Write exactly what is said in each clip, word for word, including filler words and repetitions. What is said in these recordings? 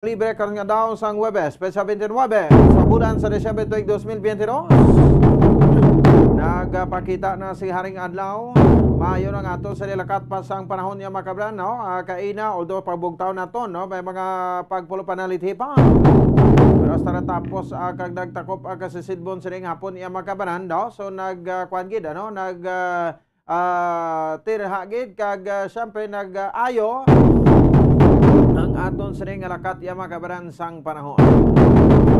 Libre karon nga daw sang Huwebes, petsa twenty-nine sa bulan sa Disyembre tuig dos mil twenty-dos. Nagapakita na si Haring Adlaw. Maayo na nga ato sa nilakat pa sang panahon niya, mga kabran, no? Ah, kaina, although pagbugtaw naton, no? May mga pagpulo panaliti pa. Pero hasta natapos, ah, kag nagtakop ang kasisidbon sining hapon niya, mga kabran, no? So, nag, ah, kuwan gid, ano? Nag, ah, ah, tirha gid kag, ah, siyempre nag-ayo ang aton sini nga lakat, iya, mga kabran, sang panahon.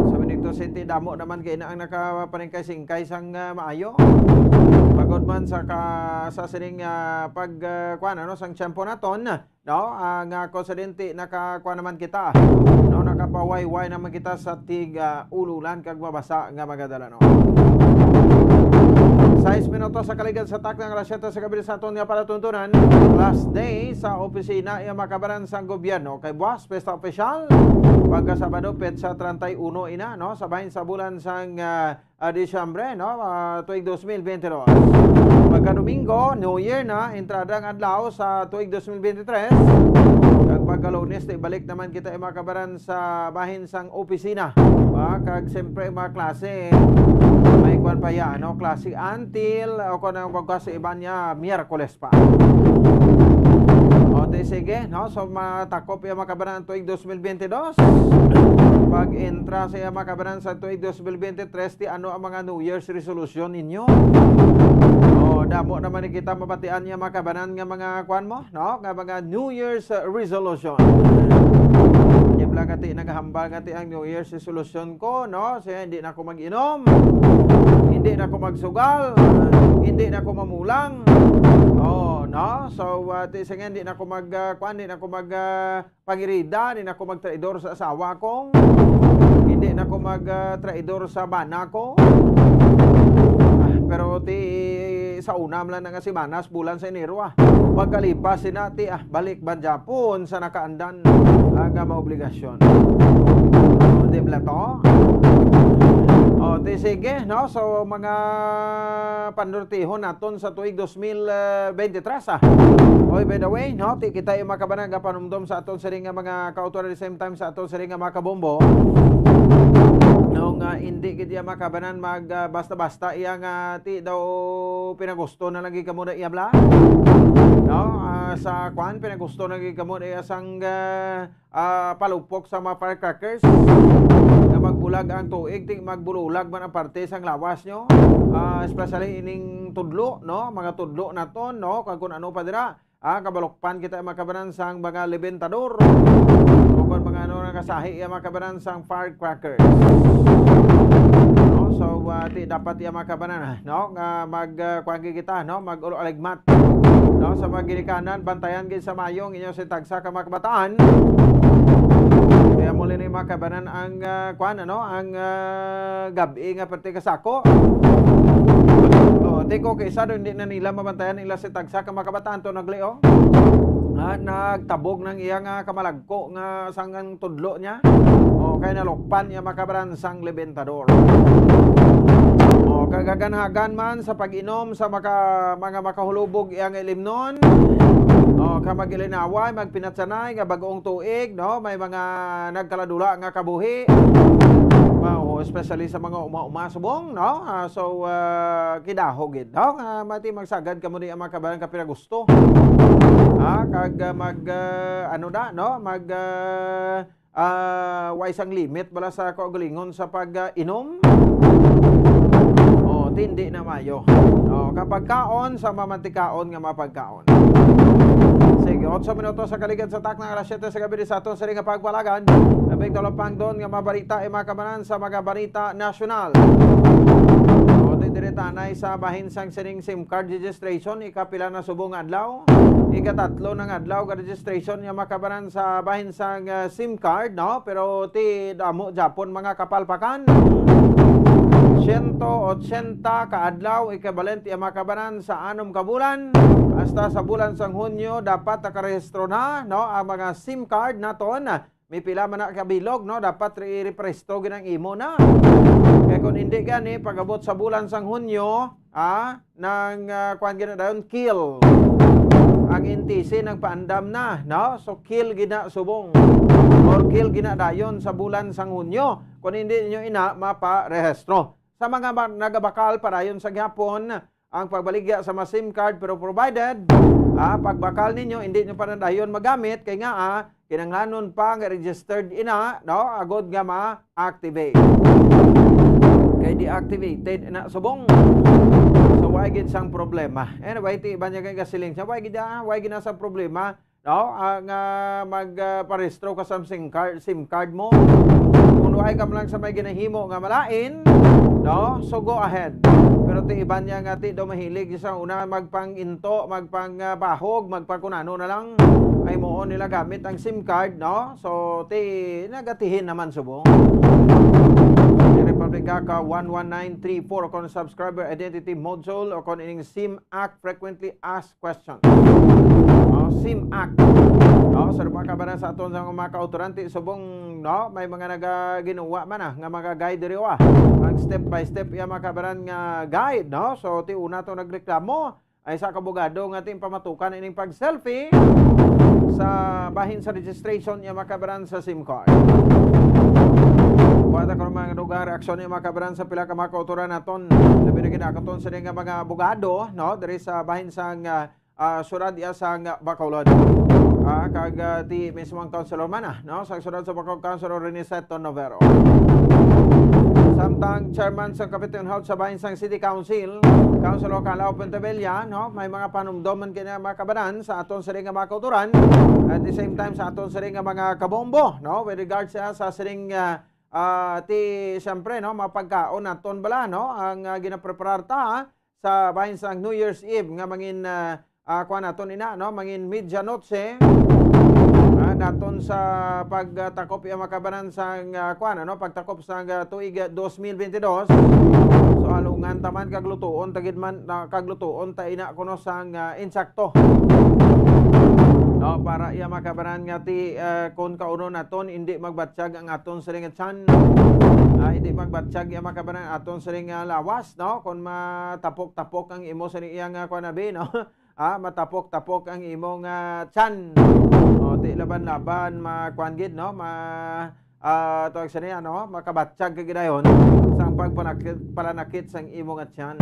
Sa Benito City, damo naman kay na ang nakapaningkay-singkay sang, ah, maayo. Pagod man sa ka, sa sining, ah, pag, ah, kuwan, ano, sang tiyempo naton, no? Ah, nga konsidente nakakuha naman kita, no? Nakapawayway naman kita sa tig, ah, ululan kag mabasa nga mga dalanon. Sais minutos sa kaligad sa takna nga alas siyete sa gabi sa aton nga palatuntunan. Last day sa opisina, iya, mga kabran, sang gobyerno kay buwas, pesta opisyal. Pagka Sabado, petsa treinta y uno ina, no? Sa bahin sa bulan sang, ah, ah, Disyembre, no? Ah, tuig dos mil bente dos. Pagka Domingo, New Year na, entrada ang adlaw sa tuig dos mil bente tres. Kag pagka Lunes, di balik naman kita, mga kabran, sa bahin sang opisina. Ah, kag siyempre, mga klase, may kwan pa yan, no? Klase until, o kung anong pagka sa iba niya, Miyerkules pa. O, di sige, no? So, matakop yung, mga kabran, ang tuig dos mil bente dos. Pag-entra sa, mga kabran, sa tuig dos mil bente tres, ti ano ang mga New Year's resolution ninyo? O, damo naman ni kita mabatian niya, mga kabran, nga mga kwan mo, no? Nga mga New Year's, uh, resolution. Di ba nga ti naghambal nga ti ang New Year's resolution ko, no? Siya, hindi na ako mag-inom, hindi na ako magsugal, hindi na ako mamulang. Oh, no? So, uh, ti siya nga, hindi na ako mag, uh, kwan, hindi na ako mag, uh, pangirida, hindi na ako magtraidor sa asawa ko, hindi na ako mag, uh, traidor sa bana ko. Ah, pero ti sa una man lang nga semanas, bulan sa Enero, ah. Pagkalipas sina ti, ah, balik man gyapon sa nakaandan, ah, nga mga obligasyon. O, di bala to? O, di sige, no? So, mga panurtihon naton sa tuig dos mil bente tres, ah. Oy, by the way, no? Ti kita yung mga kabanang panumdom sa aton sining nga mga kautoran, at the same time sa aton sining nga mga kabombo. No, nga hindi gid iya makabanan mag, ah, basta-basta iya nga ti daw pinagusto na lagi kamo na iya bala. No, ah, sa kwan, pinagusto na lagi kamo na iya sang, ah, ah, palupok sa mga firecrackers. Nga magbulag ang tuig, ti magbulag man ang parte sang lawas nyo. Ah, especially ining tudlo, no? Mga tudlo naton, no? Kag kung ano pa dira. Ah, kabalukpan kita, mga kabanan, sang mga lebentador o kon mga ano nga kasahi, iya, mga kabanan, sang firecrackers. No? So, ah, ti dapat iya, mga kabanan, ah, no, nga mag, ah, kuwan gid kita, no, mag-ulo aligmat, no, sa mga ginikanan, bantayan gid sa mayo ang inyo si tagsa ka mga kabataan. Kaya muli ni, mga kabanan, ang, ah, kuwan, ano, ang, ah, gab-i nga parte ka sako. Oh, ti ko kay isa daw, hindi na nila mabantayan ila si tagsa ka mga kabataan to nagli, oh. Ah, nagtabog ng iya nga kamalagko nga sangang tudlo niya. Oh, kay nalukpan niya makabaran sang lebentador. Oh, kagaganagan man sa pag-inom sa maka-, mga makahulubog iya nga ilimnon. Oh, ka mag-ilinaway, magpinatsanay nga bag-ong tuig, no? May mga nagkaladula nga kabuhi. Wow, especially sa mga uma-uma subong, no? Ah, so, ah, kidaho gid, no? Ah, mati magsagad kamo di ang mga kabalan ka pinagusto. Ah, kag, ah, mag, ah, ano na, no? Mag, ah, ah, way sang limit bala sa kaugalingon sa pag, ah, inom. Oh, tindi na mayo. Oh, kapag kaon sa mamantikaon nga mapagkaon. Sige, otso minutos sa kaligad sa takna nga alas siyete sa gabi sa aton sining nga pagpalagan. Labing talapangdon nga mabarita ay mga kabanan sa mga barita nasyonal. O, di diri tanay sa bahin sang sining SIM card registration, ikapila na subong nga adlaw. Ikatatlo na nga adlaw ka registration nga makabanan sa bahin sang, ah, SIM card, no? Pero ti damo gyapon mga kapalpakan. Siyento otsenta ka adlaw, equivalent iya makabanan sa anom ka bulan, hasta sa bulan sang Hunyo, dapat nakarehistro na, no, ang mga SIM card naton. May pila man na kabilog, no, dapat re-, represto gid ang imo na. Kay kung hindi gani, pag-abot sa bulan sang Hunyo, ah, nang, ah, kuwan gid na dayon, kill. ang N T C nagpaandam na, no? So, kill gid na subong. Or kill gid na dayon sa bulan sang Hunyo. Kung hindi ninyo ina, maparehistro. Sa mga ba-, nagabakal, padayon sa gihapon ang pagbaligya sa mga SIM card, pero provided, ah, pagbakal ninyo, hindi nyo pa na dayon magamit, kay nga, ah, kinahanglanon pa nga registered ina, no? Agod nga ma-activate. Kay deactivated na subong. So, why gid sang problema? Anyway, ti iban niya kay gasiling siya. Why gid, ah? Why gid na sa problema? No? Ah, nga mag, ah, parehistro ka sa SIM card, SIM card mo. Kung why ka man lang sa may ginahimo nga malain, no? So, go ahead. Pero ti iban niya nga ti daw mahilig sa una magpang-into, magpang, ah, bahog, magpakunano na lang. Ay mo nila gamit ang SIM card, no? So, ti nagatihin naman subong. Republic Act one one nine three four, kung subscriber identity module o kung ining SIM Act frequently asked question. Oh, SIM Act. No, sa mga kabaran sa aton sa mga kautoran, ti subong, no, may mga nagaginuwa man, ah, nga mga guide diri, ah. Ang step by step iya mga kabaran nga guide, no? So, ti una to nagreklamo ay sa kabugado nga ti pamatukan ining pag-selfie sa bahin sa registration iya mga kabaran sa SIM card. Kuha ta karon mga dugang reaksyon ni mga kabaran sa pila ka mga kautoran naton. Labi na gid aton sa nga mga abogado, no? Diri sa bahin sang, ah, ah, syudad iya sang Bacolod. Ah, kag, ah, ti mismo ang councilor man, ah, no? Sa syudad sa Bacolod, Councilor Rene Seton Novero. Samtang chairman sa Kapitian Hall sa bahin sang City Council, Councilor Calao Pontevilla, no? May mga panumdoman kini mga kabaran sa aton sini nga mga kautoran. At the same time, sa aton sini nga mga kabombo, no? With regards sa, sa sining, ah, ah, ti, siyempre, no, mapagkaon naton bala, no? Ang, ah, ginapreparar ta, ah, sa bahin sang New Year's Eve nga mangin, ah, ah, kuwan naton ina, no? Mangin medianoche, ah, naton sa pagtakop iya mga kabaran sang, ah, kuwan, ano? Pagtakop sang, ah, tuig, ah, dos mil bente dos. So, alungan ta man kag lutuon ta gid man, na, kag lutuon ta ina kuno sang, ah, insakto. No, para iya mga kabaran nga ti, ah, kun kaunon naton, hindi magbatyag ang aton siring nga tiyan. Ah, hindi magbatyag iya mga kabaran aton siring nga lawas, no? Kun matapok-tapok ang imo siring iya nga kuwan abi, no? Ah, matapok-tapok ang imo nga tiyan. O, ti laban-laban, ma-, kuwan gid, no? Ma-, ah, tawag sa niya, no? Makabatyag ka gidayon sang pagpanakit, palanakit sang imo nga tiyan.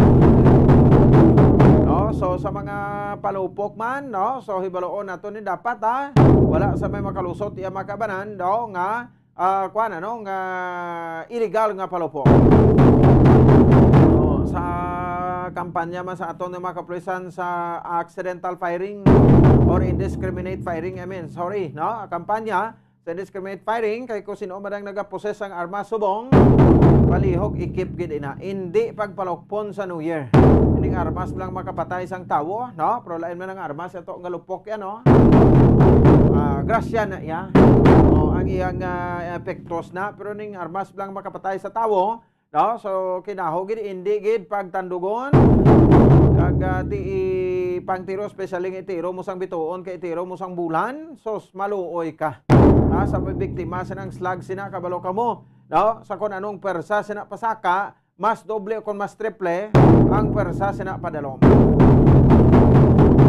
No? So, sa mga palupok man, no? So, hibaluon nato ni dapat, ha? Wala sa may makalusot iya mga kabanan, no? Nga, ah, kuwan, ano? Nga illegal nga palupok. No? Sa kampanya man sa aton nga mga kapulisan sa accidental firing or indiscriminate firing, I mean, sorry, no? Kampanya, sa indiscriminate firing, kay kung sino man ang nagaposes sang armas subong, palihog ikip gid ina. Indi pagpalukpon sa New Year. Ining armas lang makapatay sang tawo, no? Pero lain man ang armas, ato nga lupok yan, no? Ah, grasya na iya. O, ang iyang, ah, epektos na, pero ning armas lang makapatay sa tawo, no? So, kinaho gid, indi gid pagtandugon. Kag, ah, ti ipangtiro, especially nga itiro mo sang bituon, kay itiro mo sang bulan, sus, maluoy ka. Ah, sa may biktima, sinang slag, sina, kabalo kamo, no? Sa kun anong pwersa, sina, pasaka, mas doble o kun mas triple ang pwersa, sina, padalom.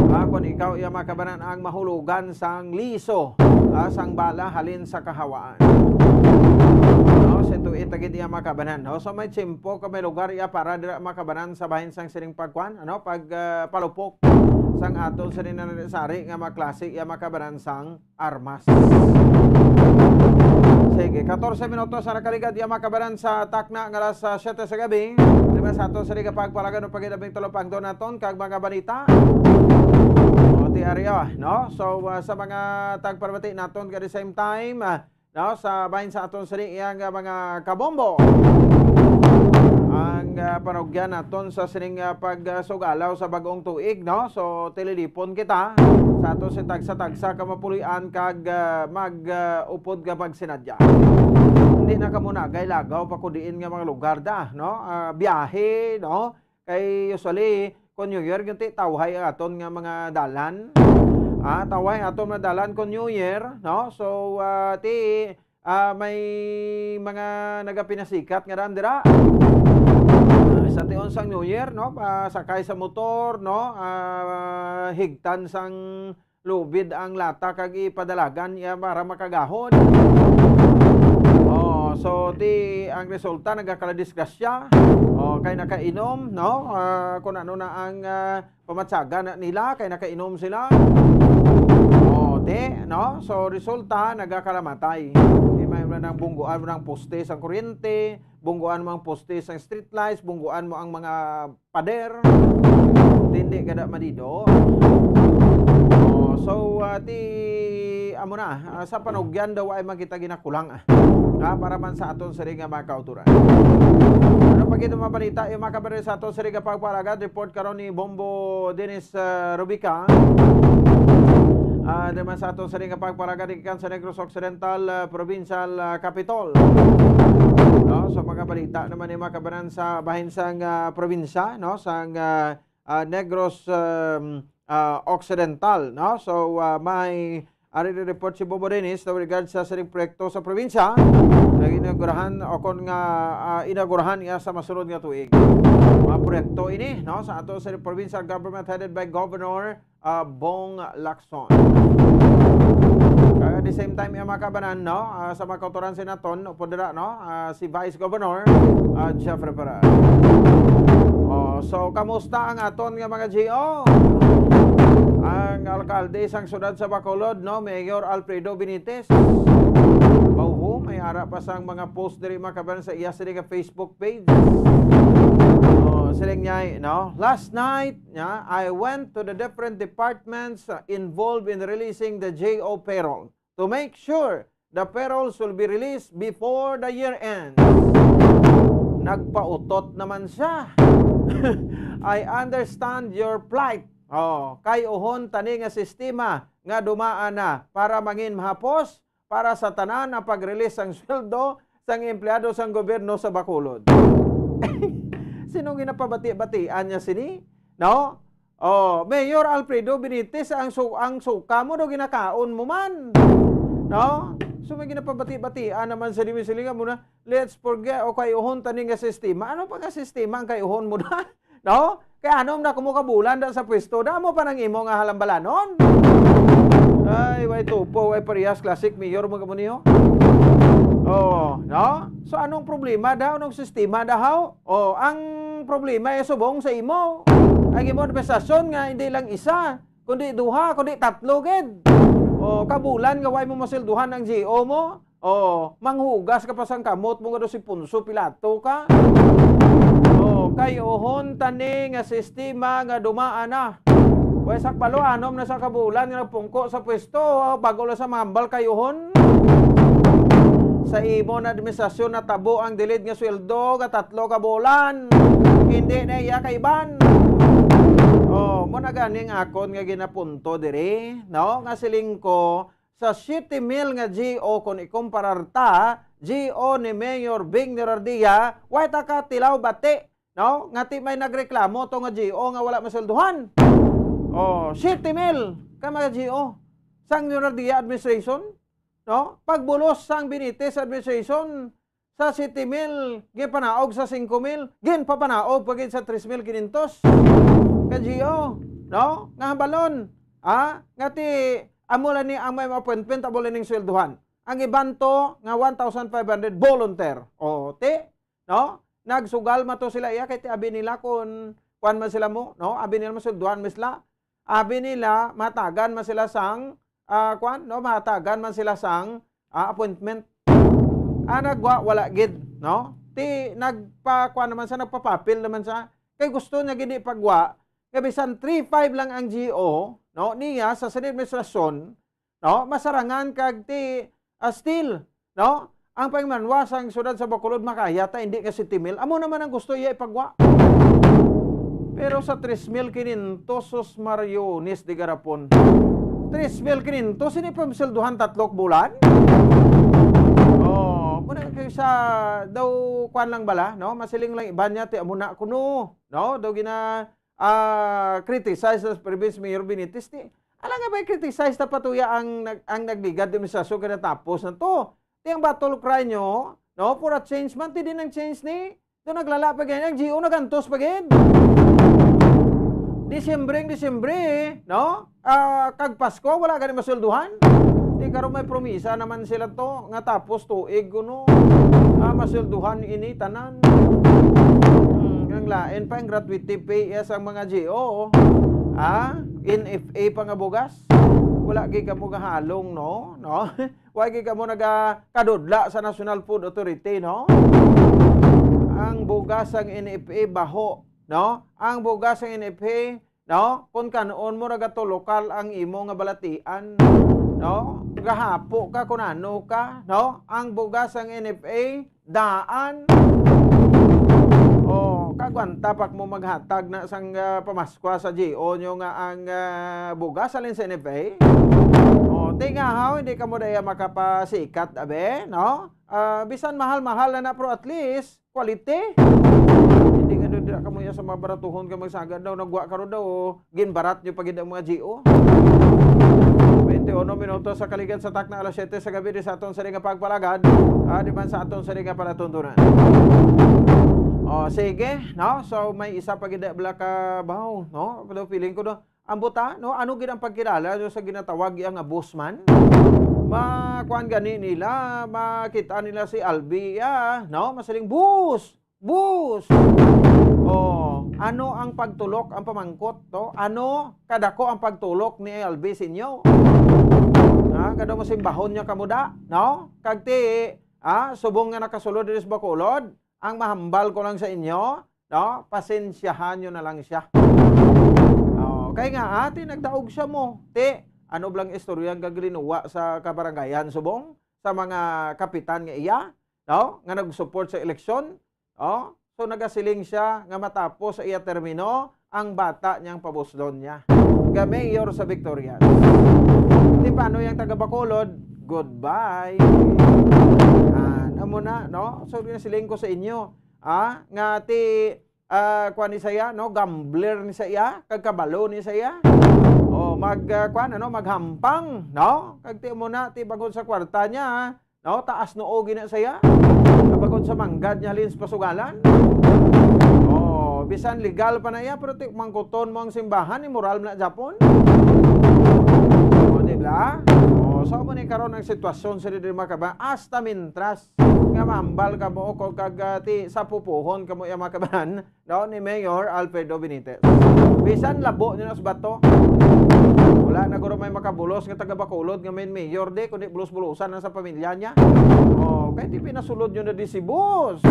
Ah, kun ikaw, iya mga kabanan, ang mahulugan sang liso, ah, sang bala halin sa kahawaan. No, sa tuig ta gid iya mga kabanan, no? So, may tiyempo ka may lugar iya para dira mga kabanan sa bahin sang sining pagkuan, ano, pag, ah, palupok sang aton sining sari nga mga klase iya mga kabanan sang armas. Sige, katorse minutos ang nakaligad iya mga kabanan sa takna nga alas, ah, siyete sa gabi. Diba sa aton sining pagpalagan ng pagidabing talupangdo naton kag mga balita? O, ti area, no? So, ah, sa mga tagpamati naton, at the same time, ah, no, sa bahin sa aton sini iyang, ah, mga kabombo. Ang, ah, panugyan naton sa sining, ah, pagsugalaw sa bagong tuig, no? So, tililipon kita sa aton si tagsa-tagsa ka mapulian kag, ah, mag, ah, upod ka magsinadya. Hindi na kamo nagay lagaw pa ko diin nga mga lugar da, no? Ah, biyahe, no? Kay usually, kung New Year, yung ti tawhay ang aton nga mga dalan. Ah, tawhay aton mga dalan kung New Year, no? So, ah, ti, Ah, may mga nagapinasikat nga daan dira. Ah, sa tion sang New Year, no? Pasakay sa motor, no? Ah, higtan sang lubid ang lata kag ipadalagan niya para makagahod. Oh, so di ang resulta nagakaladisgrasya. Oh, kay nakainom, no? Ah, kung ano na ang ah, pamatsagan na nila kay nakainom sila. Oh, di, no? So resulta nagakalamatay. Di may man ang bungguan mo ng poste sa kuryente, bungguan mo ang poste sa street lights, bungguan mo ang mga pader. Hindi ka na madido. Oh, so, ah, ti, amo na, ah, sa panugyan daw ay magkita ginakulang, ah. Ah, para man sa aton sini nga mga kauturan. Ano pa gid ang mga balita, yung mga kababayan sa aton sini nga pagpalagad? Report karon ni Bombo Dennis, ah, Rubica. Ah, naman sa aton sini nga pagpalagad, ikan sa Negros Occidental, ah, Provincial, ah, Capitol. No, sa mga balita naman ni mga kababayan sa bahin sang, ah, probinsya, no, sang, ah, ah, Negros, um, ah, Occidental, no? So, ah, may ari ni report si Bobo Dennis na regard sa sining proyekto sa probinsya na inaugurahan o kon nga, ah, inaugurahan niya sa masunod nga tuig. Mga proyekto ini, no, sa ato sa provincial government headed by Governor, ah, Bong Lacson. Kaya at the same time, yung mga kabanan, no, ah, sa mga kauturan sa naton, upo dira, no, ah, si Vice Governor, ah, Jeffrey Perez. Oh, so, kamusta ang aton nga mga G O? Ang alkalde sang siyudad sa Bacolod, no, Mayor Alfredo Benitez. Bauho, may ara pa sang mga post diri, mga kabanan, sa iya sini nga Facebook page. Oh, siling niya, no? Last night, yeah, I went to the different departments, uh, involved in releasing the G O payroll to make sure the payrolls will be released before the year ends. Nagpautot naman siya. I understand your plight. Oh, kay uhon tani nga sistema nga dumaan na para mangin mahapos para sa tanan ang pag-release sang sweldo sang empleyado sang gobyerno sa Bacolod. Sino ginapabati-batian niya sini? No? Oh, Mayor Alfredo Benitez, ang su-, ang suka mo do ginakaon mo man. No? So may ginapabati-batian naman sa dimi silingan mo na, "Let's forget o kayuhon tani nga sistema." Ano pa nga sistema ang kayuhon mo na? No? Kay anom na kumo ka bulan da sa pwesto, damo pa nang imo nga halambalanon. Ay, way tupo, way parehas, classic mayor mo kamo niyo. Oh, no? So anong problema daw, anong sistema daw? Oh, ang problema ay subong sa imo. Ang imo administrasyon nga hindi lang isa, kundi duha, kundi tatlo gid. Oh, kabulan nga way mo masilduhan ang G O mo. Oh, manghugas ka pa sang kamot mo nga daw si Poncio Pilato ka. Oh, kay uhon tani nga sistema nga dumaan na. Way sakbalo, anom na sa kabulan nga nagpungko sa pwesto, oh, bago lang sa mahambal kay uhon. Sa imo na administrasyon natabo ang delayed nga sweldo nga tatlo ka bulan. Hindi na iya kaiban. Oh, mo na gani ang akon nga ginapunto diri, no? Nga siling ko, sa siyete mil nga G O, kung ikumparar ta, G O ni Mayor Bing Nerardia, way ta ka tilaw bati, no? Nga ti may nagreklamo to nga G O nga wala masulduhan. Oh, siyete mil ka mga G O sang Nerardia administration, no? Pagbulos sang Benitez administration, sa siyete mil, ginpanaog sa singko mil, ginpapanaog pa gid sa tres mil kinyentos ka G O, no? Nga hambalon, ah, nga ti, amo lang ni ang may appointment, amo lang ning swelduhan. Ang iban to nga one thousand five hundred volunteer. O, ti, no? Nagsugal man to sila iya, kay ti abi nila kun kuan man sila mo, no? Abi nila maswelduhan man sila. Abi nila matagan man sila sang, ah, kuan, no? Matagan man sila sang, ah, appointment. Ah, nagwa, wala gid, no? Ti nagpa-, kuan naman sa, nagpapapil naman sa, kay gusto niya gid ipagwa nga bisan three five lang ang G O, no, niya sa sini administrasyon, no, masarangan kag ti, ah, still, no, ang pangmanwa sang siyudad sa Bacolod makaya ta, hindi nga siyete mil. Amo naman ang gusto iya ipagwa. Pero sa tres mil kinyentos, sus, Mariones de Garapon. Tres mil kinyentos, hindi pa masulduhan tatlok bulan? Oh, muna kay sa daw kwan lang bala, no? Masiling lang iban niya, ti amo na kuno, no? Daw gina, ah, criticize sa previous Mayor Benitez, ti. Ala nga ba criticize ta patuya ang nag-, ang nagligad administrasyon kay natapos na to? Ti ang battle cry nyo, no? For a change man, ti din ang change ni. Do naglala pa gid, ang G O nagantos pa gid. Disyembre, ang Disyembre, no? Ah, kag Pasko, wala gani masweldohan. Ti karon may promisa naman sila to, nga tapos tuig kuno. Ah, masweldohan ini tanan. Hmm, ang lain pa, ang gratuity pay, yes, ang mga G O. Ah, N F A pa nga bugas. Wala gid kamo gahalong, no? No? Wa gid kamo nagakadudla sa National Food Authority, no? Ang bugas sang N F A baho, no? Ang bugas sang N F A, no? Kung kan-on mo nagatulokal ang imo nga balatian, no? Gahapo ka kung ano ka, no? Ang bugas sang N F A, daan. Oh, kagwanta pa mo maghatag na sang, ah, pamaskwa sa G O nyo nga ang, ah, bugas halin sa N F A. Oh, tingahaw, hindi ka mo daya makapasikat, abe, no? Ah, bisan mahal-mahal na na, pero at least, quality. Hindi nga doon, dira ka mo iya sa mga baratuhon ka magsagad daw, nagwa ka ro daw, oh. Ginbarat nyo pa gid ang mga G O. Twenty-one minutos sa kaligad sa takna alas siyete sa gabi di sa aton sari nga pagpalagad, ah, di man sa aton sari nga palatuntunan. Oh, sige, no? So, may isa pa gid bala ka baw, no? Pero feeling ko, no? Ang buta, no? Ano gid ang pagkilala nyo sa ginatawag iya nga boss man? Ma, kuan gani nila, makita nila si Albi, ah, no? Masiling, "Boss! Boss!" Oh, ano ang pagtulok ang pamangkot, to? Ano kadako ang pagtulok ni Albi sa inyo? Ha? Kada mo simbahon niya kamuda, no? Kag ti, ah, subong nga nakasulod diri sa Bacolod, ang mahambal ko lang sa inyo, no? Pasensyahan nyo na lang siya. Oh, kay nga, ati, nagdaog siya mo. Ti, ano blang istorya ang gaglinuwa sa kabarangayan subong? Sa mga kapitan nga iya, no? Nga nag-support sa eleksyon, oh? So, nagasiling siya nga matapos sa iya termino, ang bata niyang pabuslon niya. Nga mayor sa Victorias. Ti paano yang taga Bacolod? Goodbye. Ah, amo na, no? So, ginasiling ko sa inyo, ah, nga ti, ah, kuan ni saya, no? Gambler ni saya, kag kabalo ni saya. Oh, mag, ah, kuan, ano, maghampang, no? Kag ti mo na, ti bangod sa kwarta niya, no? Taas noo gina saya. Kabagod sa manggad niya halin sa pasugalan. Oh, bisan legal pa na iya, pero ti mangkuton mo ang simbahan, immoral na Japon. Oh, di ba? Oh, so mo ni karon ang sitwasyon sa diri, mga kabayan, hasta mintras nga mahambal ka mo ko kag, ah, ti sa pupuhon ka mo iya, mga kabayan, no, ni Mayor Alfredo Benitez. Bisan labo niyo na sa bato. Wala na guro may makabulos nga taga Bacolod nga main mayor di, kundi bulos-bulosan na sa pamilya niya. Oh, kay ti pinasulod niyo na di si boss.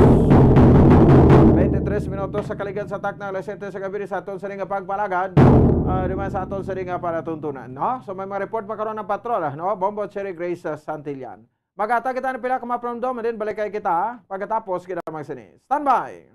Twenty-three minutos sa kaligad sa takna alas siyete sa gabi sa aton sari nga pagpalagad. Ah, di man sa aton sari nga palatuntunan, no? So may mga report pa karon ang patrol, ah, no? Bombo Cherry Grace, ah, Santillan. Maghatag kita ng pila ka mga pramdom, and then balik kay kita pagkatapos kita magsini. Standby!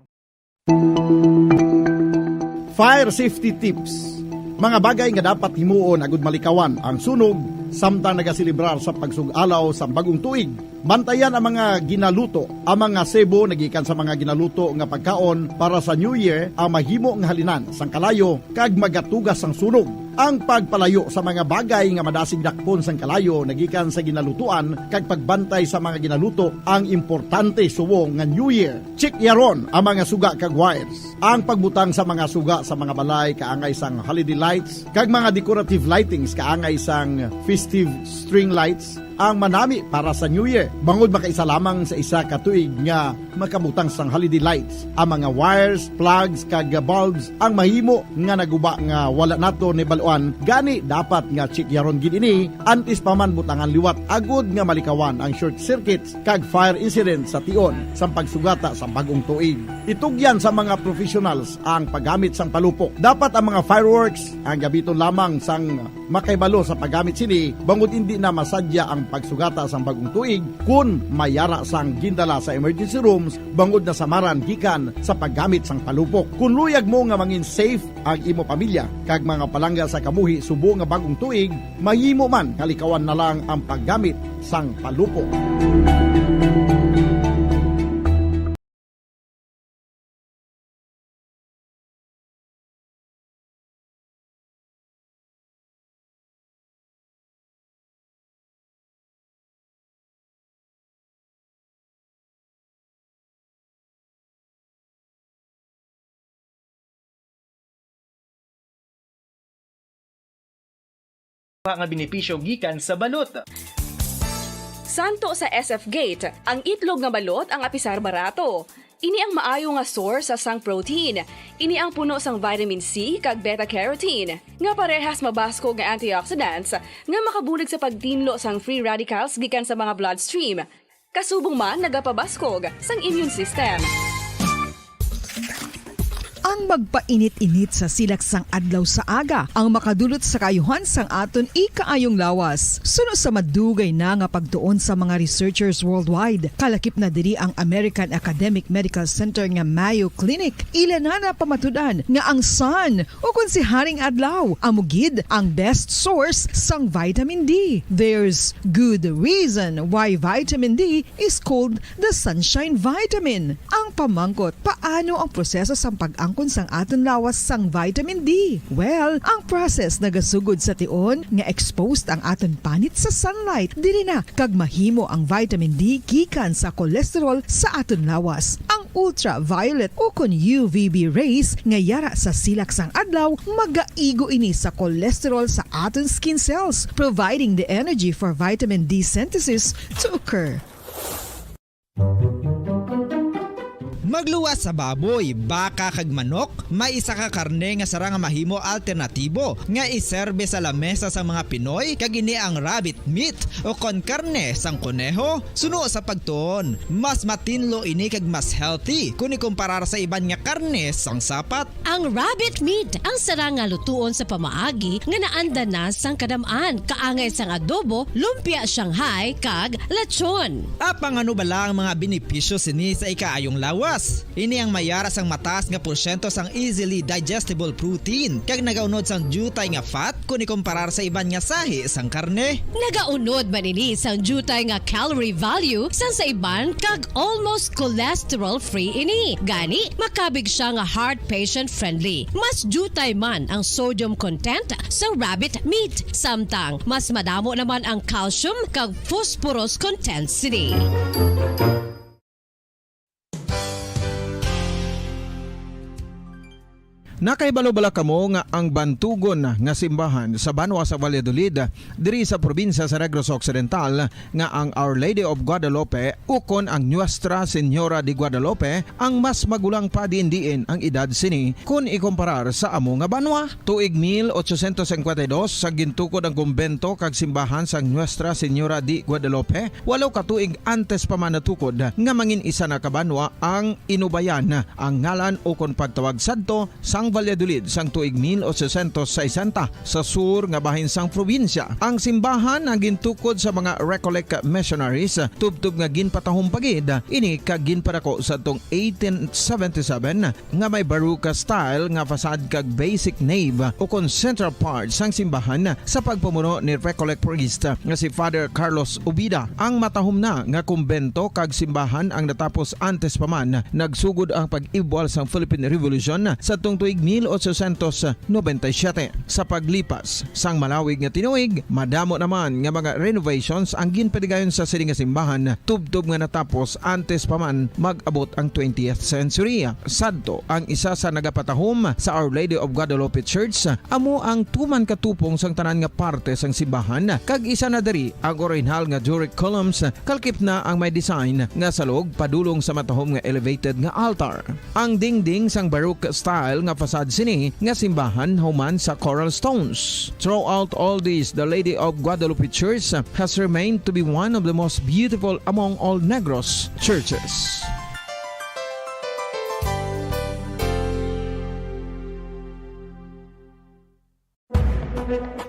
Fire safety tips. Mga bagay nga dapat himuon agud malikawan ang sunog samtang nagaselebrar sa pagsug-alaw sa bagong tuig. Bantayan ang mga ginaluto. Ang mga sebo nagikan sa mga ginaluto nga pagkaon para sa New Year ang mahimo nga halinan sang kalayo kag magatugas sang sunog. Ang pagpalayo sa mga bagay nga madasig dakpon sang kalayo nagikan sa ginalutuan kag pagbantay sa mga ginaluto ang importante subong nga New Year. Check yaron ang mga suga kag wires. Ang pagbutang sa mga suga sa mga balay kaangay sang holiday lights kag mga decorative lightings kaangay sang festive string lights ang manami para sa New Year. Bangod makaisa lamang sa isa ka tuig nga makabutang sang holiday lights, ang mga wires, plugs, kag bulbs ang mahimo nga naguba nga wala nato nahibaluan, gani dapat nga tsikyaron gid ini antes pa man butangan liwat agud nga malikawan ang short circuits kag fire incident sa tion sang pagsugata sa bag-ong tuig. Itugyan sa mga professionals ang paggamit sang palupok. Dapat ang mga fireworks ang gamiton lamang sang makahibalo sa paggamit sini, bangod indi na masadya ang pagsugata sang bag-ong tuig kun may yara sang gindala sa emergency rooms bangod nasamaran gikan sa paggamit sang palupok. Kun luyag mo nga mangin safe ang imo pamilya kag mga palangga sa kabuhi subong nga bag-ong tuig, mahimo man nga likawan na lang ang paggamit sang palupok. nga benepisyo gikan sa balot. Santo sa S F Gate, ang itlog nga balot ang apisar barato. Ini ang maayo nga source sa sang protein. Ini ang puno sang vitamin C kag beta carotene, nga parehas mabaskog nga antioxidants nga makabulig sa pagtinlo sang free radicals gikan sa mga bloodstream. Kasubong man nagapabaskog sang immune system. Ang magpainit-init sa silak sang adlaw sa aga ang makadulot sa kaayuhan sang aton ikaayong lawas. Suno sa madugay na nga pagtuon sa mga researchers worldwide, kalakip na diri ang American Academic Medical Center nga Mayo Clinic. Ila na napamatud-an nga ang sun, o kon si Haring Adlaw, amo gid ang best source sang vitamin D. There's good reason why vitamin D is called the sunshine vitamin. Ang pamangkot, paano ang proseso sang pag-angkon sang aton lawas sang vitamin D? Well, ang process nagasugod sa tion nga exposed ang aton panit sa sunlight. Diri na kag mahimo ang vitamin D gikan sa cholesterol sa aton lawas. Ang ultraviolet o kon U V B rays nga yara sa silak sang adlaw, magaigo ini sa cholesterol sa aton skin cells, providing the energy for vitamin D synthesis to occur. Magluwas sa baboy, baka, kag manok, may isa ka karne nga sarang nga mahimo alternatibo nga iserbe sa lamesa sang mga Pinoy, kag ini ang rabbit meat o kon karne sang koneho. Suno sa pagtuon, mas matinlo ini kag mas healthy kon ikumparar sa iban nga karne sang sapat. Ang rabbit meat ang sarang nga lutuon sa pamaagi nga naanda na sang kadam-an, kaangay sang adobo, lumpia Shanghai, kag lechon. Apang ano bala ang mga benepisyo sini sa ikaayong lawas? Ini ang may yara sang mataas nga porsyento sang easily digestible protein, kag nagaunod sang diutay nga fat kon ikumparar sa iban nga sahi sang karne. Nagaunod man ini sang diutay nga calorie value sang sa iban, kag almost cholesterol-free ini. Gani, makabig sia nga heart patient-friendly. Mas diutay man ang sodium content sang rabbit meat, samtang mas madamo naman ang calcium kag phosphorus content sini. Nakahibalo bala kamo nga ang bantugon nga simbahan sa banwa sa Valladolid, diri sa probinsya sa Negros Occidental, nga ang Our Lady of Guadalupe ukon ang Nuestra Señora de Guadalupe ang mas magulang pa diin-diin ang edad sini kon ikumparar sa amo nga banwa? Tuig mil ochocientos cincuenta y dos sa gintukod ang kumbento kag simbahan sang Nuestra Señora de Guadalupe, walo ka tuig antes pa man natukod nga mangin isa na ka banwa ang Inubayan ang ngalan ukon pagtawag sadto sang Valladolid sang tuig mil ochocientos sesenta sa sur nga bahin sang probinsya. Ang simbahan ang gintukod sa mga Recollect missionaries, tubtob nga ginpatahom pa gid ini kag ginpadako sadtong eighteen seventy-seven nga may Baroque style nga facade kag basic nave ukon central part sang simbahan sa pagpamuno ni Recollect priest nga si Father Carlos Ubida. Ang matahom na nga kumbento kag simbahan ang natapos antes pa man nagsugod ang pag-ibwal sang Philippine Revolution sadtong tuig mil ochocientos noventa y siete. Sa paglipas sang malawig nga tinuig, madamo naman nga mga renovations ang ginpatigayon sa sini nga simbahan, tubtob nga natapos antes pa man mag-abot ang twentieth century. Sadto ang isa sa nagapatahom sa Our Lady of Guadalupe Church, amo ang tuman ka tupong sang tanan nga parte sang simbahan, kag isa na diri ang orihinal nga Doric columns, kalakip na ang may design nga salog padulong sa matahom nga elevated nga altar. Ang dingding sang Baroque style nga facade sini nga simbahan human sa coral stones. Throughout all this, the Lady of Guadalupe Church has remained to be one of the most beautiful among all Negros churches.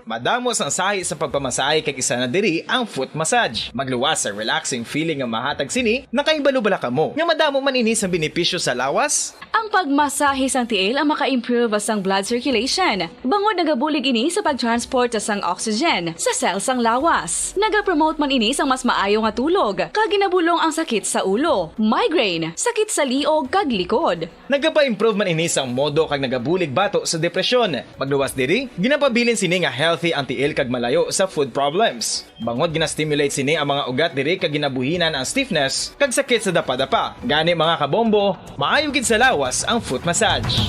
Madamo sang sahi sa pagpamasahe, kag isa na diri ang foot massage. Magluwas sa relaxing feeling nga mahatag sini. Nakahibalo bala kamo nga madamo man ini sang benepisyo sa lawas? Ang pagmasahe sang tiil ang maka-improve sang blood circulation, bangod nagabulig ini sa pag-transport sang oxygen sa cell sang lawas. Nagapromote man ini sang mas maayo nga tulog, kag ginabulong ang sakit sa ulo, migraine, sakit sa liog, kag likod. Nagapa-improve man ini sang modo kag nagabulig bato sa depresyon. Magluwas diri, ginapabilin sini nga healthy ang tiil kag malayo sa foot problems. Bangod gina-stimulate sini ang mga ugat diri kag ginabuhinan ang stiffness kag sakit sa dapadapa. Gani, mga kabombo, maayo gid sa lawas ang foot massage.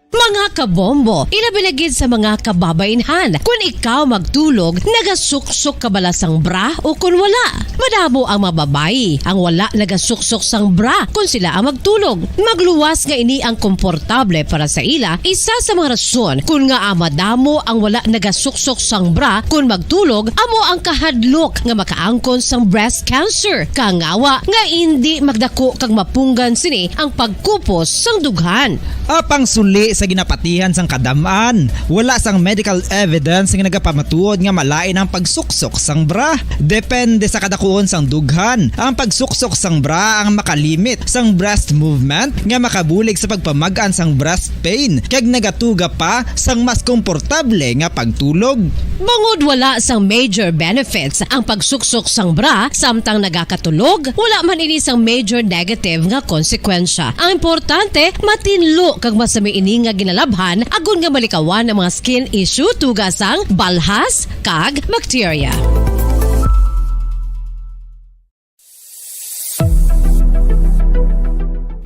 Mga Kabombo, ilabi na gid sa mga kababainhan. Kun ikaw magtulog, nagasuksok ka bala sang bra o kun wala? Madamo ang mga babayi ang wala nagasuksok sang bra kun sila ang magtulog. Magluwas nga ini ang komportable para sa ila. Isa sa mga rason kun ngaa madamo ang wala nagasuksok sang bra kun magtulog amo ang kahadlok nga makaangkon sang breast cancer. Kangawa nga indi magdako kag mapunggan sini ang pagkupos sang dughan. Apang suli sa ginapatihan sang kadam-an, wala sang medical evidence nga nagapamatuod nga malain ang pagsuksok sang bra. Depende sa kadakuon sang dughan, ang pagsuksok sang bra ang makalimit sang breast movement nga makabulig sa pagpamag-an sang breast pain kag nagatuga pa sang mas komportable nga pagtulog. Bangod wala sang major benefits ang pagsuksok sang bra samtang nagakatulog, wala man ini sang major negative nga konsekwensya. Ang importante, matinlo kag masami ini nga ginalabhan agod nga malikawan ang mga skin issue tuga sang balhas kag bakterya.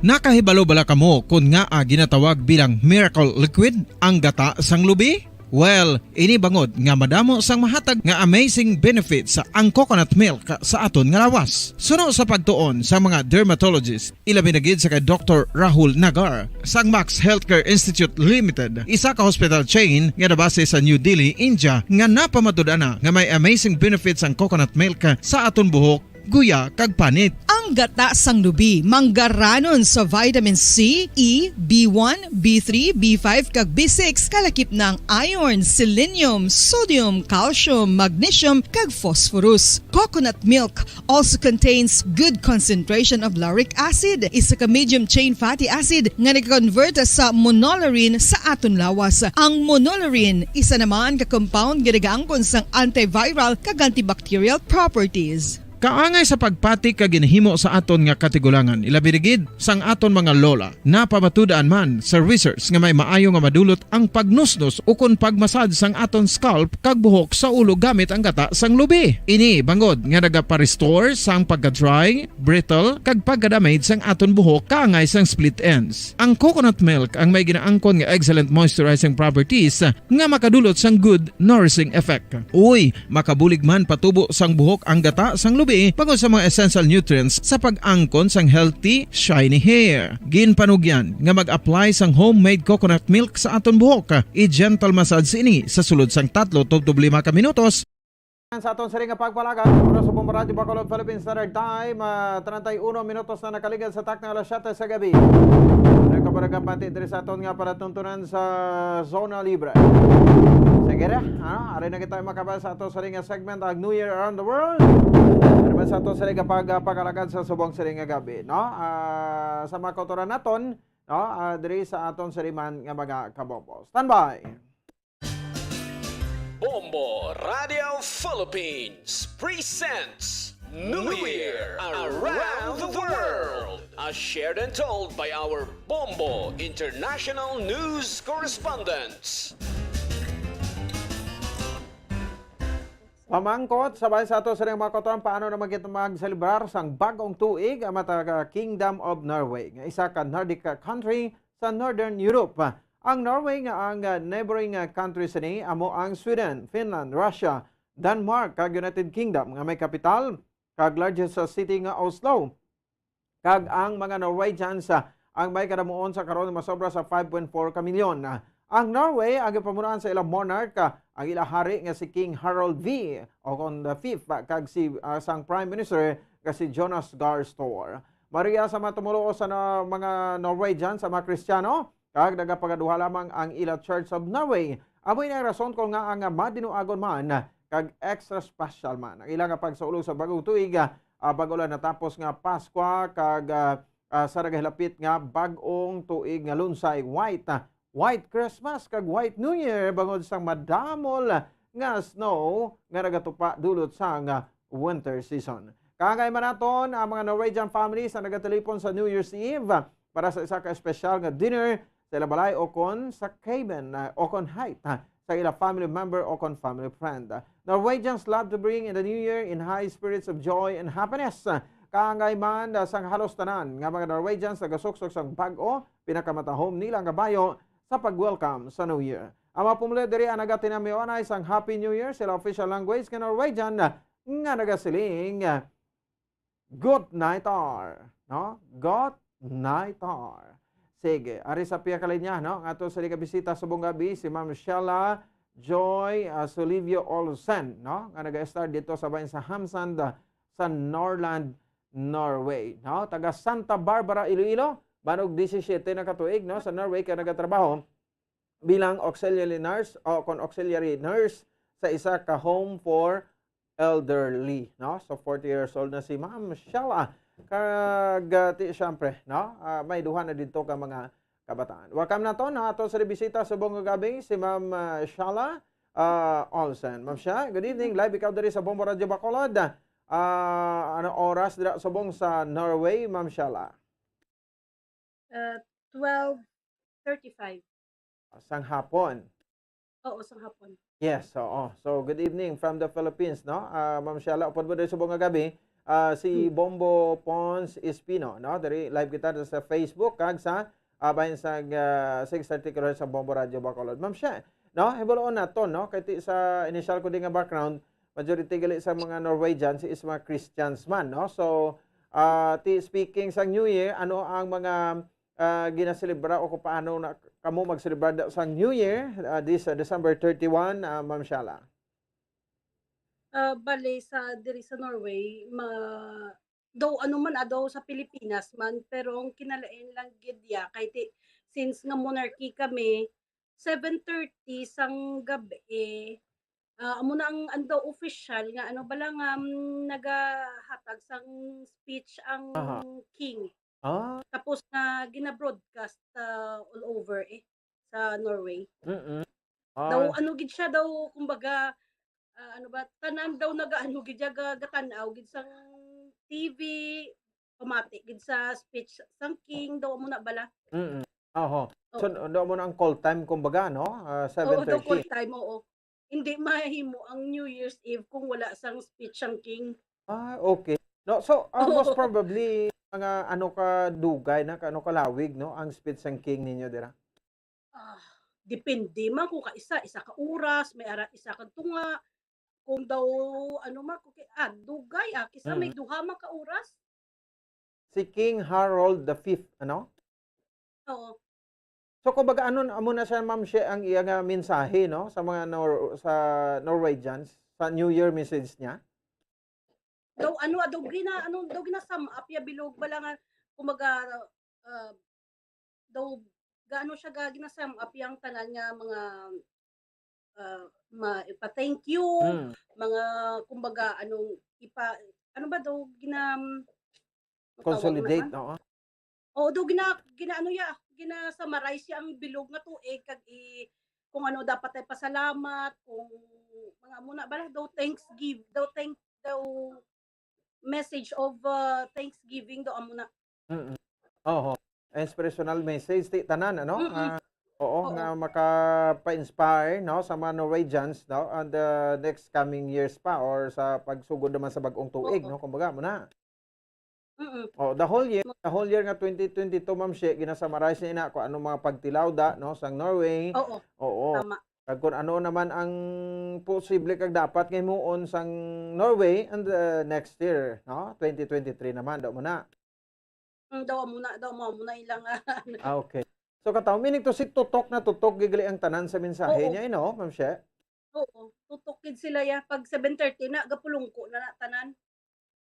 Nakahibalo bala kamo kon ngaa ginatawag bilang miracle liquid ang gata sang lubi? Well, ini bangod nga madamo sang mahatag nga amazing benefits ang coconut milk sa aton nga lawas. Suno sa pagtuon sa mga dermatologist, ilabi na gid sa kay Doktor Rahul Nagar sang Max Healthcare Institute Limited, isa ka hospital chain nga nabase sa New Delhi, India, nga napamatud-an na nga may amazing benefits ang coconut milk sa aton buhok, guya, kag panit. Ang gata sang lubi manggaranon sa vitamin C, E, B one, B three, B five, kag B six, kalakip na ang iron, selenium, sodium, calcium, magnesium, kag phosphorus. Coconut milk also contains good concentration of lauric acid, isa ka medium chain fatty acid nga nag-convert sa monolaurin sa aton lawas. Ang monolaurin isa naman ka compound nga nagaangkon sang antiviral kag antibacterial properties. Kaangay sa pagpati kag ginhimo sa aton nga katigulangan, ilabi na gid sang aton mga lola. Napamatud-an man sa research nga may maayo nga madulot ang pagnusnos ukon pagmasad sang aton scalp kag buhok sa ulo gamit ang gata sang lubi. Ini bangod nga nagapa-restore sang pagka-dry, brittle, kag pagka-damage sang aton buhok kaangay sang split ends. Ang coconut milk ang may ginaangkon nga excellent moisturizing properties nga makadulot sang good nourishing effect. Uy, makabulig man patubo sang buhok ang gata sang lubi bangod sa mga essential nutrients sa pag-angkon sang healthy, shiny hair. Ginpanugyan nga mag-apply sang homemade coconut milk sa aton buhok. I-gentle massage ini sa sulod sang tatlo tubtob lima ka minutos. Sa aton sini nga pagpalagad, oras sa Bombo Radyo Bacolod, Philippine Standard Time, ah, treinta y uno minutos na nakaligad sa takna alas siyete sa gabi. Nagkabaragapati diri sa aton nga palatuntunan sa Zona Libre. Sige ra, ano? Ari na kita makabal sa ato sa ring segment, ang New Year Around the World. Ano ba sa ato sa ring pag, ah, pag-alagad sa subong sa ring gabi, no? Ah, sa mga kautoran naton, no? Ah, diri sa aton sa riman nga mga kabombo. Standby! Bombo Radio Philippines presents New Year Around the World, as shared and told by our Bombo International News Correspondents. Pamangkot, sabay sa ato sa mga kautoran, paano naman kita magselebrar sang bag-ong tuig ang mga taga Kingdom of Norway, nga isa ka Nordic country sa Northern Europe. Ang Norway nga ang, ah, neighboring, ah, country sini amo ang Sweden, Finland, Russia, Denmark, kag United Kingdom, nga may kapital kag largest, ah, city nga Oslo. Kag ang mga Norwegians, ah, ang may kadamuon sa karon masobra sa five point four ka milyon. Ah, ang Norway ang gipamunuan sa ilang monarch, ah, ang ilang hari nga si King Harald V o kon the fifth, ah, kag si, ah, sang Prime Minister nga si Jonas Gahr Store. Maria sa mga tumoluo sa na-, mga Norwegians, sa mga Kristiyano, kag nagapagaduha lamang ang ila Church of Norway. Amo ini ang rason kon ngaa nga madinuagon man kag extra special man ang ila nga pagsaulog sa bag-ong tuig, ah, bag-o lang natapos nga Paskwa kag, ah, ah, sa nagahilapit nga bag-ong tuig nga lunsay, white, ah, white Christmas kag white New Year bangod sang madamol nga snow nga nagatupa dulot sang, ah, winter season. Kaangay man naton ang mga Norwegian families nga nagatelepon sa New Year's Eve para sa isa ka espesyal nga dinner sa ila balay o kon sa cabin, ah, o kon height, ah, sa ila family member o kon family friend. Norwegians love to bring in the new year in high spirits of joy and happiness. Kaangay man, ah, sang halos tanan nga mga Norwegians nagasuksok sang bag-o, pinakamatahom nila nga bayo sa pag-welcome sa New Year. Ang mga pumuluyo diri ang nagatinamiwanay sang Happy New Year sila official language nga Norwegian nga nagasiling, "Godt nyttår," no? "Godt nyttår." Sige, ari sa pihak ka linya, no? Nga ato sa nagabisita subong gabi, si Ma'am Shella Joy, ah, Solivio Olsen, no? Nga naga-start dito sa bayan sa Hamsand, ah, sa Norland, Norway, no? Taga Santa Barbara, Iloilo, banog disisyete na ka tuig, no? Sa Norway ka nagatrabaho bilang auxiliary nurse o kon auxiliary nurse sa isa ka home for elderly, no? So, forty years old na si Ma'am Shella. Kag, ah, ti, siyempre, no? Ah, may duha na dito ka mga kabataan. Welcome na to, no? Ato sa bisita subong nga gabi, si Ma'am, ah, Shella, ah, Olsen. Ma'am Shella, good evening. Live ikaw diri sa Bombo Radyo Bacolod. Ah, ano oras dira subong sa Norway, Ma'am Shella? Uh, twelve thirty-five. Sang hapon. Oo, sang hapon. Yes, oo. So, good evening from the Philippines, no? Ah, Ma'am Shella, upod mo diri subong nga gabi, ah, si Hmm. Bombo Pons Espino, no? Diri live kita sa Facebook kag sa, ah, bahin sa, ah, six thirty kilohertz sa Bombo Radio Bacolod. Ma'am Shella, no? Hibaluon nato, no? Kay ti sa initial ko di nga background, majority gali sa mga Norwegians is mga Christians man, no? So, ah, ti speaking sa New Year, ano ang mga, ah, ginaselebra o kung paano na kamo magselebra da-, sa New Year, ah, this, ah, December thirty-one, ah, Ma'am Shella? Ah, bale, sa, diri sa Norway, ma-, daw, ano man, ah, daw sa Pilipinas man, pero ang kinalain lang gid ya, kay ti-, since nga monarchy kami, seven thirty sang gabi, ah, amo na ang, ang daw official nga, ano bala nga, mm, nagahatag sang speech ang Aha. king. Ah. Tapos nga gina-broadcast, ah, all over, eh, sa Norway. Mm-mm. Daw Ah. ano gid siya, daw, kumbaga, ah, ano ba, tanan daw nagaano gid siya, ga-, gatan-aw gid sang T V, pamati gid sa speech sang king, daw amo na bala. Mm. Oho. So, Oo. do mo na ang call time, kumbaga, no? Ah, Oo, daw call seven thirty. time, oo. Hindi mahimo ang New Year's Eve kung wala sang speech sang king. Ah, okay. No, so, ah, most Oo. probably, mga ano ka dugay na, ano ka lawig, no, ang speech sang king ninyo dira? Ah, depende man kung ka isa, isa ka oras, may ara, isa ka tunga. Kung daw, ano man, kung ki-, ah, dugay, ah, kisa may Mm. duha man ka oras. Si King Harold the Fifth, ano? Oo. So, kumbaga, ano, amo na siya, Ma'am She, ang iya nga mensahe, no, sa mga Nor-, sa Norwegians, sa New Year message niya? Daw, ano, ah, daw gina-, ano, daw gina-sum up ya bilog bala nga, kumbaga, ah, daw, gaano siya ga-, gina-sum up yang tanan nga mga, ah, ma-, ipa-thank you, Mm. mga, kumbaga, anong ipa-, ano ba daw, gina-, ang tawag Consolidate, naman? Oo. Oo, daw gina-, gina-, ano ya, gina-summarize ya ang bilog nga tuig kag i-, kung ano dapat ay pasalamat, kung mga muna bala, daw thanksgive, daw thank, daw message of, uh, thanksgiving daw amo na. Mm. Oho. Inspirational message ti tanan, ano? Mm-mm. Ah, oo, Oo. nga makapa-inspire, no, sa mga Norwegians, no, on the next coming years pa or sa pagsugod naman sa bag-ong tuig, Oo. no, kumbaga mo na. Mm-mm. Oh, the whole year, Ma- the whole year nga twenty twenty-two, Ma'am She, ginasummarize niya na kung anong mga pagtilaw da, no, sa Norway. Oo. Oo. Tama. Kag kung ano naman ang posible kag dapat nga himuon sang Norway and, uh, next year, no? Twenty twenty-three naman, daw mo na. Mm, daw mo na, daw mo, mo na ilang, ah, Ah, okay. So, kataw, meaning to si tutok na tutok, gigali ang tanan sa mensahe Oo. niya, eh, no, Ma'am She? Oo, tutok gid sila ya. Pag seven thirty na, gapulungko na na tanan.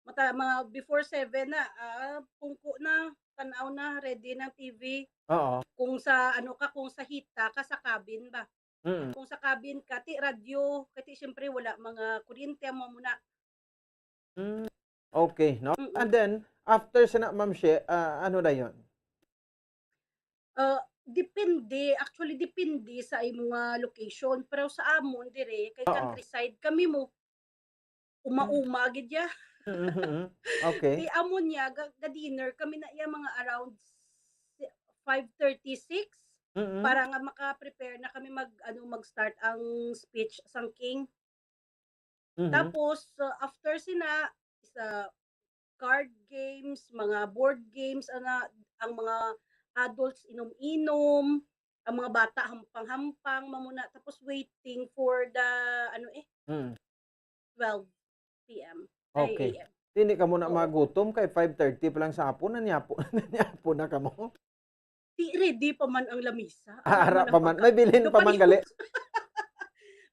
Mata, mga before seven na, ah, pungko na, tan-aw na, ready na ang T V. Oo. Kung sa, ano ka, kung sa hita ka, sa cabin ba? Mm. Kung sa cabin ka, ti radyo, kay ti, siyempre, wala mga kuryente, amo muna. Mm. Okay, no? Mm-mm. And then, after sa na, Ma'am She, ah, ano na yun? Ah, depende. Actually, depende sa imo nga location. Pero sa amon, dire, kay Oo. countryside, kami mo, uma-uma gid ya. Mm-hmm. Okay. Di amon niya, ga-, ga-dinner kami na iya mga around si-, five thirty, six, Mm-hmm. para nga maka-prepare na kami mag, ano, mag-start ang speech sang king. Mhm. Tapos, uh, after sina, sa card games, mga board games, ana, ang mga adults inom-inom, ang mga bata hampang-hampang, mamuna, tapos waiting for the, ano eh, Mm. twelve p m. Ay, Okay. A M. Dili ka mo na Oo. magutom kay five thirty pa lang sa hapon, nanyapo, nanyapo na ka mo. Di ready pa man ang lamisa. Ah, ara Ano pa man man. ang May bilhin pa man gali. pagkaon.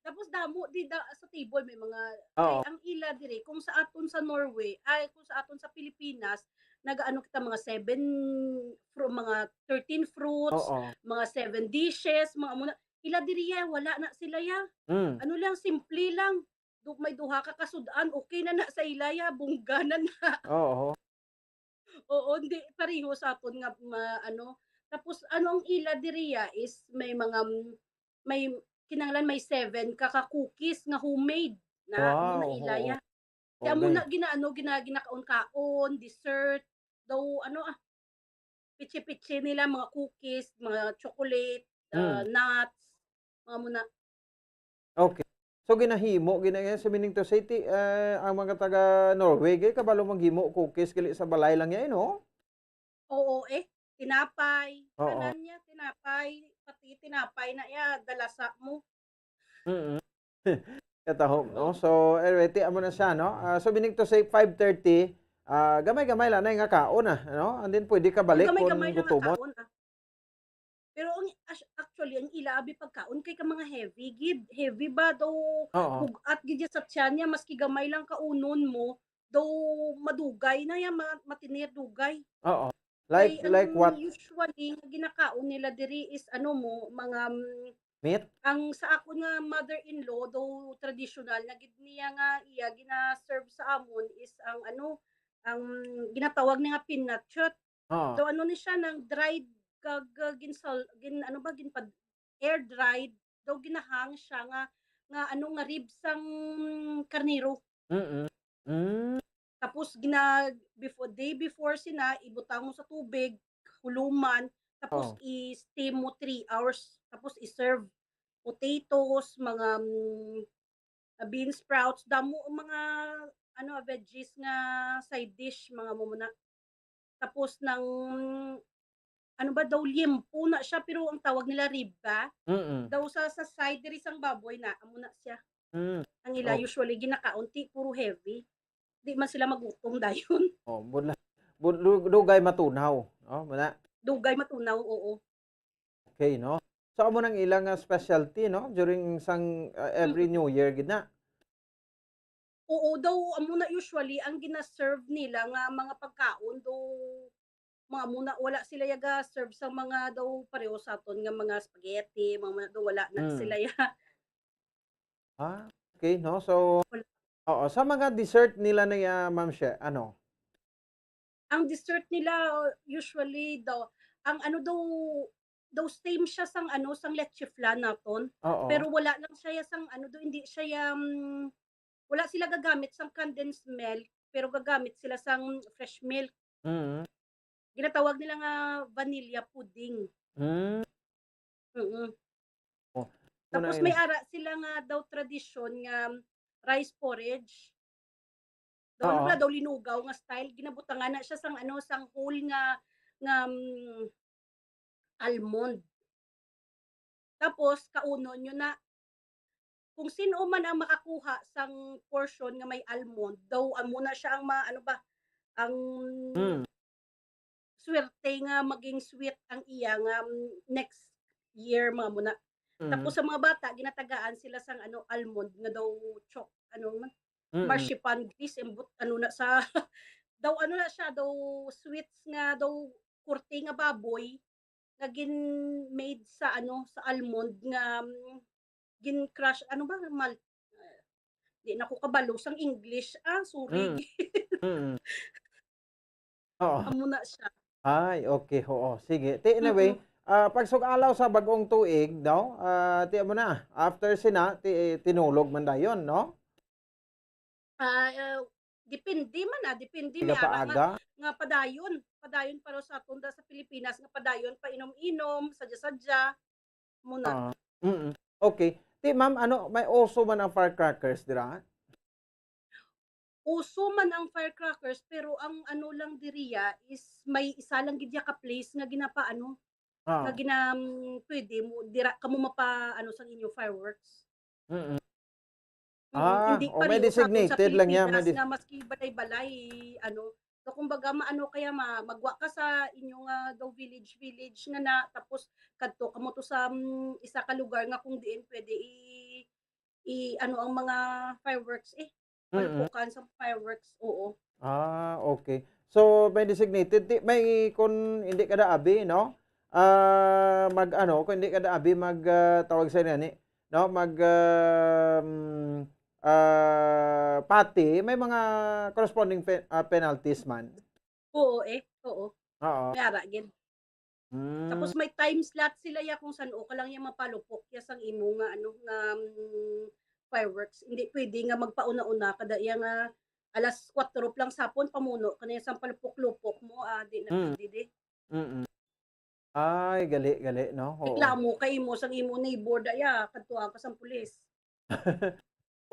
Tapos damo di da, sa table may mga, kay Oo. ang ila diri, kung sa aton sa Norway, ay, kung sa aton sa Pilipinas, nagaano kita, mga seven fru-, mga thirteen fruits, Oo. mga seven dishes, mga amo na. Ila diri ya, wala na sila ya. Mm. Ano lang, simple lang. Du-, may duha ka kasud-an, okay na na sa ila ya, bungga na na. Oo. Oo, hindi pareho sa aton nga ma-, ano. Tapos ano ang ila diri ya is may mga, mm, may kinahanglan may seven ka ka cookies nga homemade na amo na Wow, ila oo. ya. Kay amo Okay. na gina-, ano, gina-, ginakaon-kaon, dessert, daw ano, ah, pitsi-pitsi nila, mga cookies, mga chocolate, ah, Mm. nuts, mga amo na. Okay. So, ginahimo, gina-, so, meaning to say, ti-, ah, ang mga taga Norway, gay, kabalo maghimo cookies, gali sa balay lang yan, no? Oo, eh. Tinapay. Oo. Tanan niya, tinapay. Pati tinapay na ya, dalasa mo. Mm. Katahom, no? Oo. So, anyway, ti, amo na siya, no? Ah, so, meaning to say, five thirty, ah, gamay-gamay lang na nga kaon, ah, no? And then, pwede ka O, balik kung gamay-gamay na nga gutomon. kaon, ah. Pero ang, as-, actually, ang ila abi pagkaon kay ka mga heavy gid. Heavy ba daw, Oo. bug-at gid ya sa tiyan niya, maski gamay lang kaunon mo, daw madugay na ya, ma-, matinir dugay. Oo. Like, Kay like ang what? Usually nga ginakaon nila diri is ano mo, mga, mm, Meat? ang sa akon nga mother-in-law, daw traditional na gid niya nga iya gina-serve sa amon is ang ano, ang ginatawag niya nga pinatchot. Oo. Daw ano ni siya, nang dried kag, ah, ginsal-, gin-, ano ba, ginpad-, air dried. Daw ginahang siya nga, nga ano, nga ribs sang karnero. Mm. Mm. Tapos gina-, before, day before sina, ibutang mo sa tubig, huluman, tapos Oh. i-steam mo three hours, tapos i-serve. Potatoes, mga, mm, ah, bean sprouts, damo ang mga, ano, veggies nga side dish, mga amo na. Tapos nang, ano ba daw, liempo na siya, pero ang tawag nila ribba. Mm. Daw sa, sa side diri sang baboy na, amo na siya. Mm. Ang ila Oh. usually ginakaon, ti puro heavy. Di man sila magutom dayon. Oh, bud-, bud-, du-, dugay matunaw, no? Muna. Dugay matunaw, oo. Okay, no? So, amo nang ilang, ah, specialty, no? During sang, ah, every Mm. New Year gid na. Oo, daw amo na usually ang gina-serve nila nga mga pagkaon, daw mga amo na, wala sila yaga-serve sa mga daw pareho sa aton nga mga spaghetti, mga, mga daw wala na Mm. sila ya. Ah, okay, no? So, Wala. Oo, sa mga dessert nila na ya, Ma'am She, ano? Ang dessert nila, usually daw, ang ano daw, daw same siya sang ano, sang leche flan naton. Oo. Pero wala lang siya ya sang ano daw, hindi siya ya, mm, wala sila gagamit sang condensed milk, pero gagamit sila sang fresh milk. Mm. Ginatawag nila nga vanilla pudding. Mm. Mm. Oh, Tapos una may yun. Ara sila nga daw tradisyon nga rice porridge. Daw ano Oo. pala, daw linugaw nga style. Ginabutangan na siya sang ano, sang whole nga, nga, mm, almond. Tapos, kaunon nyo na. Kung sino man ang makakuha sang portion nga may almond, daw amo na siya ang ma-, ano ba, ang Mm. swerte nga maging sweet ang iya nga, mm, next year, mga amo na. Tapos Mm. sa mga bata, ginatagaan sila sang ano, almond nga daw chok-, ano man, Mm. marzipan glaze, embot, ano na sa, daw ano na siya, daw sweets nga, daw korte nga baboy, nga gin-made sa ano, sa almond nga, mm, gin-crush, ano ba, mal-, eh, di na ko kabalo sang English. Ah, sorry. Mm. Mm. Oo. Amo na siya. Ay, okay, oo. Sige. Ti, anyway, Mm-mm. ah, pagsugalaw sa bag-ong tuig, no? Ah, ti, amo na. After sina, ti, tinulog man dayon, no? Ah, ah, depende man, ah, depende. May Tiga ara nga, paaga? Nga padayon. Padayon para sa aton da sa Pilipinas, nga padayon pa inom-inom, sadya-sadya. Muna. Ah, mm. Okay. Ti, ma'am, ano, may uso man ang firecrackers dira? Uso man ang firecrackers, pero ang ano lang diriya is may isa lang gid ya ka place nga ginapaano, Ah. Nga ginam-, pwede mo, dira ka mo mapa, ano, sang inyo fireworks. Mm-mm. Mm, Ah, hindi o may pareho sa aton sa designated lang niya, may Pilipinas dis- nga maski balay-balay, ano, so kumbaga maano kaya ma magwa ka sa inyo nga daw village, village nga na, tapos kadto ka mo to sa, mm, isa ka lugar nga kung diin pwede i i-ano ang mga fireworks, eh, Mm-mm. palupukan sa fireworks, oo. Ah, okay. So, may designated, ti-, may kun hindi ka da abi, no? Ah, mag ano, kung hindi ka da abi, mag, ah, tawag sa nani, no? Mag, um, ah, pati, may mga corresponding pe-, ah, penalties man. Oo, eh, oo. Oo. May ara gid. Mm. Tapos may time slot sila ya kung san-o ka lang ya mapalupok ya sang imo nga, ano, nga, mm, fireworks. Hindi pwede nga magpauna-una ka da ya nga alas kwatro pa lang sapon, pamuno ka na ya sang palupok-lupok mo, ah, di na Mm. pwede di. Mm. Ay, gali, gali, no? Oo. Reklamo ka imo sang imo neighbor da ya, kadtuan ka sang pulis.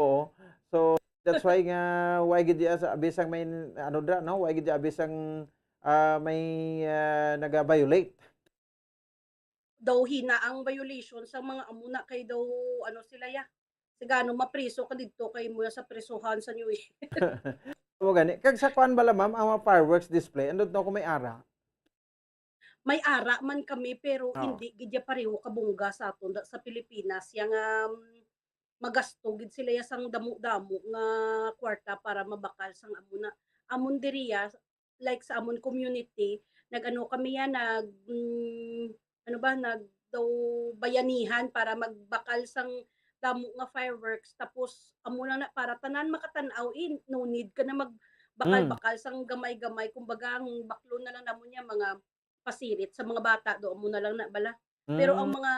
Oo. So, that's why nga, why gid ya sa, bisang may, ano dra, no? Why gid ya, bisang, ah, may, ah, naga-violate? Daw hina ang violation sa mga amo na kay daw, ano sila ya. Sigano mapriso ka didto kay mo sa prisuhan sa New Year. Mo gani. Kag sa kuan bala, ma'am, ang mga fireworks display, andot no kung may ara? May ara man kami, pero Oo. hindi gid ya pareho kabungga sa aton da, sa Pilipinas. Ya nga, um, magasto gid sila ya sang damo-damo nga kwarta para mabakal sang amo na. Amon diri ya, like sa amon community, nag-ano kami ya, nag, mm, ano ba, nag daw bayanihan para magbakal sang damo nga fireworks. Tapos, amo lang na, para tanan makatan-aw, eh, no need ka na magbakal-bakal sang gamay-gamay. Kumbaga, ang baklon na lang namon ya, mga pasirit sa mga bata do, amo na lang na bala. Pero ang Mm. mga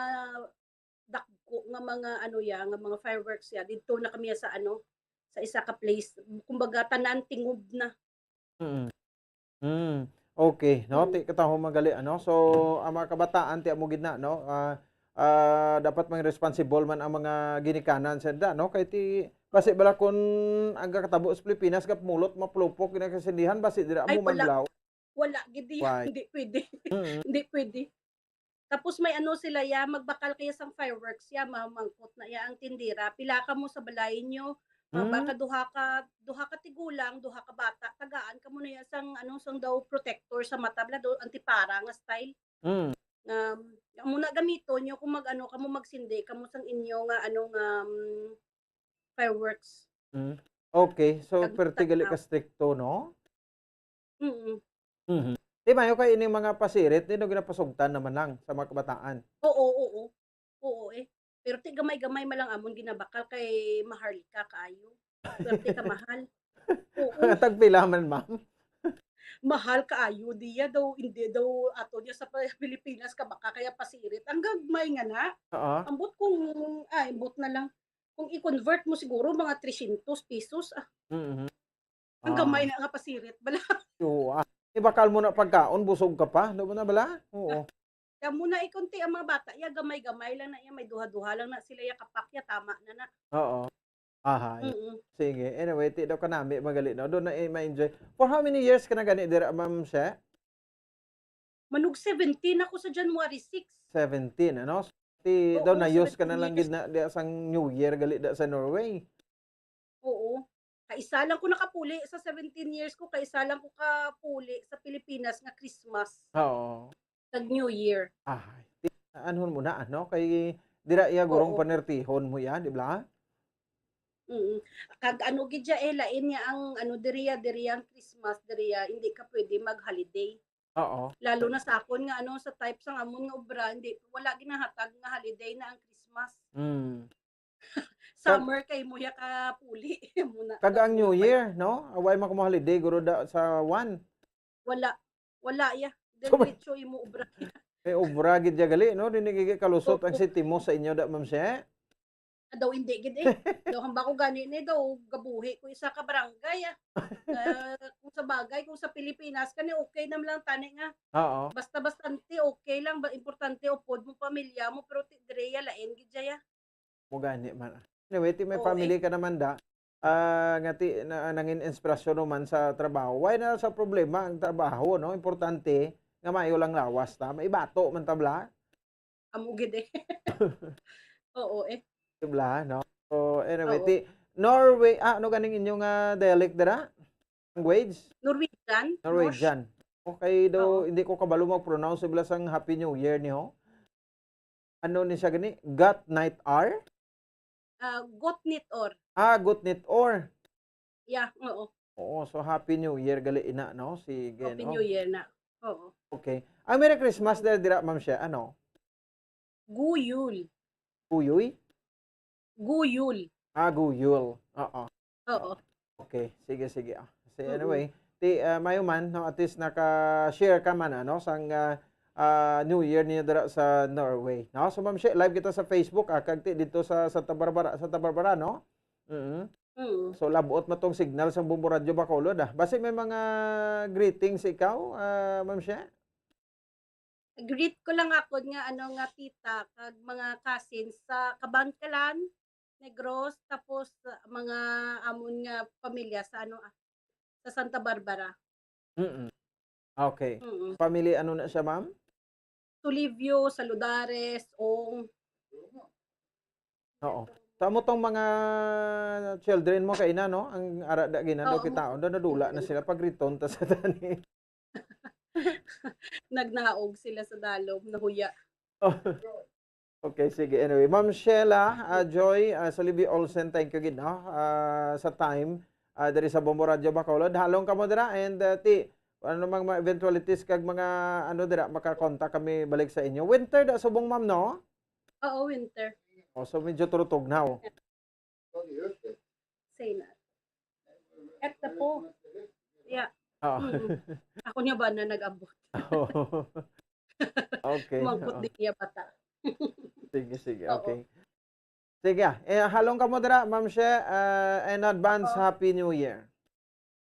dakko nga mga ano ya, nga mga fireworks ya, didto na kami sa ano, sa isa ka place. Kumbaga, tanan tingob na. Mm. Mm. Okay, no? Mm. Ti kataho magali, ano? So, ang mga kabataan, ti amo gid na, no? Ah, ah, dapat mang responsible man ang mga ginikanan sa da, no? Kay ti, basi bala kun ang kakatabo sa Pilipinas, gapmulot, maplupok, ginasindihan, basi dira Ay, mo wala. manlaw. Wala gid ya. Why? Hindi pwede. Mm. Hindi pwede. Tapos may ano sila ya, magbakal kaya sang fireworks ya, mamangkot na ya ang tindera. Pila ka mo sa balay nyo? Mga Mm. baka duha ka, duha ka tigulang, duha ka bata, tagaan ka mo na ya sang, ano, sang daw protector sa mata, bala, daw antipara nga style. Mm. Um, amo na gamito nyo kung mag-ano ka mo, magsindi ka mo sang inyo nga, ano, nga, um, fireworks. Mm. Okay, so Kag perti gali tag-, ka stricto, no? Mm. Mhm. Di mayo kay ining mga pasirit, di no ginapasugtan naman lang sa mga kabataan. Oo, oo. Oo, eh. Pero ti gamay-gamay man lang amon ginabakal kay mahal ka kaayo. Swerte ka mahal. Oo. Mga tagpila man, ma'am? Mahal kaayo diya daw, hindi daw ato niya sa pa-, Pilipinas ka baka kaya pasirit. Ang gagmay nga na. Oo. Ambot kung, ay, ambot na lang. Kung i-convert mo siguro mga trescientos pesos, ah. Mhm. Ang Ah. Gamay na nga pasirit bala. Oo, ah. Ibakal mo na pagkaon, busog ka pa. Di ba na bala? Oo. Kaya muna ikunti ang mga bata, ya gamay-gamay lang na, ya may duha-duha lang na sila, ya kapak, ya tama na na. Oo. Ahay. Mm. Sige. Anyway, ti daw kanami magali, no? Doon na, eh, ma-enjoy. For how many years ka na gani dira, Ma'am She? Manug seventeen ako sa January six. Seventeen, ano? So, ti Oo, daw na-use ka na seventeen lang years. Gid na diya sang New Year gali da sa Norway. Oo. Kaisa lang ko nakapuli sa seventeen years ko, kaisa lang ko kapuli sa Pilipinas nga Christmas. Oo. Kag New Year. Ay, ti-, anhon mo na, ano? Kay dira iya gurong Oo. Panertihon mo yan, di ba? Mm. Kag ano gid siya, eh, lain niya ang ano, diriya, diriya ang Christmas, diriya, hindi ka pwede mag-holiday. Oo. Lalo na sa akon nga, ano, sa type sang amon nga obra, hindi, wala ginahatag nga holiday na ang Christmas. Mm. Summer kay mo ya kapuli. Muna, kag ang New Year, no? Away man ko mo holiday, guro da sa one. Wala. Wala ya. So, diretso imo obra. May obra gid ya gali, no? Dili gid kalusot ang Oo. Sitimo sa inyo da, Ma'am She? Ah, daw hindi gid eh. Daw hamba ko gani ni daw gabuhi ko isa ka barangay, ah. Ah, kung sa bagay, kung sa Pilipinas ka ni, okay naman lang tani nga. Oo. Basta bastante okay lang, ba importante upod mo pamilya mo, pero ti dire ya lain gid ya. Mo gani man. Anyway, ti may Oo, family eh. Ka naman da. Ah, nga ti na, nangin inspirasyon naman sa trabaho. Why na sa problema ang trabaho, no? Importante nga maayo lang lawas ta. May bato man ta bala. Amo gid eh. Oo eh. Di bala, no? So, anyway, Oo. ti, Norway, ah, ano ganing inyong, ah, dialect dira? Language? Norwegian. Norwegian. Okay daw, Oo. hindi ko kabalo mag-pronounce bala sang Happy New Year niyo. Ano ni siya gani? Gat night ar? Ah, Gotnit or. Ah, Gotnit or. Yeah, oo. Oo, so Happy New Year gali ina, no? Sige, Happy no? New Year na. Oo. Okay. Ang Merry Christmas dira, dira, Ma'am Shea, ano? Guyul. Guyoy? Guyul. Ah, guyul. Oo. Oo. Okay, sige, sige. Ah. Kasi Mm-mm. anyway, ti, ah, mayo man, no, at least naka-share ka man, ano, sang, ah, ah, New Year niyo dira sa Norway, no? So, Ma'am Shea, live kita sa Facebook, ah, kag ti dito sa Santa Barbara, Santa Barbara, no? Mm. Mm. So, labot man tong signal sang Bombo Radyo Bacolod, ah. Basi may mga greetings ikaw, ah, Ma'am Shea? Greet ko lang ako nga, ano, nga tita kag mga cousins sa Kabankalan, Negros, tapos, uh, mga amon nga pamilya sa, ano, ah, sa Santa Barbara. Mm. Okay. Mm. Family, ano na siya, ma'am? Tulivio, Saludares, Ong. Oo. Sa mo tong mga children mo kaina, no? Ang ara da gina daw Oo. kita, oh, nadula na sila pag riton ta sa tani. Nagnaog sila sa dalom, nahuya. Oh. Okay, sige. Anyway, Ma'am Sheila, ah, Joy, ah, Solivi Olsen, thank you gid, no? Ah, sa time, ah, diri sa Bombo Radyo Bacolod. Halong kamo dira and, ah, ti, ano mang mga eventualities kag mga, ano dira, makakontak kami balik sa inyo. Winter da subong, ma'am, no? Oo, winter. Oh, so medyo turutugnaw. Say na. At the po. Yeah. Ah. Mm. Ako niya ba na nag-abot? Oh. Okay. Mangkot Oo. din niya bata. Sige, sige. Oo. Okay. Sige, ah. Eh, halong kamo dira, Ma'am She, ah, in advance, Oo. Happy New Year.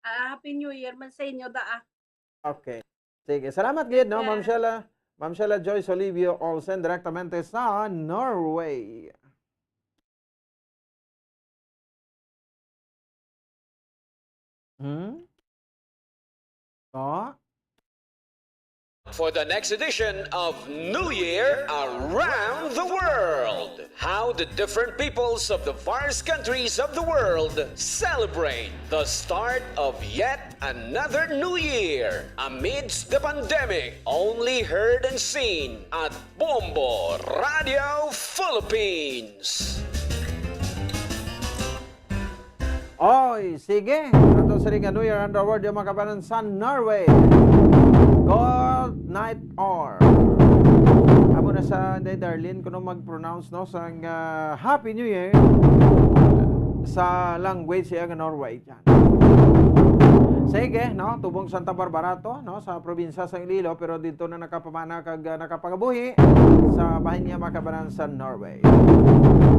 Ah, Happy New Year man sa inyo, da, ah. Okay. Sige, salamat gid, no, Ma'am Yeah. Sheila. Ma'am Sheila Joyce Olivio Olsen, direktamente sa Norway. Hmm? Oh? For the next edition of New Year Around the World, how the different peoples of the various countries of the world celebrate the start of yet another New Year amidst the pandemic, only heard and seen at Bombo Radio Philippines. Oy, sige. Ato sa ring New Year Underworld, yung mga kabanan sa Norway. Good night or. Amo na sa, Day Darlene, kuno mag-pronounce, no, sang, ah, Happy New Year sa language siya nga Norway. Sige, no? Tubong Santa Barbara to, no? Sa probinsya sa Iloilo, pero dito na nakapamana kag, ah, nakapangabuhi sa bahin niya, mga kabanan, sa Norway.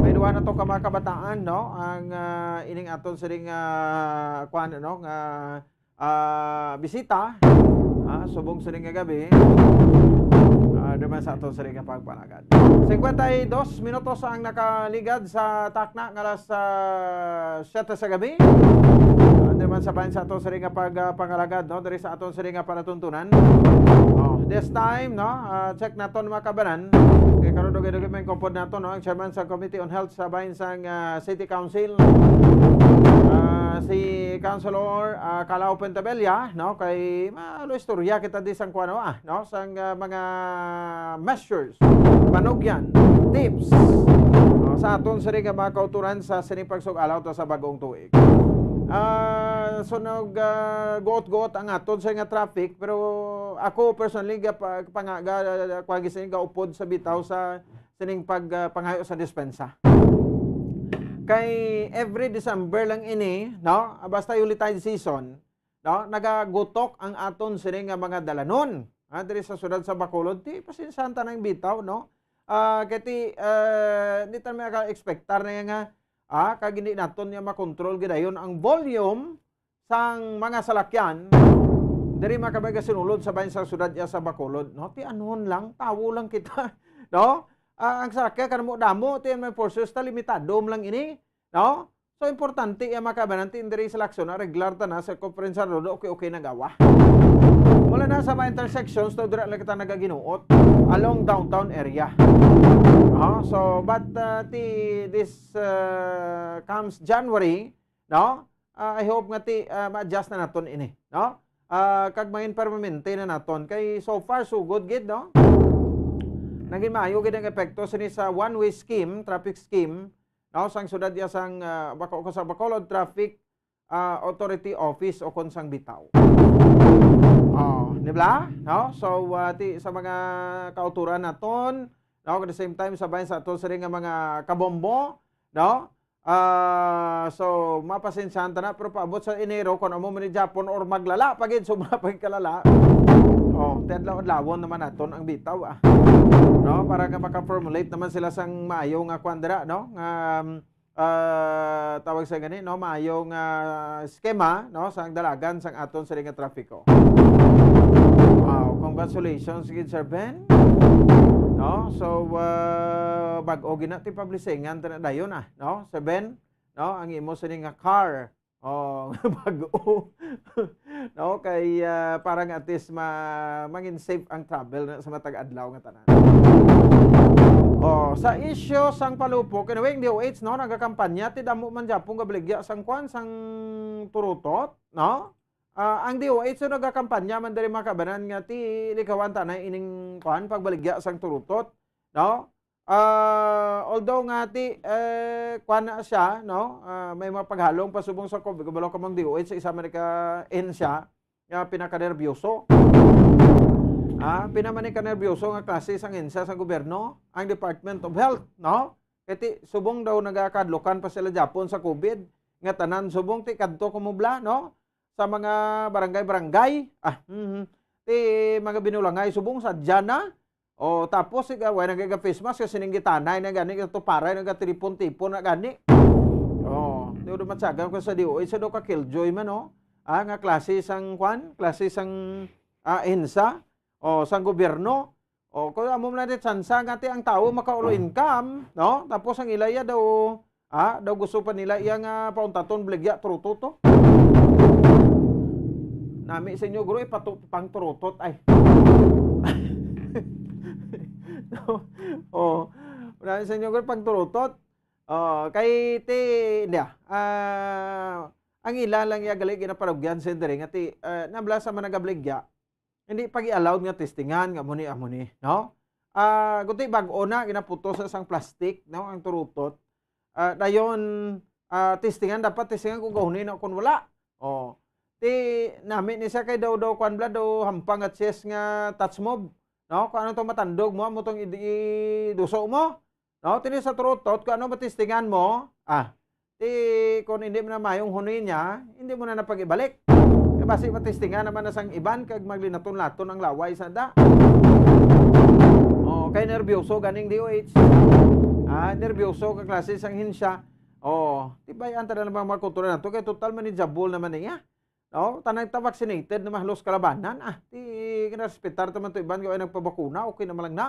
May duwa na to ka mga kabataan, no? Ang, ah, ining aton sining, ah, kuwan, no? Nga, ah, bisita, ah, subong sining nga gabi, ah, naman sa aton sining nga pagpanagan. Cincuenta y dos minutos ang nakaligad sa takna nga alas, ah, siyete sa gabi. Andi man sa bahin sa aton siring nga pag, ah, pangalagad, no, diri sa aton siring nga palatuntunan. Oh, this time, no, ah, check naton, mga kabanan. Kay karon dugay-dugay may kupod nato, no, ang chairman sa Committee on Health sa bahin sang, ah, City Council, ah, si Councilor, ah, Calao Pentabella, no, kay malo istorya kita di sang kuwano, ah, no, sang, ah, mga measures, panugyan, tips, no, sa aton sini nga mga kauturan sa sining pagsug-alaw ta sa bag-ong tuig. Ah, so nag, ah, guot-guot ang aton sa nga traffic, pero ako personally ga pa, pa nga ga, kuwan gid sini, gaupod sa bitaw sa sining pag, ah, pangayo sa dispensa. Kay every December lang ini, no? Basta Yuletide season, no? Nagagutok ang aton sini nga mga dalanon. Ah, diri sa siyudad sa Bacolod, ti, pasinsahan ta nang bitaw, no? Ah, kay ti, eh, di ta may ka-expectar na nga, ah, kag hindi naton niya makontrol gidayon ang volume sang mga salakyan diri, mga kabay, sinulod sa bahin sa siyudad ya sa Bacolod, no? Ti anon lang, tawo lang kita, no? Ah, ang salakyan kadamo-damo, ti may forces ta, limitado man lang ini, no? So, importante iya, mga kabanan, ti diri sa Lacson, regular ta na sa Conference Road, okay-okay na gawa. Mula na sa mga intersections, to dira lang kita nagaginuot along downtown area. Oh, so, but uh, ti this uh, comes January, no? Uh, I hope nga ti uh, ma-adjust na naton ini, no? Uh, kag mangin permanente na naton kay so far so good gid, no? Naging maayo gid ang epekto sini sa one-way scheme, traffic scheme, no, sang siyudad iya sang uh, Baco-, sa Bacolod Traffic ah, Authority Office o kon sang bitaw. Oh, di ba? No? So, ah, ti, sa mga kauturan naton, no, at the same time, sabay sa aton sila nga mga kabombo, no? Ah, so, mapasensyahan ta na, pero paabot sa Enero, kung amo man ni Japon or maglala pa gid, sobra pa gid kalala. Oh, ti adlaw-adlawon naman naton ang bitaw, ah. No? Para nga maka-formulate naman sila sang maayo nga kwan dira, no? Nga, um, ah, tawag sa gani, no, maayo nga eskema, no, sa dalagan sang aton sini nga trapiko. Wow, congratulations gid, Sir Ben. No, so uh, bag-o gina ti publishingan ta na dayon, ah, no, Sir Ben, no, ang imo sini nga car. Oh, bag-o. No, kay ah, para nga at least ma mangin safe ang travel na sa matag adlaw nga tanan. Oh, sa isyu sang palupok, anyway, ang D O H, no, nagakampanya ti damo man gyapon nga baligya sang kwan, sang turutot, no? Ah, ang D O H, no, nagakampanya man diri, mga kabanan, nga ti likawan ta na ining kwan, pagbaligya sang turutot, no? Ah, although nga ti eh, kwan na siya, no? Ah, may mga paghalong pasubong sa COVID, kabalo ka mang D O H sa isa man ka ahensya nga pinakanerbyoso. Ah, pinaman ka nerbiyoso nga klase sang ahensya sa gobyerno, ang Department of Health, no? Kay ti subong daw nagakadlukan pa sila Japon sa COVID, nga tanan subong ti kadto kumubla, no? Sa mga barangay-barangay, ah, mhm. Ti mga binulangay subong sa Jana, o tapos ika way nagaga face mask kasi ning gitanay na gani, ito paray nagatilipon-tipon na gani. Oh, ti udo matsagan ko sa D O H, sa do ka killjoy man, no? Ah, nga klase sang kwan, klase sang ah, ahensya, o sang gobyerno. O kung amo man na tsansa nga ti ang tawo makaulo income, no? Tapos ang ila iya daw, ah, daw gusto pa nila iya nga pauntaton, baligya, turutot to. Nami sa inyo, guro, ipatu pang turutot ay. No? Oh, nami sa inyo, guro, pang turutot. Oh, kay ti, hindi ah. Ah, ang ila lang iya gali ginaparugyan sa diri nga ti, ah, nabla sa managabaligya. Hindi pag-i-allowed nga testingan nga amo ni, amo ni, no? Ah, guti bag-o na ginaputos sa sang plastic, no, ang turutot. Ah, dayon ah, testingan, dapat testingan kung gahuni na kung wala. Oh. Ti nami ni siya kay daw daw kwan bla daw hampang at chest nga touch mob. No? Kung ano to matandog mo, amo tong i- iduso mo. No? Tini sa turutot, kung ano matistingan mo, ah, ti kung hindi mo na mayong huni niya, hindi mo na napag-ibalik. Kay basi matistingan naman na sang iban kag maglinaton-laton ang laway sa da. Oh, kay nerbiyoso ganing D O H. Ah, nerbiyoso ka klase sang ahensya. Oh, tibay-an ta na lang mga kultura nato kay total manageable naman niya. No? Tanang ta vaccinated naman halos kalabanan. Ah, ti kinarespetar ta man to iban kay nagpabakuna, okay naman lang na.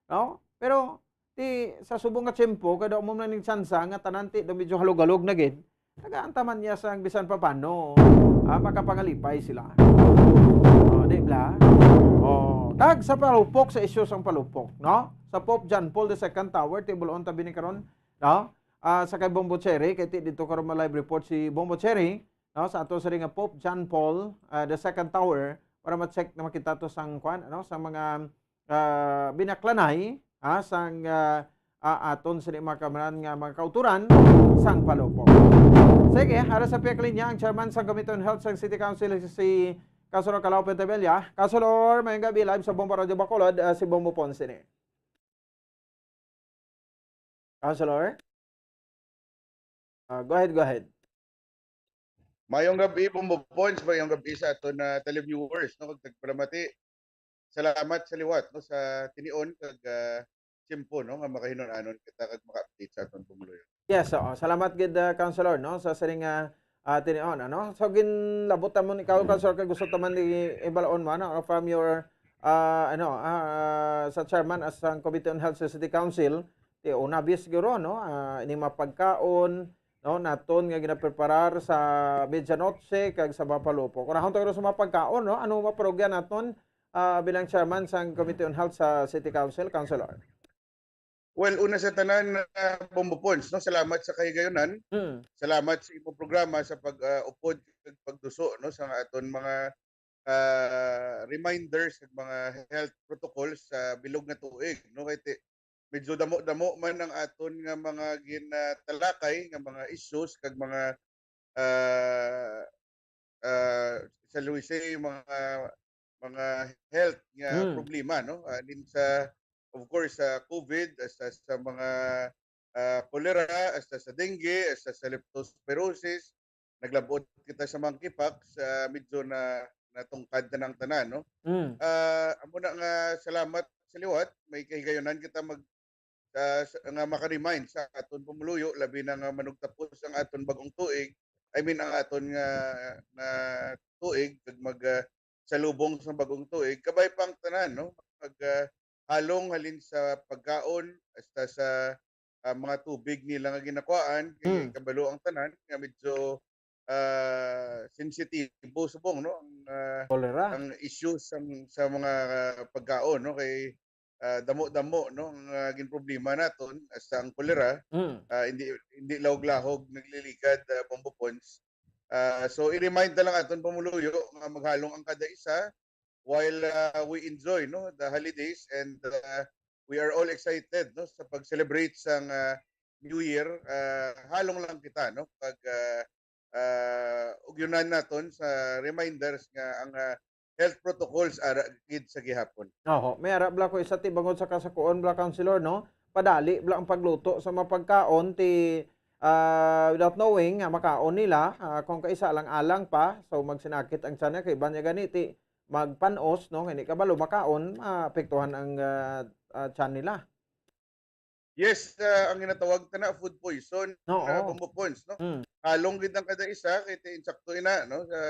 No? Pero ti sa subong nga tiyempo, kada umom na ning tsansa nga tanan ti daw medyo halog-halog na gid, tagaan ta man niya sang bisan pa paano, ah, makapangalipay sila. Oh, di bla? Oh, kag sa palupok, sa isyu sang palupok, no? Sa Pope John Paul the Second Tower, ti bulon tabi ni karon, no? Ah, sa kay Bombo Cherry, kay ti dito karon ma-live report si Bombo Cherry, no? Sa ato sa nga Pope John Paul ah, the Second Tower para ma-check na makita to sang kwan, ano, sa mga ah, binaklanay, ah, sang ah, ah, aton sini mga kamaran nga mga kauturan sang palupok. Sige, ara sa pihak linya ang chairman sang Committee on Health sang City Council, si Councilor Calao Pentebella. Councilor, mayong gabi, live sa Bombo Radio Bacolod, ah, si Bombo Ponce ni. Councilor? Ah, go ahead, go ahead. Mayong gabi, Bombo Pons. Mayong gabi sa aton na televiewers, no? Kag tagpalamati. Salamat sa liwat, no, sa tinion kag ah, tiyempo, no, nga makahinon-anon kita kag maka-update sa aton pumuluyo. Yes, oo. Salamat gid, ah, Councilor, no, sa sining ah, ah, tinion, ano. So ginlabot ta mo ni ikaw, Councilor, kay gusto ta man i- ibalaon mo, ano, from your ah, ano, ah, sa chairman as ang Committee on Health sa City Council, ti una bis siguro, no, ah, ini mapagkaon, no, naton nga ginapreparar sa medianoche kag sa mga palupok. Unahon ta guro sa mga pagkaon, no? Ano maparugyan naton, ah, bilang chairman sang Committee on Health sa City Council, Councilor? Well, una sa tanan, ah, Bombo Pons, no? Salamat sa kahigayonan. Mm. Salamat sa imong programa sa pag, ah, upod kag pagduso, no, sa aton mga, ah, reminders kag mga health protocols sa bilog nga tuig, no? Kay ti-, medyo damo-damo man ang aton nga mga ginatalakay nga mga issues kag mga, ah, ah, shall we say, mga, mga health nga Hmm. problema, no? Ah, din sa, of course, sa COVID, hasta sa mga, ah, cholera, hasta sa dengue, hasta sa leptospirosis. Naglabot kita sa monkeypox, ah, medyo na, natungkad na ng tanan, no? Mm. Ah, amo na nga, salamat sa liwat, may kahigayonan kita mag, ah, sa, nga makaremind sa aton pumuluyo, labi na nga manugtapos ang aton bagong tuig, I mean, ang aton nga, nga tuig, kag mag, ah, salubong sa bagong tuig, kabay pa ang tanan, no? Mag, ah, halong halin sa pagkaon, hasta sa, ah, mga tubig nila nga ginakuhaan, kay Hmm. kabalo ang tanan nga medyo, ah, sensitibo subong, no? Ang, ah, Cholera. ang issue sa, sa mga, ah, pagkaon, no? Kay, ah, damo-damo, no? Ang, ah, ginproblema naton, hasta ang cholera, Mm. ah, hindi, hindi lahog-lahog nagliligad, ah, Bombo Pons. Ah, so, i-remind na lang aton pumuluyo nga maghalong ang kada isa while, ah, we enjoy, no, the holidays and, ah, we are all excited, no, sa pag-celebrate sang, ah, New Year. Ah, halong lang kita, no, pag, ah, ah, ugyunan naton sa reminders nga ang, ah, health protocols ara gid sa gihapon. Oho, may ara bala ko isa ti bangod sa kasakuon bala, Councilor, no? Padali bala ang pagluto sa mga pagkaon ti, ah, without knowing nga makaon nila, ah, kung kaisa lang alang pa, so magsinakit ang tiyan niya, kay iban niya gani ti magpanos, no? Hindi kabalo makaon, maapektuhan ang, ah, ah, tiyan nila. Yes, ah, ang ginatawag ta na food poison, Oo. ah, Bombo Pons, no? Mm. Halong gid ang kada isa, kay ti insakto ina, no? Sa,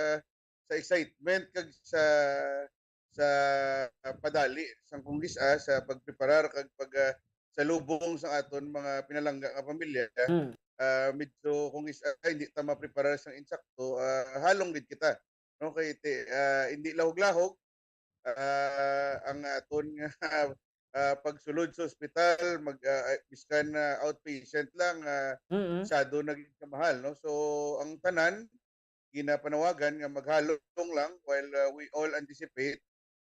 sa excitement kag sa, sa padali sang kung gis-a sa pagpreparar kag pag, ah, salubong sa aton mga pinalangga nga pamilya, Mm. ah, medyo kung gis-a hindi ta mapreparar sang insakto, ah, halong gid kita, no? Kay ti-, ah, hindi lahog-lahog, ah, ang aton nga, ah, pagsulod sa ospital, mag, ah, ah, biskan, ah, outpatient lang, ah, Mm. masyado na gid kamahal, no? So, ang tanan, ginapanawagan nga maghalong lang while, ah, we all anticipate,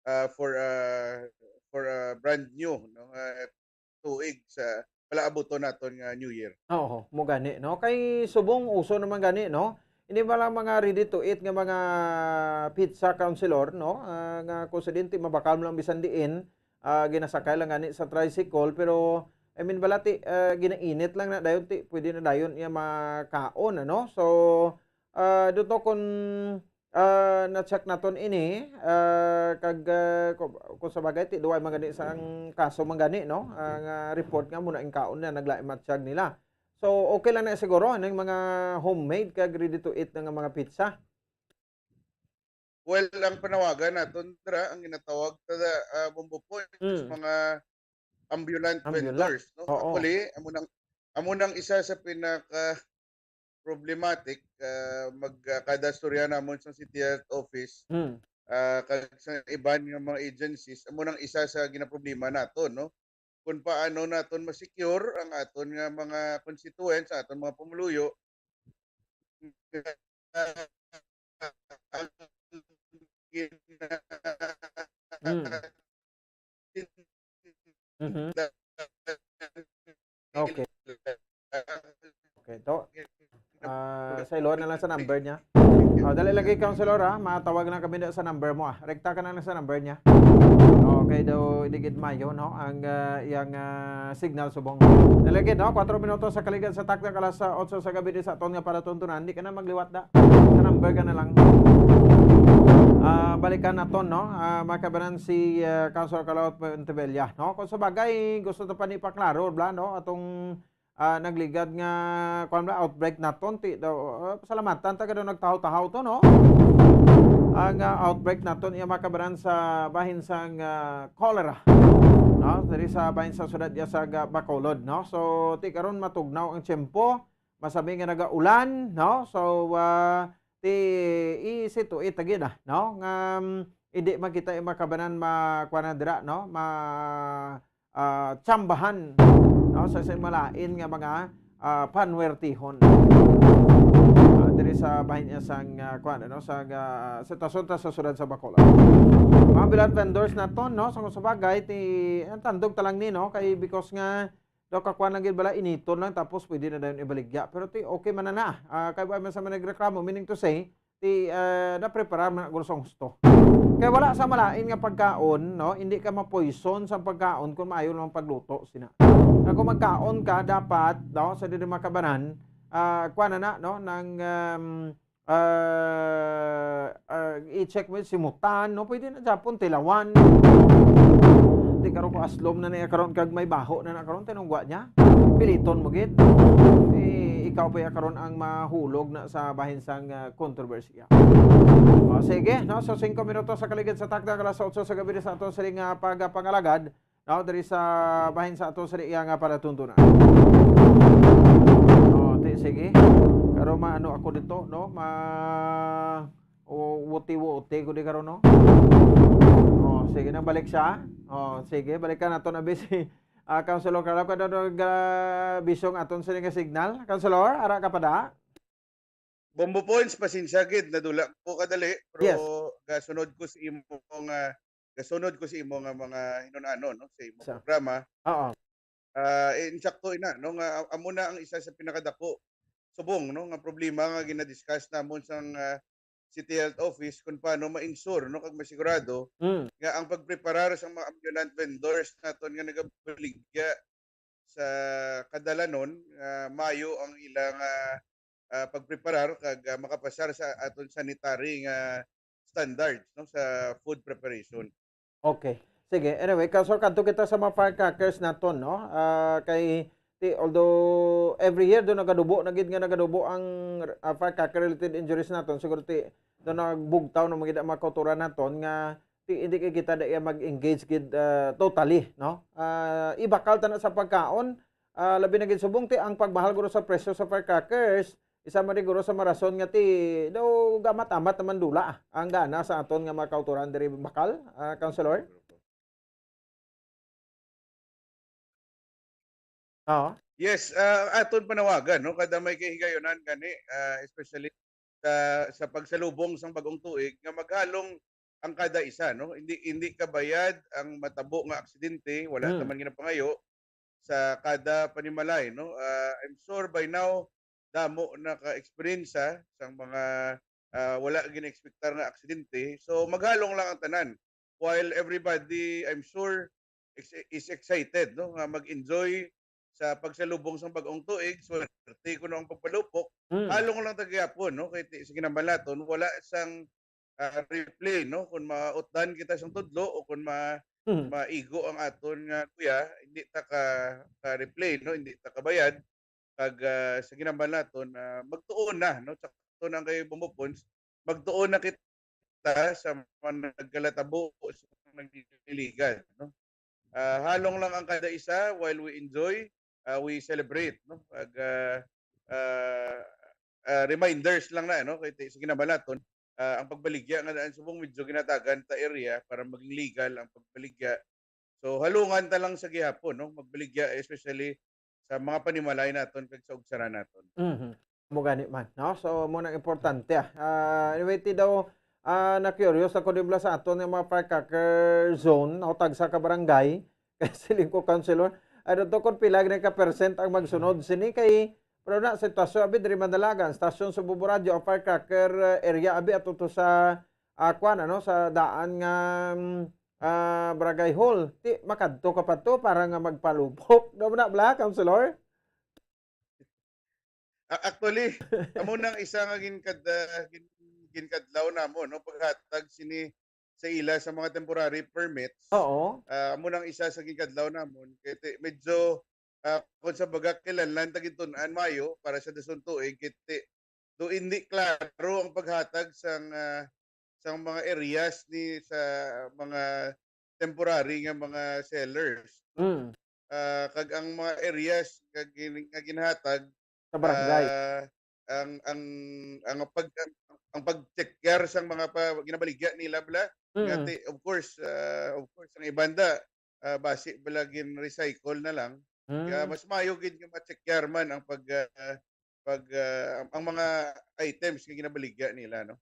ah, for, ah, for a brand new, no, nga tuig sa palaabuton naton nga New Year. Oo, mo gani, no? Kay subong uso naman gani, no? Hindi ba lang mga ready to eat nga mga pizza, Councilor, no? Ah, nga kung sa dinti mabakal mo lang bisan diin, ah, ginasakay lang gani sa tricycle, pero, I mean, bala ti, ah, ginainit lang na dayon ti, pwede na dayon iya makaon, ano? So, ah, duto kung, ah, na-check naton ini, ah, kag, ah, ku-, kung sa bagay, ti, duwa man gani sa ang kaso man gani, no? Ang, ah, report nga muna ang kaon na naglain matsyag nila. So, okay lang na siguro, anong mga homemade kag ready to eat na nga mga pizza? Well, ang panawagan naton dira, ang ginatawag ta, ah, Bombo Pons, Mm. mga ambulant Ambulant. vendors, no? Oo. Actually, amo nang, amo nang isa sa pinaka problematic, ah, mag, ah, kada storya namon sa City Health Office, Mm. ah, kag sa iban nga mga agencies, amo nang isa sa ginaproblema nato, no? Kung paano naton ma-secure ang aton nga mga constituents, ang aton mga pumuluyo, Mm. Mhm. Okay. Okay, to. Ah, sa ilo na lang sa number niya. Oh, dali lagi, Councilor, ha? Matawag lang kami na sa number mo, ah. Rekta ka na lang sa number niya. Okay, daw, hindi gid mayo, no? Ang, ah, iyang, ah, signal subong. Dali lagi, no? Kwatro minutos sa kaligad sa taktak alas, ah, otso sa gabi di sa aton nga palatuntunan. Hindi ka na magliwat, da. Sa number ka na lang. Ah, balikan naton, no? Ah, makabanan si, ah, Councilor Kalaot Montevilla, no? Kung sa bagay, gusto ta pa ni paklaro, bla, no? Atong, ah, nagligad nga, kuwan ba, outbreak naton, ti, daw, ah, pasalamatan ta ka daw nagtahaw-tahaw to, no? Ang, ah, outbreak naton, iya makabanan sa bahin sang, ah, cholera, no? Diri sa bahin sa syudad iya sa ga-, Bacolod, no? So, ti karon matugnaw ang tiyempo, masami nga nagaulan, no? So, ah, ti, i-situate ta gid, ah, no? Nga, um, hindi man kita makabanan ma-, kuwan na dira, no? Ma-, ah, tsambahan, no? Sa, sa malain nga mga, ah, panwertehon. Ah, diri sa bahin niya sang, ah, kuwan, ano, sa, ah, sitwasyon ta sa siyudad sa Bacolod. Mga bilang vendors naton, no? Sa, sa bagay, ti, ang tandog ta lang ni, no? Kay because nga, daw kakuan lang gid bala, initon lang, tapos pwede na dayon ibaligya. Pero ti, okay man na na. Ah, kay wa man sa man nagreklamo, meaning to say, ti, ah, napreparar man na guro sa husto. Kay wala sa malain nga pagkaon, no? Hindi ka mapoison sa pagkaon kung maayo lang pagluto, sina. Kag kung magkaon ka, dapat, no, sa dili makabanan, ah, kuan na na, no, nang, um, ah, ah, i-check mo, simutan, no? Pwede na japon, tilawan. Di karon ko aslom na niya karon kag may baho na na karon, tinungwa niya. Piliton mo gid. Eh, ikaw pa ya karon ang mahulog na sa bahin sang, ah, kontrobersiya. O, sige, no? So, singko minutos sa kaligid sa takda, alas otso sa gabi sa ato sining, ah, pagpangalagad, no? Diri sa bahin sa ato sa iya nga palatuntunan. O, ti, sige. Karon maano ako dito, no? Ma-, o, wuti-wuti ko di karon, no? O, sige, nabalik siya. O, sige, balikan nato na busy. Ah, Councilor Carlo, kung ano nag, ah, bisong aton sa nga signal. Councilor, ara ka pa da? Bombo Points, pasensya gid, nadula ko kadali, pero Yes. gasunod ko sa imo nga, gasunod ko sa imo nga mga hinun-anon, no, sa imong Sa programa. Oo. Ah, eh, insakto ina, no, nga amo na ang isa sa pinakadako subong, no, nga problema nga ginadiscuss namon sang, ah, City Health Office kung paano ma-ensure, no, kag masigurado Mm. nga ang pagpreparar sa mga ambulant vendors naton nga nagabaligya sa kadalanon, ah, maayo ang ilang, ah, ah, pagpreparar kag, ah, makapasar sa aton sanitary nga standards, no, sa food preparation. Okay. Sige. Anyway, kaso kadto kita sa mga firecrackers naton, no? Ah, kay ti, although every year do nagadubo na gid nga nagadubo ang, ah, firecracker related injuries naton, siguro ti do nagbugtaw na mga mga kauturan naton nga ti, hindi kay kita da iya mag-engage gid, ah, totally, no? Ah, ibakal ta na sa pagkaon, ah, labi na gid subong ti ang pagmahal guro sa presyo sa firecrackers, isa man guro sa marason nga ti daw gamat-amat naman dula, ah, ang gana sa aton nga mga kauturan diri bakal, ah, Councilor? Oo. Yes, ah, aton panawagan, no, kada may kahigayonan gani, ah, especially sa, sa pagsalubong sang bag-ong tuig, nga maghalong ang kada isa, no? Hindi, hindi kabayad ang matabo nga aksidente, wala Mm. ta man ginapangayo sa kada panimalay, no? Ah, I'm sure by now, damo naka-eksperyensya sang mga, ah, wala gina-expectar nga aksidente. So, maghalong lang ang tanan. While everybody, I'm sure, ex-, is excited, no, nga mag-enjoy sa pagsalubong sang bag-ong tuig, swerte kuno ang pagpalupok. Mm. Halong lang ta gihapon, no, kay ti-, sa kinahanglan naton, wala sang, ah, replay, no, kung mautdan kita sang tudlo o kung ma-, Mm. maigo ang aton nga kuya, hindi ta ka, ka-replay, no, hindi ta kabayad. Kag, ah, sa kinahanglan naton, ah, magtuon na, no, sakto na kay Bombo Pons, magtuon na kita sa mga nagkalatabo, sa mga nagliligan, no? Ah, halong lang ang kada isa while we enjoy, ah, we celebrate, no? Ag, ah, ah, ah, reminders lang na, no? Kay ti-, sa kinahanglan naton, ah, ang pagbaligya nga daan subong medyo ginatagan ta area para maging legal ang pagbaligya. So, halungan ta lang sa gihapon, no? Magbaligya, especially sa mga panimalay naton kag sa ugsaran naton. Mhm. Mo gani man, no? So, mo nang importante, ah. Ah, anyway, ti daw, ah, na-curious ako, di ba, sa aton nga mga firecracker zone, o tagsa ka barangay, kay siling ko, Councilor, I don't know kung pila gani ka percent ang magsunod sini, kay, pero na, sitwasyon, abi, diri Mandalagan, stasyon sa Bubo Radio, ang firecracker, eh, area, abi, ato to sa, ah, kwan, ano, sa daan nga, mm, ah, Barangay Hall. Ti, makadto ka pa to para nga magpalupok. Daw na, bala, Councilor? A-, actually, amo nang isa nga ginkad-, ah, gin-, ginkadlaw namo, no, paghatag sini sa ila sa mga temporary permits. Oo. Ah, amo nang isa sa ginkadlaw namon. Kay ti-, medyo, ah, kung sa baga, kilanlan ta gintun-an maayo para sa dason tuig, kay ti-, do hindi klaro ang paghatag sang, ah, sang mga areas ni sa mga temporary nga mga sellers. Mm. Ah, kag ang mga areas nga gin-, nga ginhatag, Sa barangay. Ah, ang, ang, ang pag-, ang, ang pagtsekyar sang mga pa-, ginabaligya nila bala. Mm. Ngati, of course, ah, of course, ang ibanda, ah, basi bala gin-recycle na lang. Kaya Mm. mas maayo gid nga matsekyar man ang pag, ah, pag, ah, ang, ang mga items nga ginabaligya nila, no?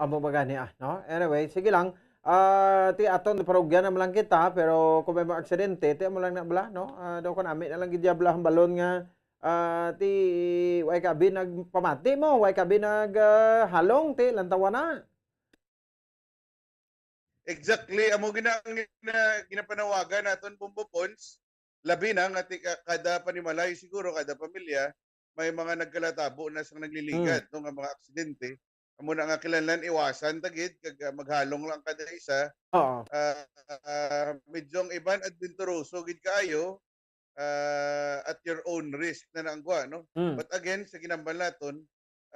Amo ba gani, ah, no? Anyway, sige lang. Ah, ti aton parugyan naman lang kita, pero kung may mga aksidente, ti amo lang na bala, no? Ah, daw ko nami na lang gid bala ang balon nga, ah, ti way kabi nagpamati mo, way kabi nag, ah, halong, ti lantawan na. Exactly, amo gina ang gina-, ginapanawagan naton, Bombo Pons. Labi na nga ti-, ka-, kada panimalay siguro, kada pamilya, may mga nagkalatabo na sang nagliligad, Mm. no, nga mga aksidente. Amo na nga kinahanglan iwasan ta gid kag, ah, maghalong lang kada isa. Oo. Ah, ah, medyo ang iban adventuroso gid kaayo, ah, at your own risk na naangwa, no? Mm. But again, sa ginambal naton,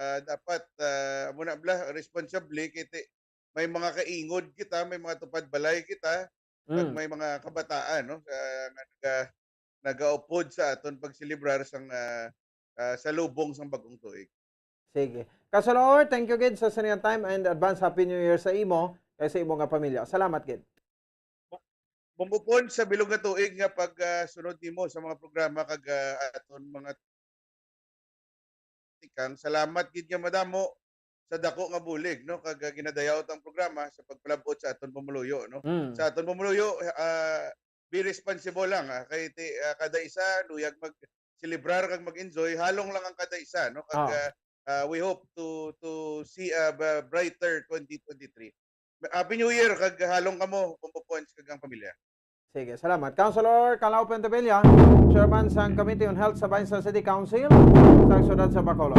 ah, dapat, ah, amo na bala, responsable, kay ti-, may mga kaingod kita, may mga tupad balay kita, kag Mm. may mga kabataan, no, sa, nga naga-, nagaupod sa aton pagselebrar sang, ah, ah, sa lubong sang bagong tuig. Sige. Councilor, thank you gid sa sining time and advance Happy New Year sa imo kag sa imo nga pamilya. Salamat gid. Bombo Pons, sa bilog nga tuig nga pag, ah, sunod nimo sa mga programa kag, ah, aton mga tikang. Salamat gid nga madamo sa dako nga bulig, no, kag, ah, ginadayaw ang programa sa pagpalab-ot sa aton pumuluyo, no. Mm. Sa aton pumuluyo, ah, be responsible lang, ah, kay ti-, ah, kada isa luyag mag-celebrar kag mag-enjoy, halong lang ang kada isa, no, kag, Ah. ah, ah, we hope to, to see a b-, brighter twenty twenty-three. Happy New Year kag halong kamo, Bombo Pons kag ang pamilya. Sige, salamat. Councilor Calao Pentevilla, Chairman sang Committee on Health sa Bayan sa City Council sa siyudad sa Bacolod.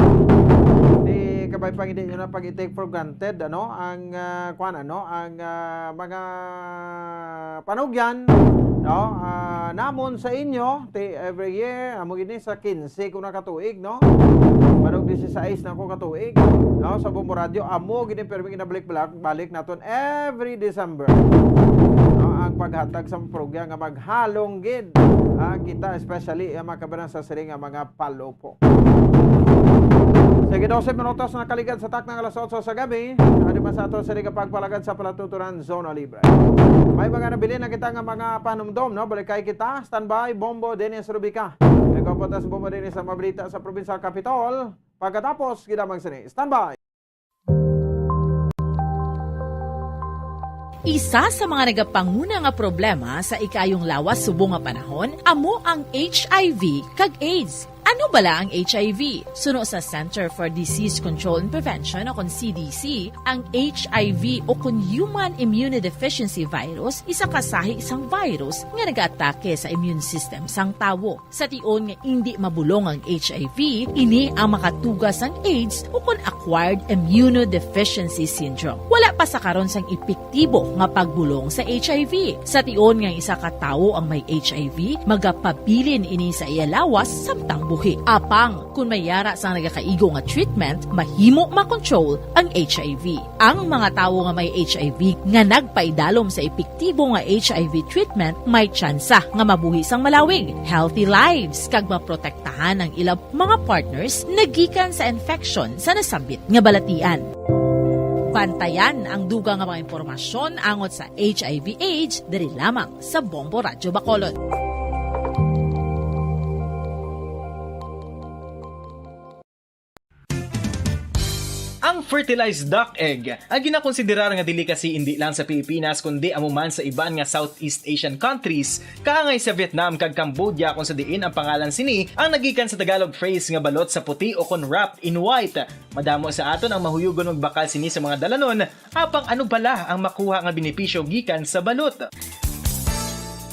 Di kabay pang hindi nyo na pag-take for granted, ano, ang, ah, kuwan, ano, ang, ah, mga panugyan, no, ah, namon sa inyo, ti every year, amo gini sa quince ko na katuig, no? Manong disisais na ko katuig, no? Sa Bombo Radio, amo gini pirmi ginabalik-balik naton every December. No? Ang paghatag sa programa nga maghalong gid, ah, kita, especially ang mga kabanan sa siring nga mga palopo. Sige, dose minutos na kaligad sa takna nga alas otso sa gabi. Ano man sa aton siring nga pagpalagad sa palatuturan, Zona Libre. May mga nabilin na kita nga mga panumdom, no? Balikay kita. Standby, Bombo Dennis Rubica. Nagpapunta sa Bombo Dennis ang mabalita sa probinsya Capitol. Pagkatapos, gid lamang sini. Standby. Isa sa mga nagapanguna nga problema sa ikaayong lawas subong nga panahon amo ang H I V kag AIDS. Ano bala ang H I V? Suno sa Center for Disease Control and Prevention o kon C D C, ang H I V o kon Human Immunodeficiency Virus isa ka sahi sang virus nga nagaatake sa immune system sang tawo. Sa tion nga indi mabulong ang H I V, ini ang makatuga sang AIDS o kon acquired immunodeficiency syndrome. Wala pa sa karon sang epektibo nga pagbulong sa H I V. Sa tion nga isa ka tawo ang may H I V, magapabilin ini sa iya lawas samtang buhi. Apang, kon may yara sang nagakaigo nga treatment, mahimo makontrol ang H I V. Ang mga tawo nga may H I V nga nagpaidalom sa epektibo nga H I V treatment may tsansa nga mabuhi sang malawig, healthy lives, kag maprotektahan ang ilang mga partners nagikan sa infection sa nasambit nga balatian. Bantayan ang dugang nga mga impormasyon angot sa H I V AIDS diri lamang sa Bombo Radyo Bacolod. Ang fertilized duck egg, ang ginakonsiderar nga delicacy indi lang sa Pilipinas, kundi amo man sa iban nga Southeast Asian countries, kaangay sa Vietnam kag Cambodia, kung sa diin ang pangalan sini ang nagikan sa Tagalog phrase nga balot sa puti o kon wrapped in white. Madamo sa aton ang mahuyugon magbakal sini sa mga dalanon, apang ano bala ang makuha nga benepisyo gikan sa balot?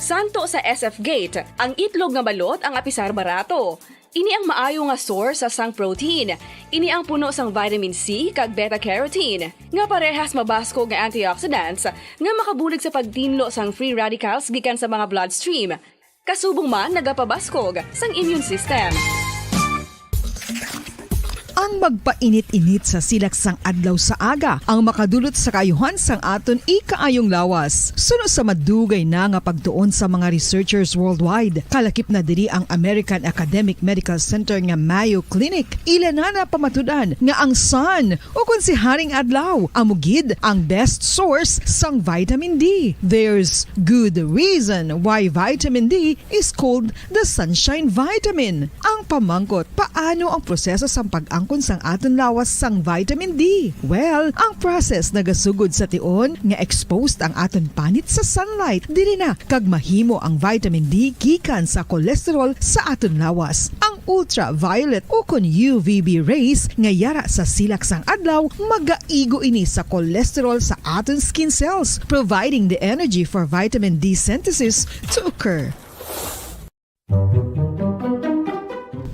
Santo sa S F Gate, ang itlog nga balot ang apisar barato. Ini ang maayo nga source sang protein. Ini ang puno sang vitamin C kag beta-carotene, nga parehas mabaskog nga antioxidants nga makabulig sa pagtinlo sang free radicals gikan sa mga bloodstream. Kasubong man nagapabaskog sang immune system. Ang magpainit-init sa silak sang adlaw sa aga ang makadulot sa kaayuhan sang aton ikaayong lawas. Suno sa madugay na nga pagtuon sa mga researchers worldwide, kalakip na diri ang American Academic Medical Center nga Mayo Clinic, ila na napamatud-an nga ang sun, ukon si Haring Adlaw, amo gid ang best source sang vitamin D. There's good reason why vitamin D is called the sunshine vitamin. Ang pamangkot, paano ang proseso sang pag-angkon sang aton lawas sang vitamin D? Well, ang process nagasugod sa tion nga exposed ang aton panit sa sunlight. Diri na kag mahimo ang vitamin D gikan sa cholesterol sa aton lawas. Ang ultraviolet ukon U V B rays nga yara sa silak sang adlaw magaigo ini sa cholesterol sa aton skin cells, providing the energy for vitamin D synthesis to occur.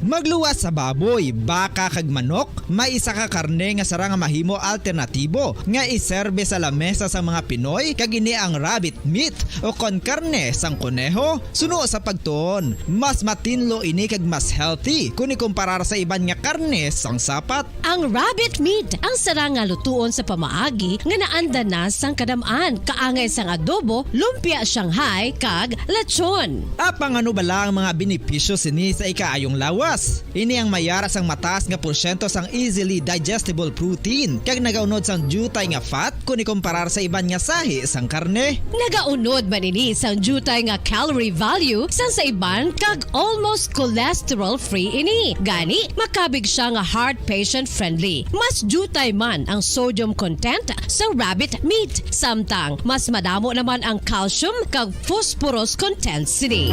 Magluwas sa baboy, baka, kag manok, may isa ka karne nga sarang nga mahimo alternatibo nga iserbe sa lamesa sang mga Pinoy, kag ini ang rabbit meat, ukon karne sang kuneho. Suno sa pagtuon, mas matinlo ini kag mas healthy kon ikumparar sa iban nga karne sang sapat. Ang rabbit meat ang sarang nga lutuon sa pamaagi nga naanda na sang kadam-an, kaangay sang adobo, lumpia Shanghai, kag lechon. Apang ano bala ang mga benepisyo sini sa ikaayong lawas? Ini ang mayara sang mataas nga porsyento sang easily digestible protein, kag nagaunod sang diutay nga fat kon ikumparar sa iban nga sahi sang karne. Nagaunod man ini sang diutay nga calorie value sang sa iban, kag almost cholesterol-free ini. Gani, makabig siya nga heart patient-friendly. Mas diutay man ang sodium content sa rabbit meat, samtang mas madamo naman ang calcium kag phosphorus content sini.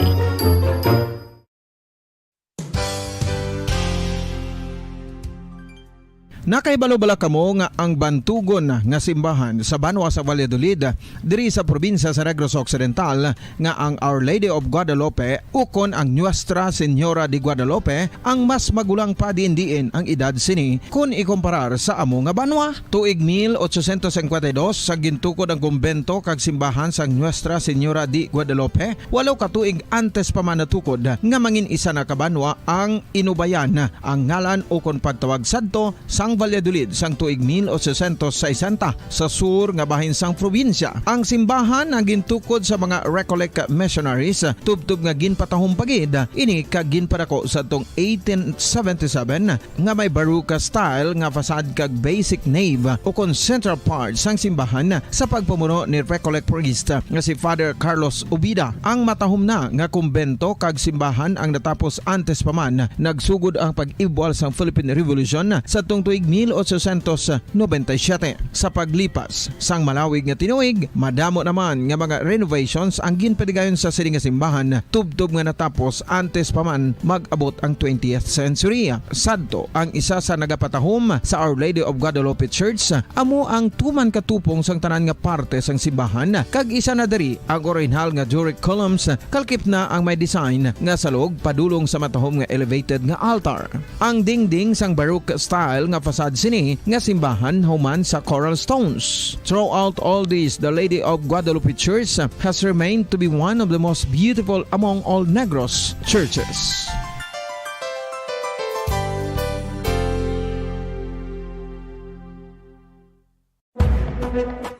Nakahibalo bala kamo nga ang bantugon nga simbahan sa banwa sa Valladolid, diri sa probinsya sa Negros Occidental, nga ang Our Lady of Guadalupe ukon ang Nuestra Señora de Guadalupe ang mas magulang pa diin-diin ang edad sini kon ikumparar sa amo nga banwa? Tuig mil ochocientos cincuenta y dos, sa gintukod ang kumbento kag simbahan sang Nuestra Señora de Guadalupe, walo ka tuig antes pa man natukod nga mangin isa na ka banwa ang Inubayan, ang ngalan ukon pagtawag sadto sang Valladolid sang tuig mil ochocientos sesenta, sa sur nga bahin sang probinsya. Ang simbahan ang gintukod sa mga Recollect missionaries, tubtob nga ginpatahom pa gid ini kag ginpadako sadtong eighteen seventy-seven, nga may Baroque style nga facade kag basic nave ukon central part sang simbahan sa pagpamuno ni Recollect priest nga si Father Carlos Ubida. Ang matahom na nga kumbento kag simbahan ang natapos antes pa man nagsugod ang pag-ibwal sang Philippine Revolution sadtong tuig mil ochocientos noventa y siete. Sa paglipas sang malawig nga tinuig, madamo naman nga mga renovations ang ginpadigayon sa sini nga simbahan, tubtob nga natapos antes pa man mag-abot ang twentieth century. Sadto, ang isa sa nagapatahom sa Our Lady of Guadalupe Church amo ang tuman ka tupong sang tanan nga parte sang simbahan, kag isa na diri ang orihinal nga Doric columns, kalkip na ang may design nga salog padulong sa matahom nga elevated nga altar. Ang dingding sang Baroque style nga facade sini nga simbahan human sa coral stones. Throughout all this, the Lady of Guadalupe Church has remained to be one of the most beautiful among all Negros churches.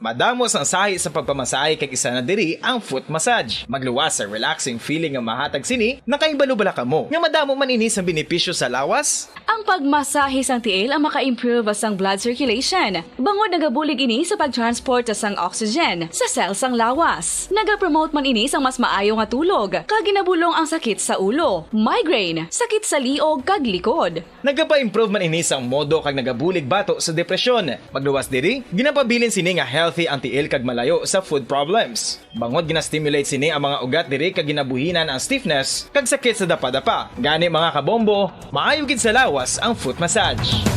Madamo sang sahi sa pagpamasahe, kag isa na diri ang foot massage. Magluwas sa relaxing feeling nga mahatag sini. Nakahibalo bala kamo nga madamo man ini sang benepisyo sa lawas? Ang pagmasahe sang tiil ang maka-improve sang blood circulation, bangod nagabulig ini sa pag-transport sang oxygen sa cell sang lawas. Nagapromote man ini sang mas maayo nga tulog, kag ginabulong ang sakit sa ulo, migraine, sakit sa liog kag likod. Nagapa-improve man ini sang modo kag nagabulig bato sa depresyon. Magluwas diri, ginapabilin sini nga healthy ang tiil kag malayo sa foot problems. Bangod gina-stimulate sini ang mga ugat diri kag ginabuhinan ang stiffness kag sakit sa dapadapa. Gani, mga kabombo, maayo gid sa lawas ang foot massage.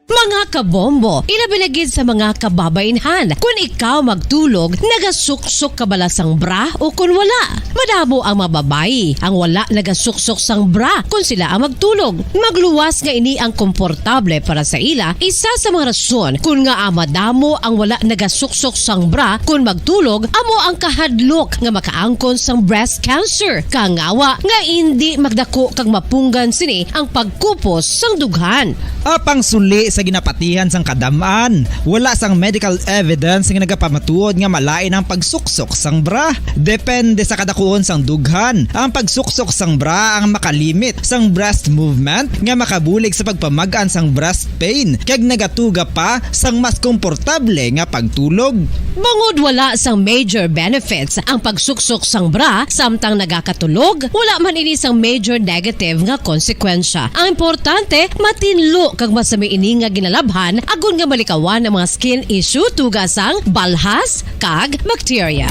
Mga Kabombo, ilabi na gid sa mga kababaynhan. Kun ikaw magtulog, nagasuksok ka bala sang bra o kun wala? Madamo ang mga babayi ang wala nagasuksok sang bra kun sila ang magtulog. Magluwas nga ini ang komportable para sa ila, isa sa mga rason kun ngaa madamo ang wala nagasuksok sang bra kun magtulog, amo ang kahadlok nga makaangkon sang breast cancer. Kangawa nga indi magdako kag mapunggan sini ang pagkupos sang dughan. Apang suli sa ginapatihan sang kadam-an, wala sang medical evidence nga nagapamatuod nga malain ang pagsuksok sang bra. Depende sa kadakuon sang dughan, ang pagsuksok sang bra ang makalimit sang breast movement nga makabulig sa pagpamag-an sang breast pain kag nagatuga pa sang mas komportable nga pagtulog. Bangod wala sang major benefits ang pagsuksok sang bra samtang nagakatulog, wala man ini sang major negative nga konsekwensya. Ang importante, matinlo kag masami ini nga ginalabhan agod nga malikawan ang mga skin issue tuga sang balhas kag bakterya.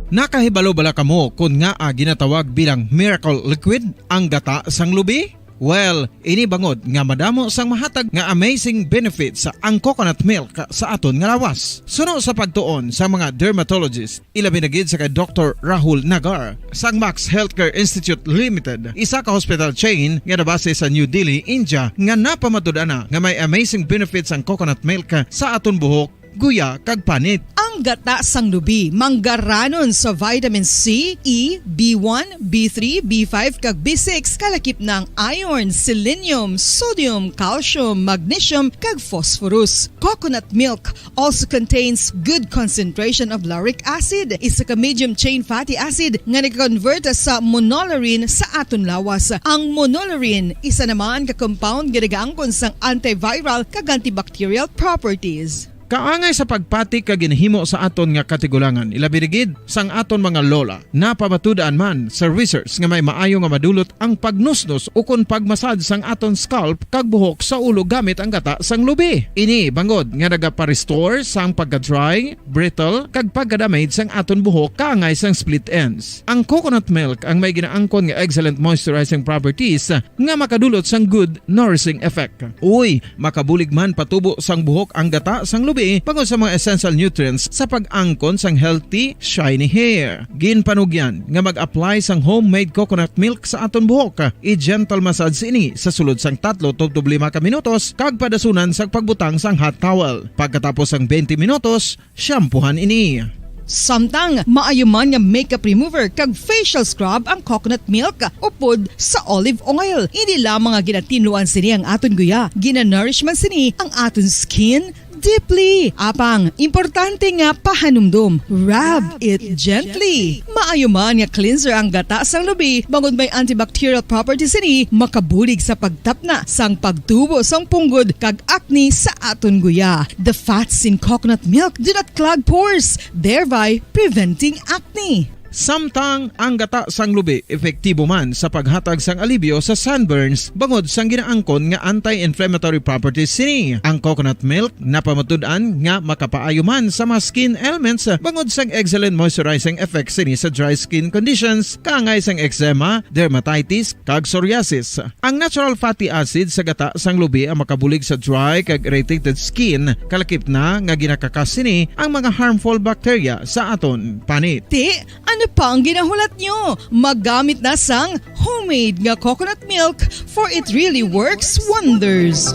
Nakahibalo bala kamo kon ngaa ginatawag bilang miracle liquid ang gata sang lubi? Well, ini bangod nga madamo sang mahatag nga amazing benefits ang coconut milk sa aton nga lawas. Suno sa pagtuon sa mga dermatologist, ilabi na gid sa kay Doktor Rahul Nagar sang Max Healthcare Institute Limited, isa ka hospital chain nga nabase sa New Delhi, India, nga napamatud-an na nga may amazing benefits ang coconut milk sa aton buhok, guya, kag panit. Ang gata sang lubi manggaranon sa vitamin C, E, B one, B three, B five, kag B six, kalakip na ang iron, selenium, sodium, calcium, magnesium, kag phosphorus. Coconut milk also contains good concentration of lauric acid, isa ka medium chain fatty acid nga nag-convert sa monolaurin sa aton lawas. Ang monolaurin, isa naman ka compound nga nagaangkon sang antiviral kag antibacterial properties. Kaangay sa pagpati kag ginhimo sa aton nga katigulangan, ilabi na gid sang aton mga lola. Napamatud-an man sa research nga may maayo nga madulot ang pagnusnos ukon pagmasad sang aton scalp kag buhok sa ulo gamit ang gata sang lubi. Ini bangod nga nagapa-restore sang pagka-dry, brittle, kag pagka-damage sang aton buhok kaangay sang split ends. Ang coconut milk ang may ginaangkon nga excellent moisturizing properties nga makadulot sang good nourishing effect. Uy, makabulig man patubo sang buhok ang gata sang lubi bangod sa mga essential nutrients sa pag-angkon sang healthy, shiny hair. Ginpanugyan nga mag-apply sang homemade coconut milk sa aton buhok. I-gentle massage ini sa sulod sang tatlo tubtob lima ka minutos kag padasunan sa pagbutang sang hot towel. Pagkatapos sang twenty minutos, shampoohan ini. Samtang maayo man nga makeup remover kag facial scrub ang coconut milk upod sa olive oil. Hindi lamang nga ginatinluan sini ang aton guya, ginanourish man sini ang aton skin deeply. Apang, importante nga pahanumdom, rub it gently. Maayo man nga cleanser ang gata sang lubi, bangod may antibacterial properties sini, makabulig sa pagtapna sang pagtubo sang punggod kag acne sa aton guya. The fats in coconut milk do not clog pores, thereby preventing acne. Samtang ang gata sang lubi epektibo man sa paghatag sang alibyo sa sunburns bangod sang ginaangkon nga anti-inflammatory properties sini. Ang coconut milk napamatud-an nga makapaayo man sa mga skin ailments bangod sang excellent moisturizing effect sini sa dry skin conditions, kaangay sang eczema, dermatitis, kag psoriasis. Ang natural fatty acid sa gata sang lubi ang makabulig sa dry kag irritated skin, kalakip na nga ginakakas sini ang mga harmful bacteria sa aton panit. Ti, ano pa ang ginahulat nyo? Magamit na sang homemade nga coconut milk, for it really works wonders.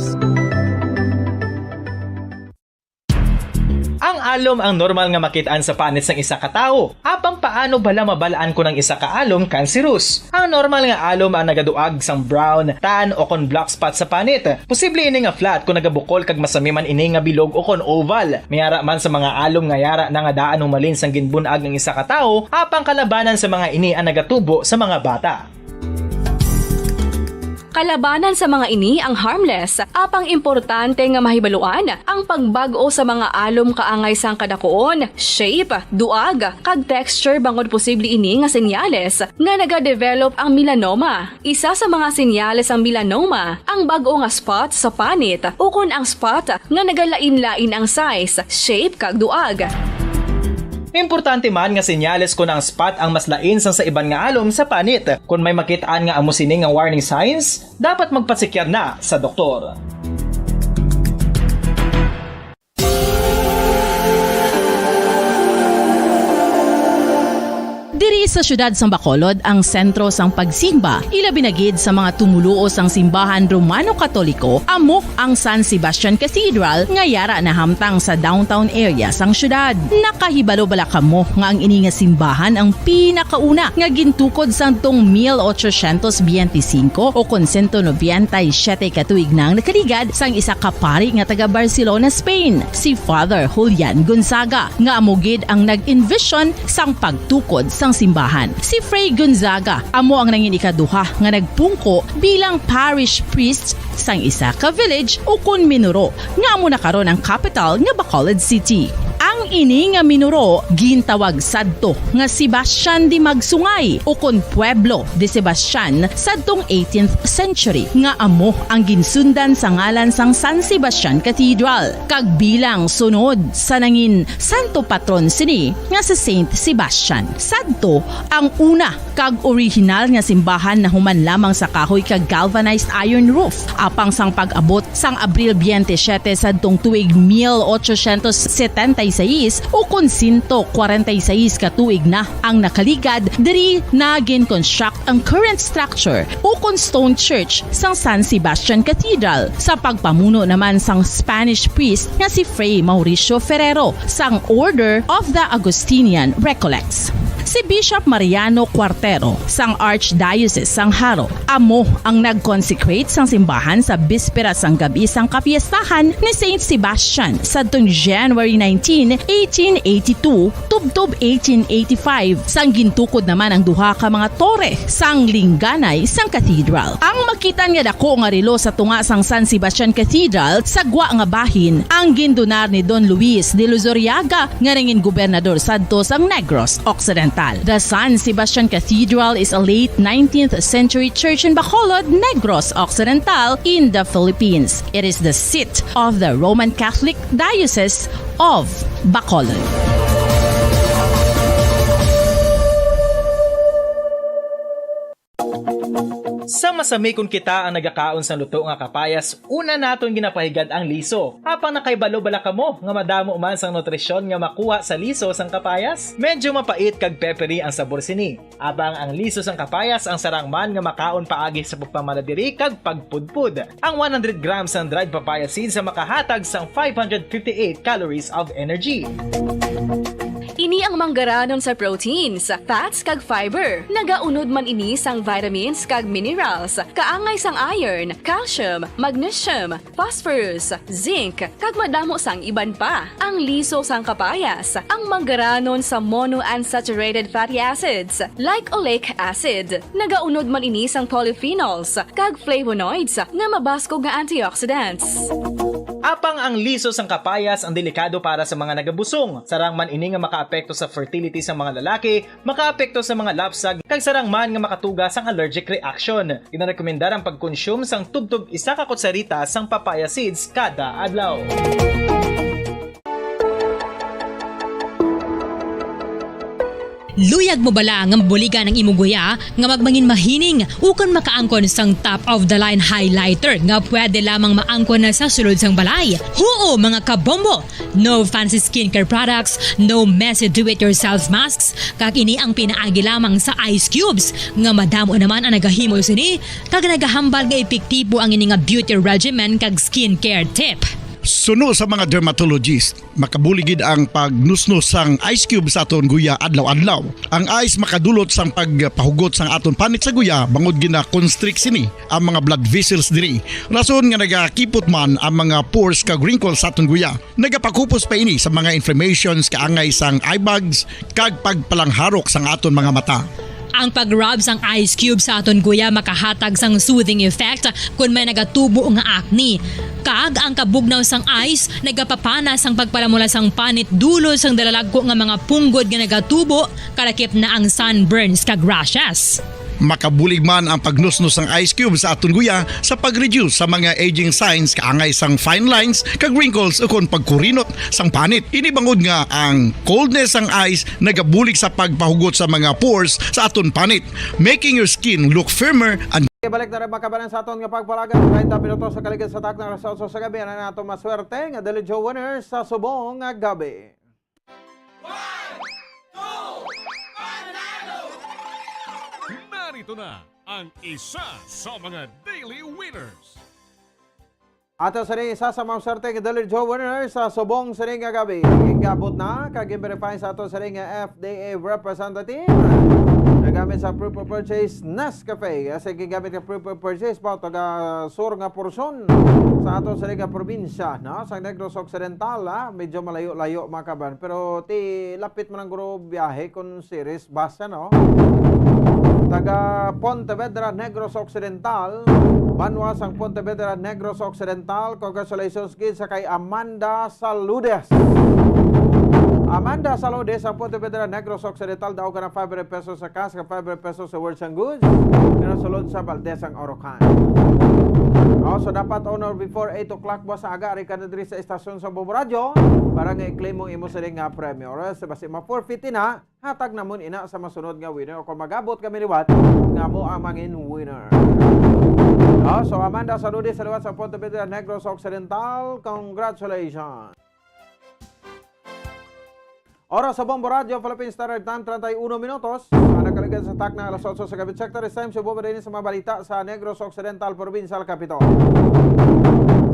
Ang alom ang normal nga makit-an sa panit sang isa ka tawo. Apang paano bala mabal-an kon ang isa ka alom kanserus? Ang normal nga alom ang nagaduag sang brown, tan, o kon black spot sa panit. Posible ini nga flat kon nagabukol kag masami man ini nga bilog o kon oval. May ara man sa mga alom nga yara na nga daan humalin sang ginbun-ag ang isa ka tawo, apang kalabanan sa mga ini ang nagatubo sa mga bata. Kalabanan sa mga ini ang harmless, apang importante nga mahibaluan ang pagbag-o sa mga alom kaangay sang kadakuon, shape, duag, kag texture, bangod posible ini nga senyales nga nagadevelop ang melanoma. Isa sa mga senyales sang melanoma ang bag-o nga spot sa panit ukon ang spot nga nagalain-lain ang size, shape, kag duag. Importante man nga senyales kon ang spot ang mas lain sang sa iban nga alom sa panit. Kon may makit-an nga amo sini nga warning signs, dapat magpasikyar na sa doktor. Diri sa siyudad sang Bacolod ang sentro sang pagsimba, ilabi na gid sa mga tumoluo sang simbahan Romano-Katoliko, amo ang San Sebastian Cathedral nga yara nahamtang sa downtown area sang siyudad. Nakahibalo bala kamo nga ang ini nga simbahan ang pinakauna nga gintukod sadtong mil ochocientos biyente singko o kon sento nobenta y siyete ka tuig na ang nakaligad sang isa ka pari nga taga Barcelona, Spain, si Father Julian Gonzaga, nga amo gid ang nag-envision sang pagtukod sang simbahan. Si Fray Gonzaga amo ang nangin ikaduha nga nagpungko bilang parish priest sang isa ka village ukon minuro nga amo na karon ang kapital nga Bacolod City. Ang ini nga minuro gintawag sadto nga Sebastian de Magsungay ukon Pueblo de Sebastian sadtong eighteenth century, nga amo ang ginsundan sa ngalan sang San Sebastian Cathedral, kag bilang sunod sa nangin santo patron sini nga si Saint Sebastian. Sadto ang una kag orihinal nga simbahan nahuman lamang sa kahoy kag galvanized iron roof, apang sang pag-abot sang Abril twenty-seven sadtong tuig mil ochocientos setenta y seis, ukon sento kwarenta y seis ka tuig na ang nakaligad, diri na gin-construct ang current structure ukon stone church sang San Sebastian Cathedral, sa pagpamuno naman sang Spanish priest nga si Fray Mauricio Ferrero sang Order of the Augustinian Recollects. Si Bishop Mariano Cuartero sang Archdiocese sang Jaro amo ang nag-consecrate sang simbahan sa bispera sang gab-i sang kapiestahan ni Saint Sebastian sadtong January nineteen, eighteen eighty-two, tubtob eighteen eighty-five, sang gintukod naman ang duha ka mga tore sang lingganay sang cathedral. Ang makitan nga dako nga relo sa tunga sang San Sebastian Cathedral sa gwa nga bahin ang gindonar ni Don Luis de Luzuriaga, nga nangin gobernador sadto sang Negros Occidental. The San Sebastian Cathedral is a late nineteenth century church in Bacolod, Negros Occidental, in the Philippines. It is the seat of the Roman Catholic Diocese of Bacolod. Sa masami kon kita ang nagakaon sang luto nga kapayas, una naton ginapahigad ang liso. Apang nakahibalo bala kamo nga madamo man sang nutrisyon nga makuha sa liso sang kapayas? Medyo mapait kag peppery ang sabor sini. Apang ang liso sang kapayas ang sarang man nga makaon paagi sa pagpamanadiri kag pagpudpod. Ang one hundred grams sang dried papaya seeds ang makahatag sang five hundred fifty-eight calories of energy. Ini ang manggaranon sa proteins, fats, kag fiber. Nagaunod man ini sang vitamins kag minerals, kaangay sang iron, calcium, magnesium, phosphorus, zinc, kag madamo sang iban pa. Ang liso sang kapayas, ang manggaranon sa monounsaturated fatty acids, like oleic acid. Nagaunod man ini sang polyphenols kag flavonoids nga mabaskog nga antioxidants. Apang ang liso sang kapayas ang delikado para sa mga nagabusong. Sarang man ini nga makaapekto sa fertility sa mga lalaki, makaapekto sa mga lapsag, kag sarang man nga makatuga sang allergic reaction. Ginarekomendar ang pagkonsume sang tubtob isa ka kutsarita sang papaya seeds kada adlaw. Luyag mo bala nga mabuligan ang imong guya nga magmangin mahining ukon makaangkon sang top of the line highlighter nga pwede lamang maangkon na sa sulod sang balay? Huo, mga kabombo! No fancy skincare products, no messy do-it-yourself masks, kag ini ang pinaagi lamang sa ice cubes, nga madamo naman ang nagahimo sini, kag nagahambal nga epektibo ang ini nga beauty regimen kag skincare tip. Suno sa mga dermatologist, makabulig gid ang pagnusnos sang ice cube sa aton guya adlaw-adlaw. Ang ice makadulot sang pagpahugot sang aton panit sa guya, bangod gina-constrict sini ang mga blood vessels diri. Rason nga nagakipot man ang mga pores kag wrinkles sa aton guya. Nagapakupos pa ini sa mga inflammations kaangay sang eye bags kag pagpalangharok sang aton mga mata. Ang pag-rub sang ice cube sa aton guya makahatag sang soothing effect kon may nagatubo nga acne. Kag ang kabugnaw sang ice nagapapana sang pagpalamula sang panit dulot sang dalalagko nga mga punggod nga nagatubo, kalakip na ang sunburns kag rashes. Makabulig man ang pagnusnos sang ice cube sa aton guya sa pag-reduce sa mga aging signs kaangay sang fine lines kag wrinkles ukon pagkurinot sang panit. Ini bangod nga ang coldness sang ice nagabulig sa pagpahugot sa mga pores sa aton panit, making your skin look firmer and Balik na rin makabanan sa aton nga pagpalagan. Treinta minutos sa kaligid sa takna sa oso sa gabi. Ano na ato maswerte nga Daily Joe winner sa subong nga gabi? Narito na ang isa sa mga daily winners. Ato sini isa sa mga swerte nga Daily Joe winner sa subong sini nga gabi. Gabot na kag i-verify sa ato sini nga F D A representative. Nagamit sa proof of purchase Nescafe. Kasi gigamit nga proof of purchase pa taga sur nga porsyon sa ato sini nga probinsya, no? Sa Negros Occidental, ah, medyo malayo-layo, mga kaban. Pero ti lapit man ang guro biyahe kung series bus, ano? Taga Pontevedra, Negros Occidental, banwa sang Pontevedra, Negros Occidental. Congratulations gid sa kay Amanda Saludes. Amanda Saludes sa Pontevedra, Negros Occidental, daog ka na five hundred pesos sa cash, five hundred pesos sa words and goods. Pero sulod sa Valdez ang Orocan. Oh, so dapat on or before eight o'clock buwas sa aga, ari ka na diri sa estasyon sa Bombo Radio para nga i-claim mo imo sini nga premyo. Or else, basi ma-forfeit na, hatag namon ina sa masunod nga winner o kung magabot kami liwat nga mo ang mangin winner. Oh, so Amanda Saludes sa liwat sa Pontevedra, Negros Occidental, congratulations. Oras sa Bombo Radio Philippine Standard Time, treinta y uno minutos. Ang nakaligid sa takna alas otso sa gabi. Check the time sa Bombo din sa mga balita sa Negros Occidental, Provincial Capital.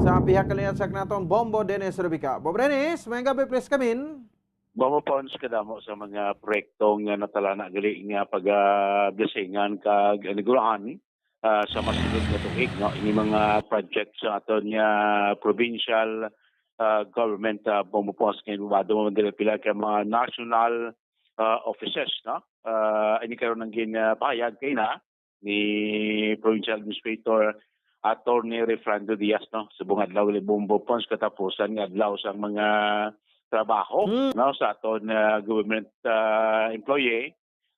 Sa pihak kalinya, check naton Bombo Dennis Rubica. Bombo Dennis, may gabi, please, kamin. Bombo Pons, kadamo sa mga proyekto nga natalana gali nga pag-blessingan kag iniguraan, ah, sa masunod nga tuig, no? Ini mga project sa aton nga provincial, ah, government, ah, Bombo Pons, kay bado mo diri pila ka mga national, ah, offices, no? Ah, ini karon ang ginpahayag kay na ni Provincial Administrator Attorney Refrando Diaz, no? Subong adlaw gali, Bombo Pons, katapusan nga adlaw sang mga trabaho, Hmm. no, sa aton, ah, government, ah, employee.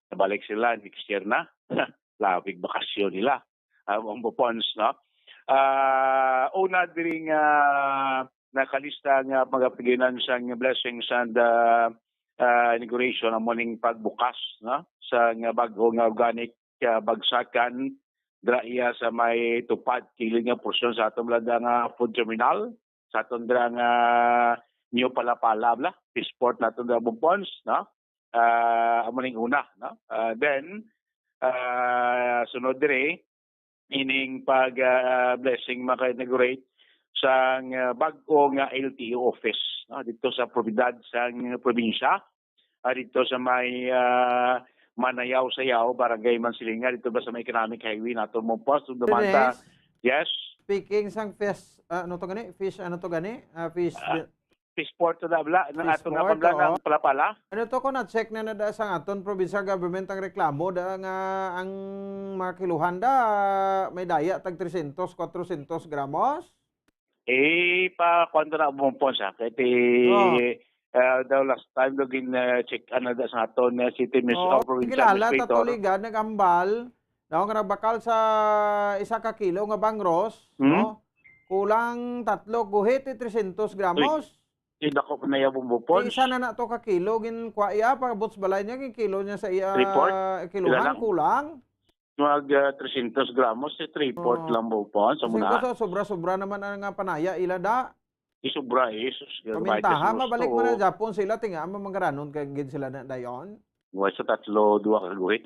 Nabalik sila next year na. Labig bakasyon nila. Ah, Bombo Pons, no? Ah, una diri nga nakalista nga mga pigilan sang blessings and, ah, ah, inauguration, amo ning pagbukas, no, sa nga bag-o nga organic, ah, bagsakan dira iya sa may tupad kilid nga porsyon sa aton bala nga food terminal, sa aton dira nga New Palapala, bala, Fishport naton dira, Bombo Pons, no? Ah, amo ning una, no? Ah, then, ah, sunod diri, ining pag, ah, blessing maka-inaugurate sang, ah, bag-o nga L T O office, no, dito sa propiedad sang probinsya, ah, dito sa may, ah, Manayaw-Sayaw, Barangay Mansilinga, dito ba sa may Economic Highway nato mo post, dumanta. Yes? Speaking sang fish, ah, ano to gani? Fish, ano to gani? Ah, fish, Ah, Fishport to da, bala. Nang aton nga Fishport, pabla, oo. Nang Palapala. Ano to, kung na-check na na da sang aton provincial government ang reklamo da nga ang mga kiluhan da may daya tag trescientos, cuatrocientos gramos? Eh, pa, kwan to na, Bombo Pons, ah. Kay ti, Oh. ah, daw last time, daw gin, ah, check, ano, da sa aton, ah, city mis-, Oh, oh, provincial kilala ta administrator. Tuligan, nag-ambal, daw nga nagbakal sa isa ka kilo nga bangros, Hmm? no? Kulang tatlo, guhit, eh, trescientos gramos. Uy, dako pa na iya, Bombo Pons. Isa na na to ka kilo, gin-, kuha iya, pagabot sa balay niya, gin-kilo niya sa iya, Report? Kiluhan, Ilalang? Kulang. Mag, ah, trescientos gramos, eh, three-fourth Oh. lang, Bombo Pons. Sa Kasi muna. Ko sa sobra-sobra naman ang nga panaya, ila da. Di sobra, eh, sus, Pamintaha, mabalik mo na Japon sila, tinga, mamangaranon kay gid sila na dayon. Wa sa tatlo, duha ka guhit.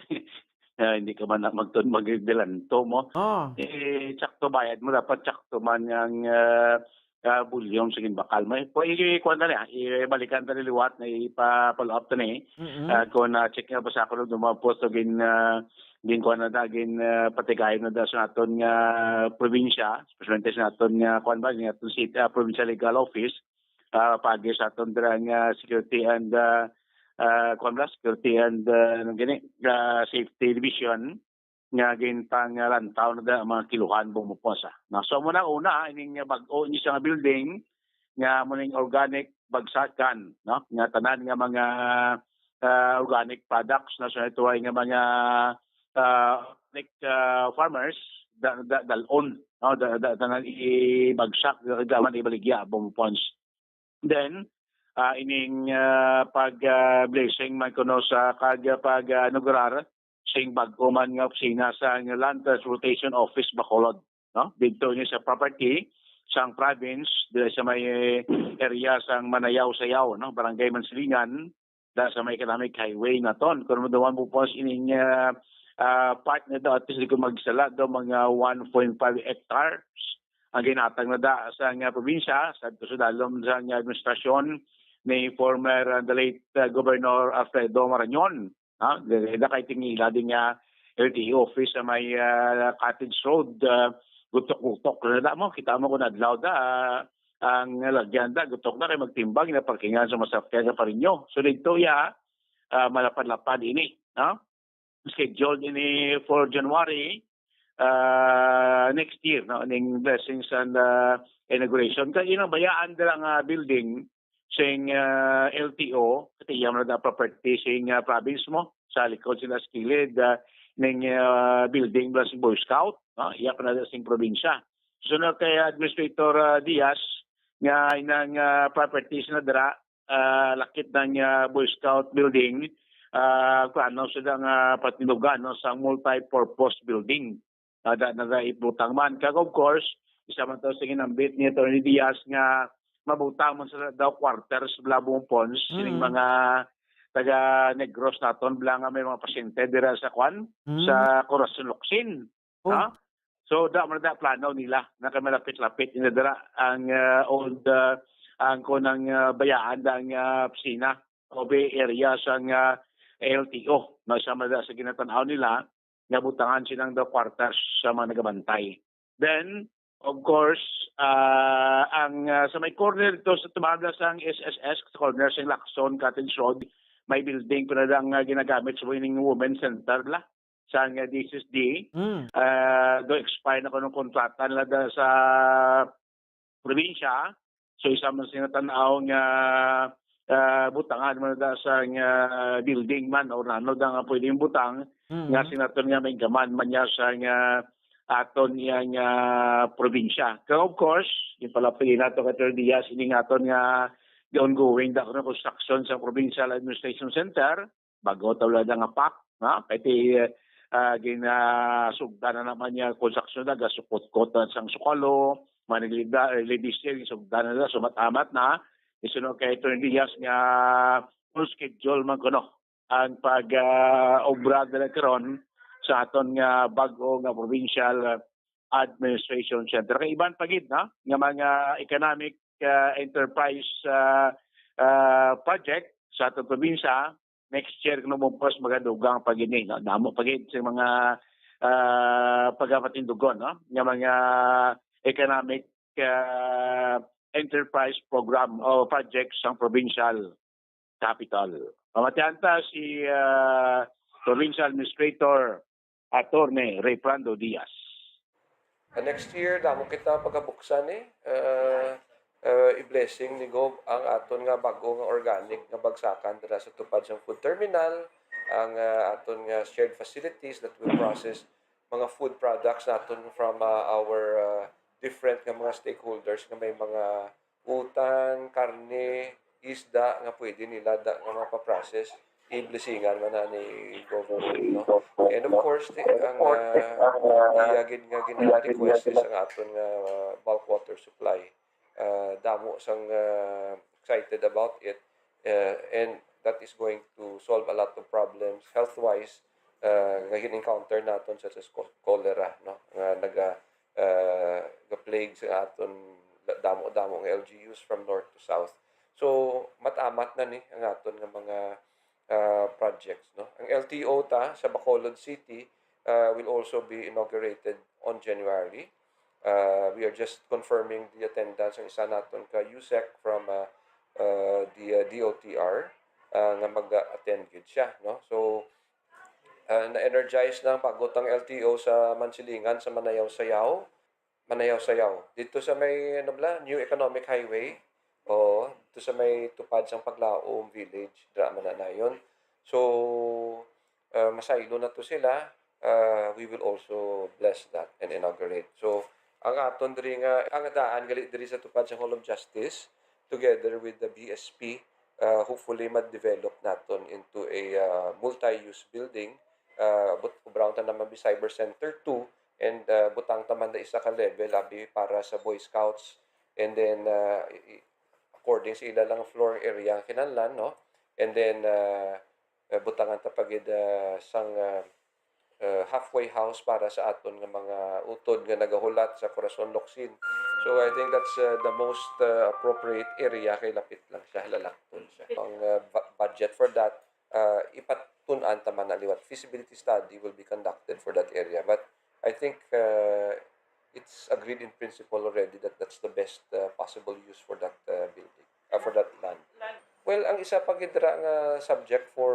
Ah, hindi ka man na magtun-, magdelanto mo. Ah. Eh, tsakto bayad mo, dapat tsakto man ang, ah, ah, volume sa ginbakal mo. Eh, pu-, i-, kuwan na niya, ibalikan ta ni liwat na ipa-follow up ta ni. Mm-mm. Ah, kung na-check nga ba sa ako, lumabas to gin, ah, gin kuwan na da, gin, ah, patigayon na da sa aton nga probinsya, especially sa aton nga kuwan ba, nga aton city, ah, provincial legal office, ah, pagi sa aton dira nga security and, ah, ah, kuwan ba, security and, ah, anong gini, ah, safety division, nga ginpanglantaw na da ang mga kiluhan, Bombo Pons, ah. Na, so, muna una, ining bag-o ni sa nga building, nga muna yung organic bagsakan, no? Nga tanan nga mga, ah, organic products, na sa ito ay nga mga, ah, ethnic, ah, farmers, da, da, dalon, no? Da, da, da, ibagsak, da, da, man ibaligya, bomb ponds. Then, ah, ining, ah, pag, ah, blessing man kuno sa kag pag, ah, inaugurar sing bag-o man nga opisina sa Land Transportation Office Bacolod, no? Didto ini sa property sang province, diri sa may area sang Manayaw-Sayaw, no? Barangay Mansilingan, da sa may Economic Highway naton. Kung maduman mo po ining, ah, ah, part na daw, at least di ko magsala daw, mga one point five hectares ang ginatag na da sa nga probinsya, sa, sa dalom sa nga administrasyon ni former, ah, the late, ah, Governor Alfredo Marañon. Ha? Dili na kay tingila din nga L T O office sa may, ah, Cottage Road, ah, gutok-gutok na da mo. Kita mo kung adlaw da, ah, ang lagyan da, gutok na kay magtimbang na parkingan sa masakyan sa parinyo. So dito ya, ah, malapad-lapad ini, no? Scheduled ini for January, ah, next year, no? Ning blessings and, ah, inauguration. Kay inang bayaan dira nga building sing, ah, L T O, kati iya man na property sing, ah, province mo, sa likod sila sa kilid, ah, ning, ah, building bala sing Boy Scout, no? Iya pa na sing probinsya. Sunod kay Administrator, ah, Diaz, nga inang, ah, properties na dira, ah, lakip na nga Boy Scout building, ah, plano sila nga patindugan, no, sa multi-purpose building. Ah, da, na, da, ibutang man. Kag of course, isa man to sa ginambit ni Attorney Diaz nga mabutang man sa daw quarters, bala, bomb ponds, sining Mm. mga taga Negros naton, bala, nga may mga pasyente dira sa kwan, Mm. sa Corazon Locsin. Oh. Ha? So, da man da plano nila, na kay malapit-lapit nila dira ang, ah, old, ah, ang kunang, ah, bayaan da ang, ah, opisina o bay area sang, ah, L T O. No, sama da sa ginatan-aw nila, nga butangan silang daw quarters sa mga nagabantay. Then, of course, ah, ang, ah, sa may corner dito sa tumabla sang S S S, sa corner sa Lacson Cottage Road, may building pa na lang, ah, ginagamit sa ining women center la, sang, ah, D S S D. Mm. Ah, do expire na ko ng kontrata nila da sa probinsya. So, isa man sing tan-aw nga, ah, butangan man da sa nga building man or ano da nga pwedeng butang Mm. nga sinaton nga may gaman man niya sa nga aton iya nga probinsya. Kag of course, yung pala pili nato kay Attorney Diaz, ini nga aton nga the ongoing da construction sa Provincial Administration Center, bago ta wala nga pak, ha? Kay ti, ah, ginasugdan na naman niya konstruksyon na, gasukot-kot na sang sukalo, mga naglida-, ladies here, gisugdan na, sumat-amat na. Isunod kay Attorney Diaz nga full schedule man kuno ang pag, ah, obra nila karon sa aton nga bag-o nga provincial, ah, administration center. Kay iban pa gid, no, nga mga economic, ah, enterprise, ah, ah, project sa aton probinsya, next year, kung mapos, magadugang pa gid ni, no? Damo pa gid sa mga, ah, pagapatindugon, no, nga mga economic, ah, enterprise program o project sang provincial capital. Pamatian ta si, ah, Provincial Administrator Attorney Rayfrando Diaz. Uh, next year, damo kita pagabuksan ni, uh, uh, i-blessing ni Gov ang aton nga bago nga organic nga bagsakan dira sa tupad sang food terminal, ang, uh, aton nga shared facilities that will process mga food products naton from, uh, our, uh, different nga mga stakeholders nga may mga utan, karne, isda nga pwede nila da, nga mapaprocess, i-blessingan man na ni Governor, no? And of course, ti-, ang, ah, iya gid nga gina-request is ang aton nga, ah, bulk water supply. Ah, damo sang, ah, excited about it, ah, and that is going to solve a lot of problems health-wise, ah, nga gin-encounter naton, such as cho-, cholera, no? Nga naga, ah, ga-plague sa aton da-, damo-damo nga L G Us from north to south. So, mat-amat na ni ang aton nga mga, ah, projects, no? Ang L T O ta sa Bacolod City, ah, will also be inaugurated on January. Ah, we are just confirming the attendance ang isa naton ka USEC from, ah, ah, the, ah, D O T R, ah, nga mag-attend gyud siya, no? So, ah, na-energize na ang bago tang L T O sa Mansilingan, sa Manayaw-Sayaw. Manayaw-Sayaw. Dito sa may, ano bala, New Economic Highway. Oo, dito sa may tupad sang Paglaom Village, dira man na yun. So, ah, masaylo na to sila. uh, we will also bless that and inaugurate. So, ang aton diri nga, ang daan gali diri sa Tupad sa Hall of Justice, together with the B S P, uh, hopefully ma-develop naton into a, uh, multi-use building. Uh, but kubraon ta naman bi Cyber Center two, and, uh, butang ta man na isa ka level, abi para sa Boy Scouts. And then, uh, i-, i-, according sa ila lang floor area ang kinahanglan, no? And then, uh, uh, butangan ta pa gid, uh, sang, uh, uh, halfway house para sa aton nga mga utod nga nagahulat sa Corazon Locsin. So, I think that's, uh, the most, uh, appropriate area kay lapit lang siya, lalakton siya. Ang, uh, bu-, budget for that, uh, ipatun-an ta man na liwat. Feasibility study will be conducted for that area. But I think, uh, it's agreed in principle already that that's the best, uh, possible use for that, uh, building, uh, for that land. Well, ang isa pa gid dira nga subject for,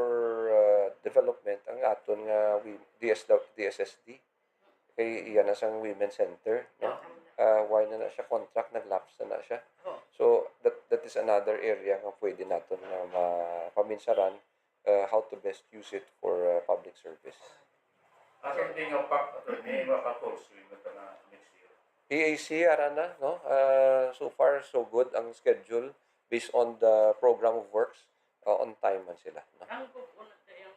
uh, development ang aton nga wi-, D S W, D S S D. Kay iya na sang women center, no? Ah, wala na na siya contract, nag-lapse na na siya. So, that, that is another area nga pwede naton nga mapaminsaran, uh, how to best use it for, uh, public service. Asa ang tingin nga pak-, attorney, nga ka-call swing na ta na next year? P A C, ara na, no? Uh, so far, so good ang schedule based on the program of works. Uh, on time man sila, no? Ang kung una na yung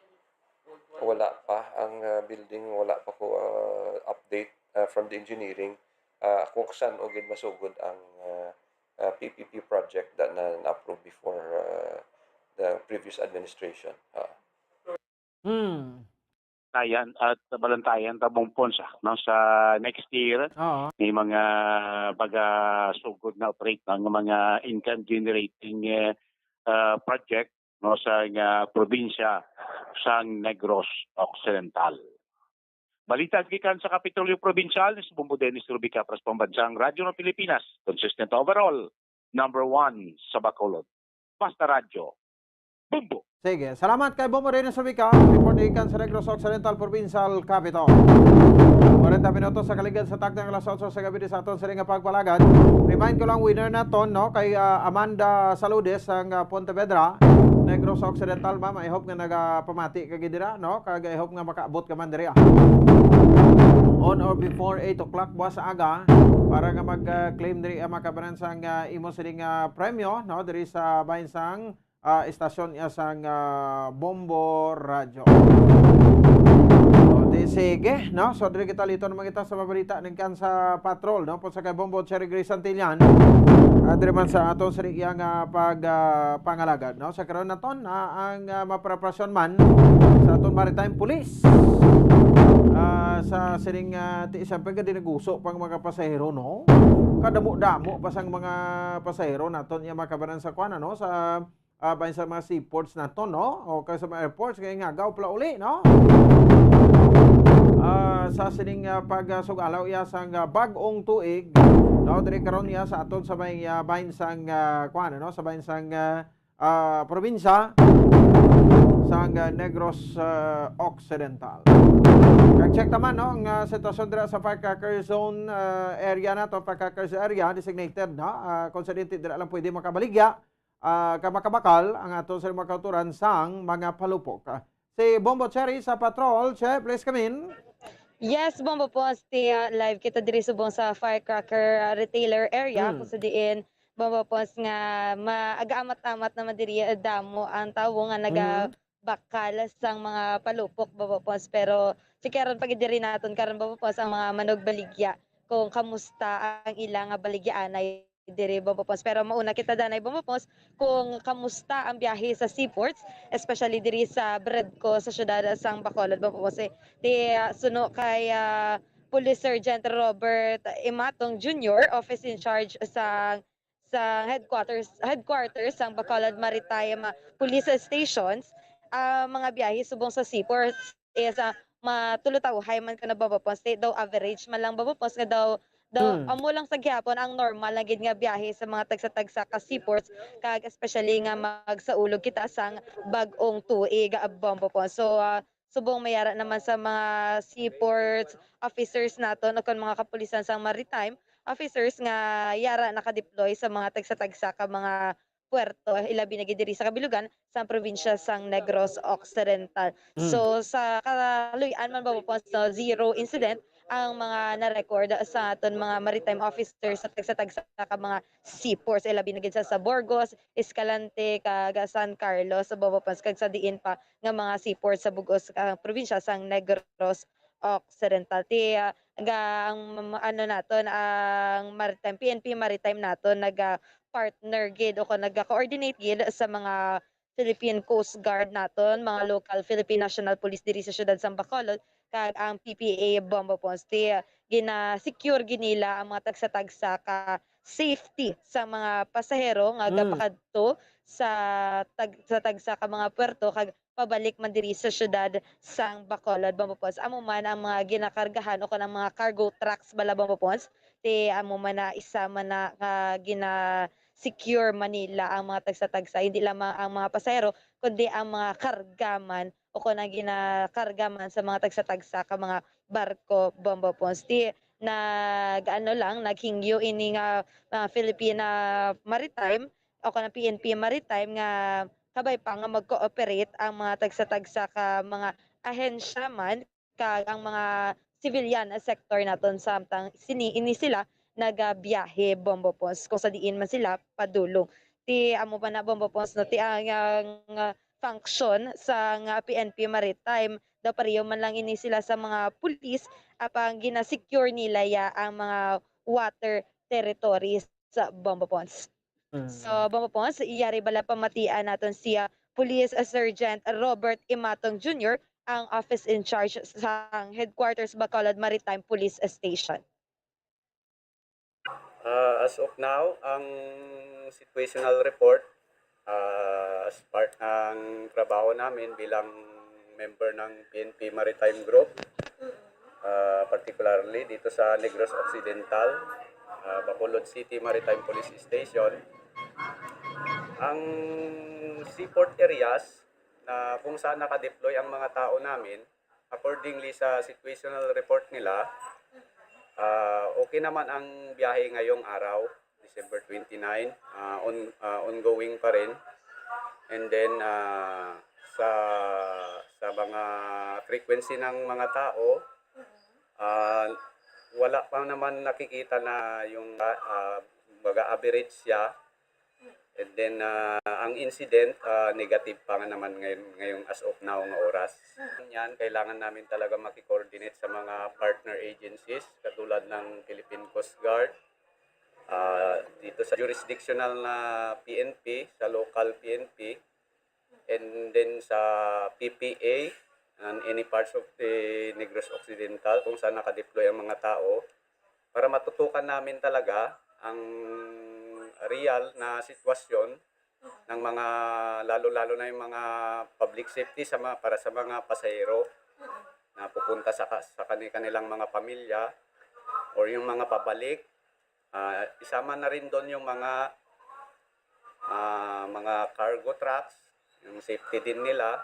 Wala pa. Ang, uh, building, wala pa ko, uh, update, uh, from the engineering. Uh, kung san-o gid masugod ang, uh, uh, P P P project that na, na-approve before, uh, the previous administration. Uh. Hmm. Tayan at balantayan ta, Bong Pons, ah, no, sa next year, Oo. may mga pagasugod na operate ng mga income generating, eh, ah, project, no, sa nga probinsya sang Negros Occidental. Balita gikan sa Kapitolyo Probinsyal, ni Bombo Dennis Rubica, para sa Pambansang Radyo ng Pilipinas, consistent overall, number one sa Bacolod. Basta Radyo, Bombo! Sige, salamat kay Bombo Dennis Rubica, report gikan sa Negros Occidental Provincial Capitol. Kwarenta minutos sa kaligad sa takdang alas otso sa gabi sa aton sini nga pagpalagad. Remind ko lang, winner naton, no, kay, ah, Amanda Saludes sang, ah, Pontevedra, Negros Occidental, ma'am. I hope nga nagapamati ka gid dira, no? Kag I hope nga makaabot ka man diri, ah, on or before eight o'clock buwas sa aga para nga mag, ah, claim diri ang makabanan sang, ah, imo sining, ah, premyo, no? Diri sa bahin sang, ah, istasyon iya sang, ah, Bombo Radyo. O, di sige, no? So, diri kita liton naman kita sa mga balita ningkan sa patrol, no? Pon sa kay Bombo Cherry Grace Santillan, ah, diri man sa aton sa iya nga pag, ah, pangalagad, no? Sa karon naton, ah, ang, ah, mapreparasyon man sa aton Maritime Police, ah, sa sining, ah, ti-, siyempre, nga dinaguso pang mga pasahero, no? Kadamo-damo pa sang mga pasahero naton iya makabanan sa kuan, ano, sa, ah, bahin sa mga seaports naton, no? O kay sa mga airports, kay nga gaw pala uli, no? Ah, sa sining, ah, pag, ah, sugalaw iya sang, ah, bag-ong tuig, no? Diri karon iya sa aton sa may, ah, bahin sang, ah, kuan, ano? Sa bahin sang, ah, ah, probinsya sang, ah, Negros, ah, Occidental. Kag check naman, no, ang, ah, sitwasyon dira sa firecracker zone, ah, area nato, firecrackers area designated, no? Ah, kung sa dinti dira lang pwede makabaligya, ah, ka makabakal ang ato sa mga kauturan sang mga palupok. Ah, si Bombo Cherry sa patrol. Che, please come in. Yes, Bombo Pons, ti, ah, live kita diri subong sa firecracker, ah, retailer area, Mm. kung sa diin, Bombo Pons, nga ma-, aga-amat-amat naman diri, ah, damo ang tawo nga naga-, Mm. bakal sang mga palupok, Bombo Pons. Pero si karon pa gid diri naton karon, Bombo Pons, ang mga manugbaligya kung kamusta ang ila nga baligyaanay diri, Bombo Pons. Pero mauna kita danay, Bombo Pons, kung kamusta ang biyahe sa seaports, especially diri sa Bredco, sa siyudad sang Bacolod, Bombo Pons. Eh, ti, ah, suno kay, ah, Police Sergeant Robert Imatong Junior, Office in Charge sa, sa headquarters, headquarters sang Bacolod Maritime Police Stations, ang mga biyahe subong sa seaports is, ah, matulutawhay man ka na, Bombo Pons, daw average man lang, Bombo Pons, nga daw, daw Hmm. amo lang sa gihapon ang normal lang gid nga biyahe sa mga tagsa-tagsa ka seaports, kag especially nga magsaulog kita sang bag-ong tuig, ah, Bombo Pons. So, ah, subong may ara naman sa mga seaports officers naton o kon mga kapulisan sang maritime officers nga yara naka-deploy sa mga tagsa-tagsa ka mga puerto, ilabi na gid diri sa kabilugan sa probinsya sang Negros Occidental. Mm. So, sa kaluy-an man, Bombo Pons, no, zero incident ang mga na-record sa aton mga maritime officers sa tagsa-tagsa ka mga seaports, ilabi na gid sa, sa Burgos, Escalante, kag San Carlos, Bombo Pons, kag sa diin pa nga mga seaports sa bug-os, ah, probinsya sang Negros Occidental. Ti, ah, ga, ang, ano naton, ang maritime, P N P Maritime naton, naga-partner gid o kon naga-coordinate gid sa mga Philippine Coast Guard naton, mga local Philippine National Police diri sa siyudad sang Bacolod, kag ang P P A, Bombo Pons. Ti, ah, gina-secure gid nila ang mga tagsa-tagsa ka safety sa mga pasahero nga Mm. gapakadto sa tag-, sa tagsa ka mga puerto kag pabalik man diri sa siyudad sang Bacolod, Bombo Pons. Amo man ang mga ginakargahan o kon ang mga cargo trucks bala, Bombo Pons. Ti amo man na isa man na ka gina-secure man nila ang mga tagsa-tagsa. Hindi lamang ang mga pasahero, kundi ang mga karga man o kon ang ginakarga man sa mga tagsa-tagsa ka mga barko, Bombo Pons. Ti nag-, ano lang, naghingyo ini nga, ah, Philippine Maritime o kon ang P N P Maritime nga kabay pa nga mag-cooperate ang mga tagsa-tagsa ka mga ahensya man kag ang mga civilian sector naton, samtang sini, ini sila nagabiyahe, Bombo Pons, kung sa diin man sila padulong. Ti amo pa na, Bombo Pons, no, ti ang, ang, ah, function sang, ah, P N P Maritime daw, pareho man lang ini sila sa mga pulis, apang gina-secure nila ya ang mga water territories sa, Bombo Pons. Mm. So, Bombo Pons, yari bala pamatian naton si, ah, Police Sergeant Robert Imatong Junior, ang office in charge sang Headquarters Bacolod Maritime Police Station. Ah, as of now, ang situational report, ah, as part ng trabaho namin bilang member ng P N P Maritime Group, ah, particularly dito sa Negros Occidental, ah, Bacolod City Maritime Police Station, ang seaport areas na kung saan naka-deploy ang mga tao namin, accordingly sa situational report nila, ah, okay naman ang biyahe ngayong araw, December twenty-nine, ah, on-, ah, ongoing pa rin. And then, ah, sa, sa mga frequency ng mga tao, ah, wala pa naman nakikita na yung, ah, baga average siya. And then, ah, ang incident, ah, negative pa nga naman ngayon, ngayong as of now nga oras. Yan, kailangan namin talaga maki-coordinate sa mga partner agencies katulad ng Philippine Coast Guard, ah, dito sa jurisdictional na P N P, sa local P N P, and then sa P P A, and any parts of the Negros Occidental kung saan naka-deploy ang mga tao, para matutukan namin talaga ang real na sitwasyon ng mga, lalo-lalo na yung mga public safety sa mga, para sa mga pasahero na pupunta sa ka-, sa kani-, kanilang mga pamilya or yung mga pabalik. Ah, isama na rin doon yung mga, ah, mga cargo trucks, yung safety din nila.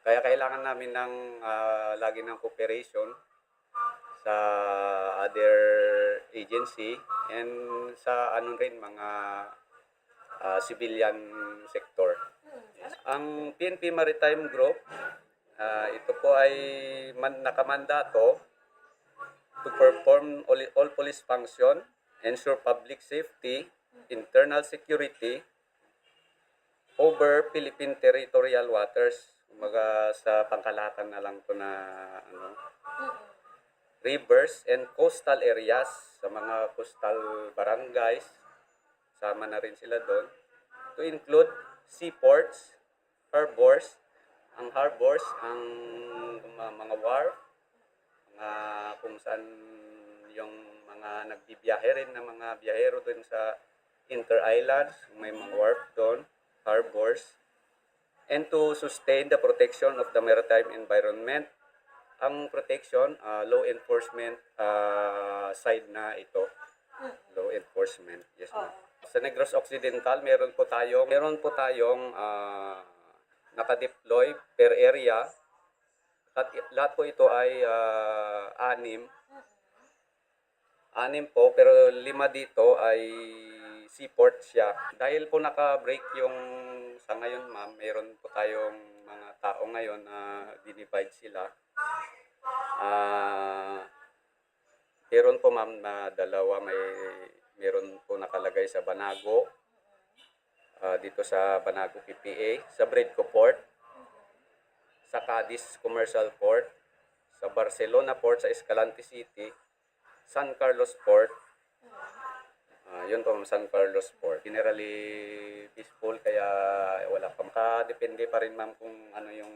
Kaya kailangan namin ng, ah, lagi ng cooperation sa other agency and sa ano rin, mga, ah, civilian sector. Ang P N P Maritime Group, ah, ito po ay man-, nakamandato to perform all, all police function, ensure public safety, internal security, over Philippine territorial waters. Kumbaga, sa pangkalahatan na lang to na, ano, Mm. rivers and coastal areas, sa mga coastal barangays, sama na rin sila doon. To include seaports, harbors. Ang harbors, ang mga, mga wharf, mga kung saan yung mga nagbibiyahe rin na mga biyahero dun sa inter-islands, may mga wharf doon, harbors, and to sustain the protection of the maritime environment. Ang protection, ah, law enforcement, ah, side na ito. Law enforcement, yes, ma'am. Oo. Sa Negros Occidental, meron po tayong, meron po tayong, ah, naka-deploy per area. At i-, lahat po ito ay, ah, anim. Anim po, pero lima dito ay Seaport siya. Dahil po naka-break yung sa ngayon, ma'am, meron po tayong mga tao ngayon na dinivide sila. Ah, meron po, ma'am, na dalawa, may meron po nakalagay sa Banago, ah, dito sa Banago P P A, sa Bridco Port, sa Cadiz Commercial Port, sa Barcelona Port, sa Escalante City, San Carlos Port. Ah, yun po, San Carlos Port. Generally peaceful, kaya wala pa. Makadepende pa rin, ma'am, kung ano yung,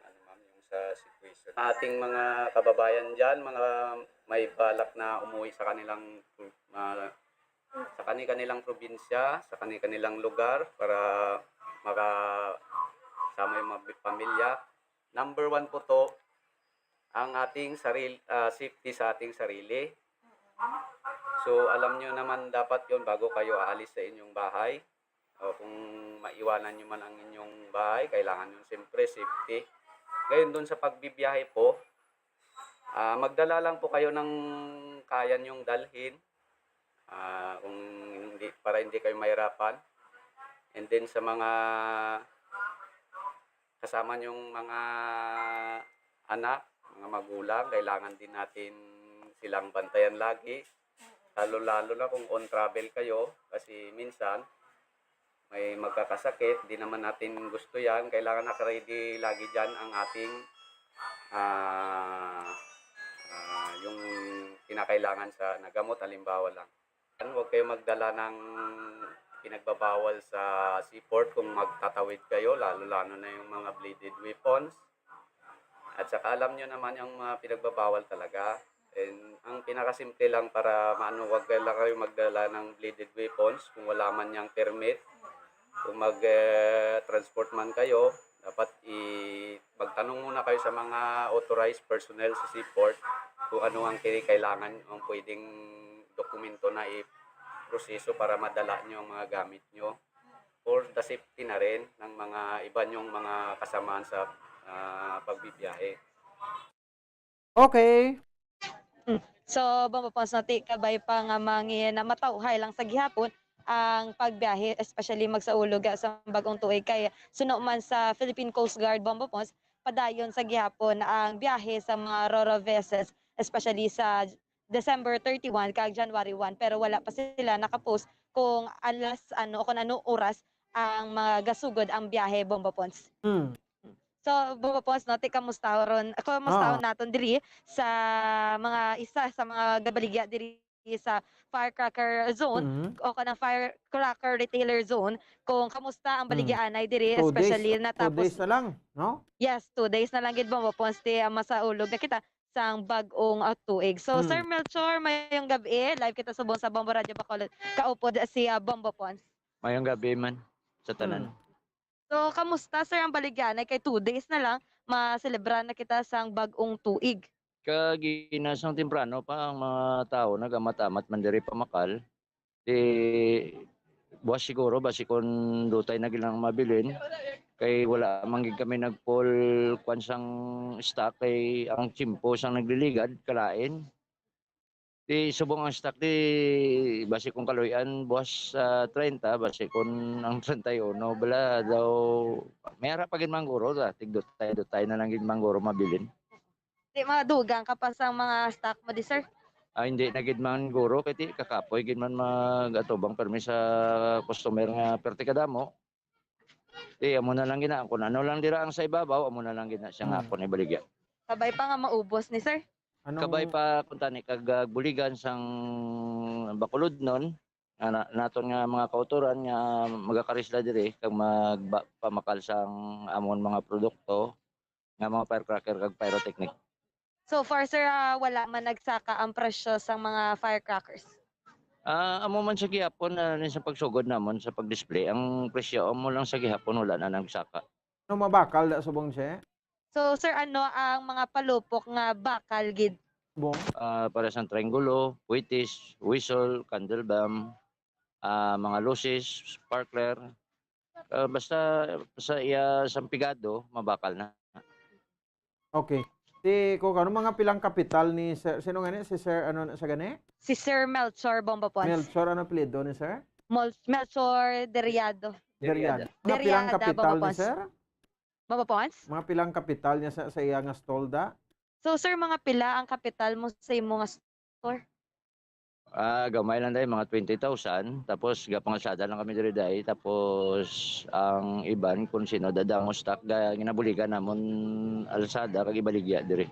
ano, ma'am, yung sa situation. Ating mga kababayan dyan, mga may balak na umuwi sa kanilang, ah, sa kani-kanilang probinsya, sa kani-kanilang lugar para makasama yung mga pamilya. Number one po to, ang ating saril-, ah, safety sa ating sarili. So, alam nyo naman dapat yon bago kayo aalis sa inyong bahay. O kung maiwanan nyo man ang inyong bahay, kailangan nyo siyempre safety. Ngayon, dun sa pagbibiyahe po, ah, magdala lang po kayo ng kaya nyong dalhin. Ah, kung hindi, para hindi kayo mahirapan. And then sa mga kasama niyong mga anak, mga magulang, kailangan din natin silang bantayan lagi. Lalo-lalo na kung on travel kayo, kasi minsan may magkakasakit, di naman natin gusto yan. Kailangan naka-ready lagi dyan ang ating, ah, ah, yung kinakailangan sa nagamot, halimbawa lang. Huwag kayo magdala ng pinagbabawal sa seaport kung magtatawid kayo, lalo-lalo na yung mga bladed weapons. At saka alam nyo naman yung mga pinagbabawal talaga. And ang pinakasimple lang para maano, huwag kayo lang kayo magdala ng bladed weapons kung wala man niyang permit. Kung mag, eh, transport man kayo, dapat i-, magtanong muna kayo sa mga authorized personnel sa seaport kung ano ang kini-, kailangan, ang pwedeng dokumento na iproseso para madala nyo ang mga gamit nyo for the safety na rin ng mga iba nyong mga kasamaan sa, ah, pagbibiyahe. Okay. Mm. So, Bombo Pons, no, ti kabay pa nga mangi-, na matawhay lang sa gihapon ang pagbiyahe, especially magsaulog, ah, sa bag-ong tuig, kay suno man sa Philippine Coast Guard, Bombo Pons, padayon sa gihapon ang biyahe sa mga ro-ro vessels, especially sa December thirty-one kag January one, pero wala pa sila nakapost kung alas ano o kung ano oras ang magasugod ang biyahe, Bombo Pons. Mm. So, Bombo Pons, no, ti kamusta ron, kamusta Ah. naton diri sa mga isa sa mga gabaligya diri sa firecracker zone Mhm. o kanang firecracker retailer zone, kung kamusta ang Mm. baligyaanay diri, Two days, especially two natapos. days na lang, no? Yes, two days na lang gid, Bombo Pons, ti, ah, masaulog na kita sang bag-ong, ah, tuig. So, Sir Mm. Melchor, mayong gabi. Live kita subong sa Bombo Radio Bacolod. Kaupod si, ah, Bombo Pons. Mayong gabi man sa tanan. Mm. So, kamusta, sir, ang baligyaanay kay two days na lang, maselebra na kita sang bag-ong tuig? Kagina sang temprano pa ang mga tawo nagamat-amat man diri pamakal. Di buwas siguro basi kon dutay na gid ang mabilin, kay wala man gid kami nag-full kwan sang stock, kay ang tiyempo sang nagliligad kalain. Di subong ang stock di basi kon kaluy-an buwas sa treinta, basi kon ang treinta y uno bala daw may ara pa gid man guro, da tigdutay-dutay na lang gid man guro mabilin. Di madugang ka pa sang mga stock mo di, sir? Ah, hindi na gid man guro, kay ti kakapoy gid man mag-atubang permi sa customer nga perti kadamo. Di amo na lang gid na, kung ano lang dira ang sa ibabaw, amo na lang gid na siya nga Hmm. akon ibaligya. Kabay pa nga maubos ni, sir? Anong Kabay pa kuntani kag, ah, buligan sang Bacolodnon, nga na-, naton nga mga kautoran nga magakarisla diri kag magba-, pamakal sang amon mga produkto nga mga firecracker kag pyrotechnic. So far, sir, ah, wala man nagsaka ang presyo sang mga firecrackers? Ah, amo man sa gihapon, ah, sa pagsugod namon sa pag-display, ang presyo amo lang sa gihapon wala na nagsaka. Ano mabakal da subong siya? So, sir, ano ang mga palupok nga bakal gid? Bong? Ah, para sa triangulo, puwitis, whistle, candle bomb, ah, mga luces, sparkler. Ah, basta sa iya sang pigado, mabakal na. Okay. Si, kung ano, mga pilang kapital ni Sir, sino nga ni? Si Sir, ano na sa gani? Si Sir Melchor Bombo Pons. Melchor, ano apelyido ni Sir? Mol-, Melchor Deriado. Deriado. Deriado. Mga pilang Deriada, kapital ni Bambopons. Sir? Bambopons? Mga pilang kapital niya sa, sa iya nga stall da? So, sir, mga pila ang kapital mo sa imo nga store? Ah, gamay lang, day, mga twenty thousand. Tapos, gapangalsada lang kami diri, day. Tapos, ang iban, kung sino dadamo stock, ga-, ginabuligan namon alsada, kag ibaligya diri.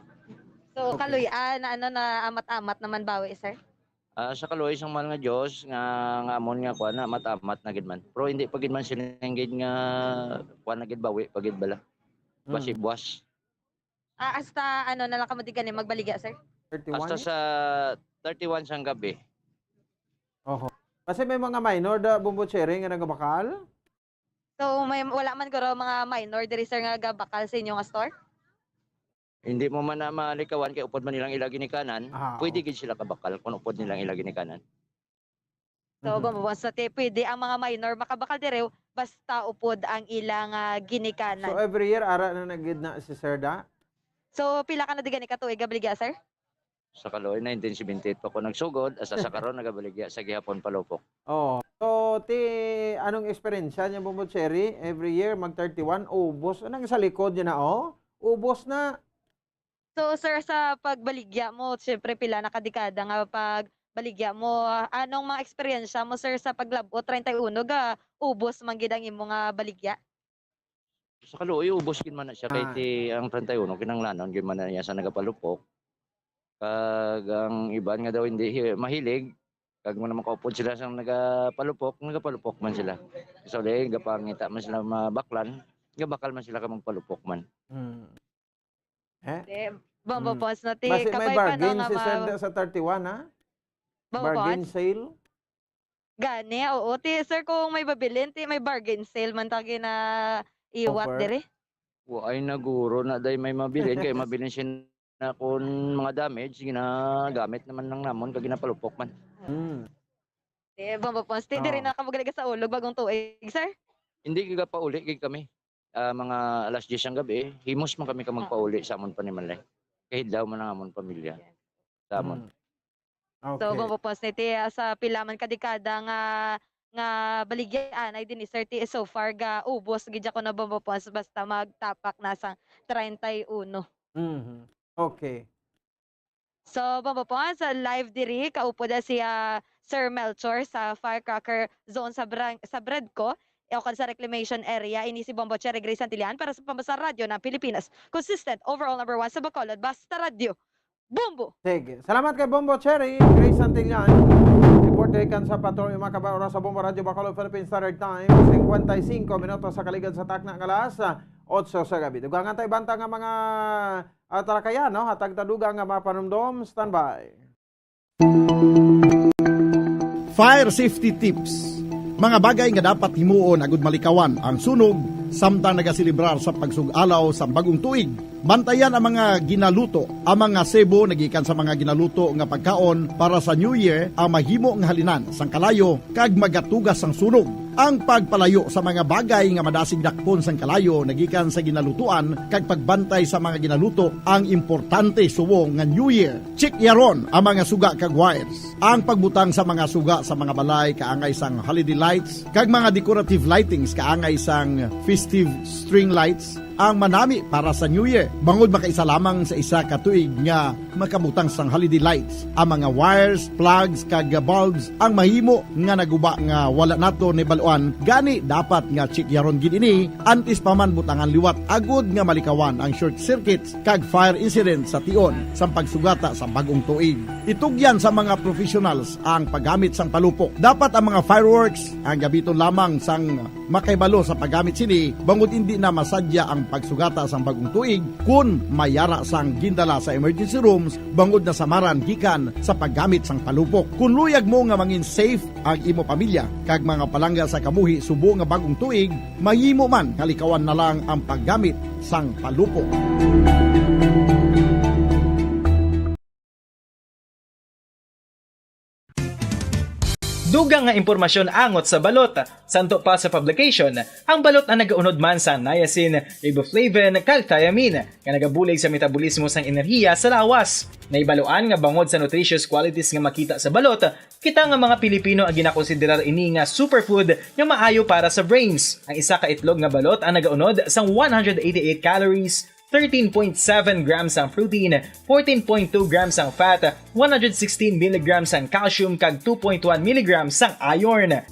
So, Okay. Kaloy-an, na ano, na amat-amat naman bawi, sir? Ah, sa kaloy sang mahal nga Dios, nga, nga amon nga kuan na, amat-amat na gid man. Pero hindi pa gid man siling gid nga kuan na gid, bawi pa gid bala. Basi Mm. buwas. Ah, hasta ano na lang kamo di gani magbaligya, sir? Thirty-one? Hasta sa thirty-one sang gabi. Oho. Kasi may mga minor da, Bombo Cherry, nga nagabakal? So, may, wala man guro mga minor diri, sir, nga gabakal sa inyo nga store? Hindi mo man na malikawan kay upod man nilang ila ginikanan, Ah, pwede oo. gid sila kabakal kung upod nilang ila ginikanan. So, Mhm. Bambopons, sa ti-, pwede ang mga minor makabakal diri basta upod ang ila nga ginikanan. So, every year, ara na na gid na si Sir da? So, pila ka na di gani ka tuig gabaligya, sir? Sa kaloy, nineteen seventy-eight pa ko nagsugod, hasta sa karon nagabaligya sa gihapon palupok. Oh. So, ti, anong eksperyensya niya, Bombo Cherry? Every year, mag thirty-one, ubos. Anong sa likod niya na, oh? Ubos na. So, sir, sa pagbaligya mo, syempre, pila na ka dekada nga pagbaligya mo, anong mga eksperyensya mo, sir, sa paglab-ot, treinta y uno, ga ubos man gid ang imo nga baligya? Sa kaluoy, ubos gid man na siya, kay Ah. ti ang treinta y uno, kinahanglanon gid man na niya sa nagapalupok. Kag ang iban nga daw hindi hi-, mahilig, kag wala makaupod sila sa nagapalupok, nagapalupok man sila. Sa uli, gapangita man sila mabaklan, gabakal man sila kag magpalupok man. Mm. Eh? Te, Bombo Mm. Pons, no? Ti, Basi may kabay pa, no, bargain nga si ma-, Sir da sa thirty-one, ha? Bombo Bargain Pons? sale? Gani, oo. Ti, sir, kung may babilin, ti, may bargain sale man ta ginaiwat Offer? diri. Wa ay naguro na day may mabilin, kay mabilin siya na kun mga damage, ginagamit naman lang namon, kag ginapalupok man. Mm. Ti, Bombo Pons, ti, diri Oh. na kamo gali sa ulog bagong tuig, sir? Hindi, gigapauli gid kami. Ah, mga alas diyes ang gabi, himos man kami ka Ah. magpauli sa amon panimalay. Kahidlaw man ang amon pamilya. Sa amon. Mm. So, Okay. Bombo Pons, niti, ah, sa pila man ka dekada nga, nga baligya anay dinhi, sir, ti, so far, ga ubos gid ako na, Bombo Pons, basta magtapak na sang treinta y uno. Mhm. Okay. So, Bombo Pons, sa live diri, kaupod na si, ah, Sir Melchor sa firecracker zone sa Bran-, sa Bredco, o kan sa reclamation area. Ini si Bombo Cherry Grace Santillan para sa Pambansang Radyo ng Pilipinas. Consistent, overall number one sa Bacolod. Basta Radyo. Bombo! Sige. Salamat kay Bombo Cherry Grace Santillan. Report diri kan sa Patrol, mga kabayan, oras sa Bombo Radyo Bacolod, Philippine Standard Time, cincuenta y cinco minutos sa kaligad sa takna nga alas otso sa gabi. Dugangan tayo banta nga mga, ah, talakayan, no? Hatag ta dugang nga mga panumdom. Standby. Fire safety tips. Mga bagay nga dapat himuon agud malikawan ang sunog samtang nagaselebrar sa pagsug-alaw sa bag-ong tuig. Bantayan ang mga ginaluto. Ang mga sebo nagikan sa mga ginaluto nga pagkaon para sa New Year ang mahimo nga halinan sang kalayo kag magatugas sang sunog. Ang pagpalayo sa mga bagay nga madasig dakpon sang kalayo nagikan sa ginalutuan kag pagbantay sa mga ginaluto ang importante subong nga New Year. Check yaron ang mga suga kag wires. Ang pagbutang sa mga suga sa mga balay kaangay sang holiday lights kag mga decorative lightings kaangay sang festive string lights ang manami para sa New Year, bangod makaisa lamang sa isa ka tuig nga makabutang sang holiday lights. Ang mga wires, plugs, kag bulbs ang mahimo nga naguba nga wala nato nahibaluan, gani dapat nga tsikyaron gid ini antes pa man butangan liwat agud nga malikawan ang short circuits kag fire incident sa tion sang pagsugata sa bag-ong tuig. Itugyan sa mga professionals ang paggamit sang palupok. Dapat ang mga fireworks ang gamiton lamang sang makahibalo sa paggamit sini, bangod indi na masadya ang pagsugata sang bag-ong tuig kun may yara sang gindala sa emergency rooms bangod nasamaran gikan sa paggamit sang palupok. Kun luyag mo nga mangin safe ang imo pamilya kag mga palangga sa kabuhi subong nga bag-ong tuig, mahimo man nga likawan na lang ang paggamit sang palupok. Dugang nga impormasyon angot sa balot. Santo pa sa publication, ang balot ang nagaunod man sa niacin, riboflavin, kag thiamine, nga nagabulig sa metabolismo sang enerhiya sa lawas. Nahibaluan nga bangod sa nutritious qualities nga makita sa balot, kita nga mga Pilipino ang ginakonsiderar ini nga superfood nga maayo para sa brains. Ang isa ka itlog nga balot ang nagaunod sang one hundred eighty-eight calories, thirteen point seven grams ang protein, fourteen point two grams ang fat, one hundred sixteen milligrams ang calcium, kag two point one milligrams ang iron.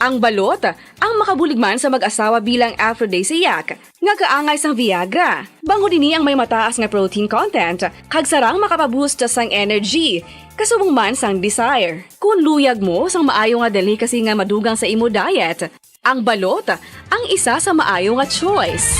Ang balot, ang makabulig man sa mag-asawa bilang aphrodisiac, nga kaangay sang Viagra. Bangod ini ang may mataas nga protein content, kag sarang makapaboost sang energy, kasubong man sang desire. Kung luyag mo sang maayo nga delicacy nga madugang sa imo diet, ang balot, ang isa sa maayo nga choice.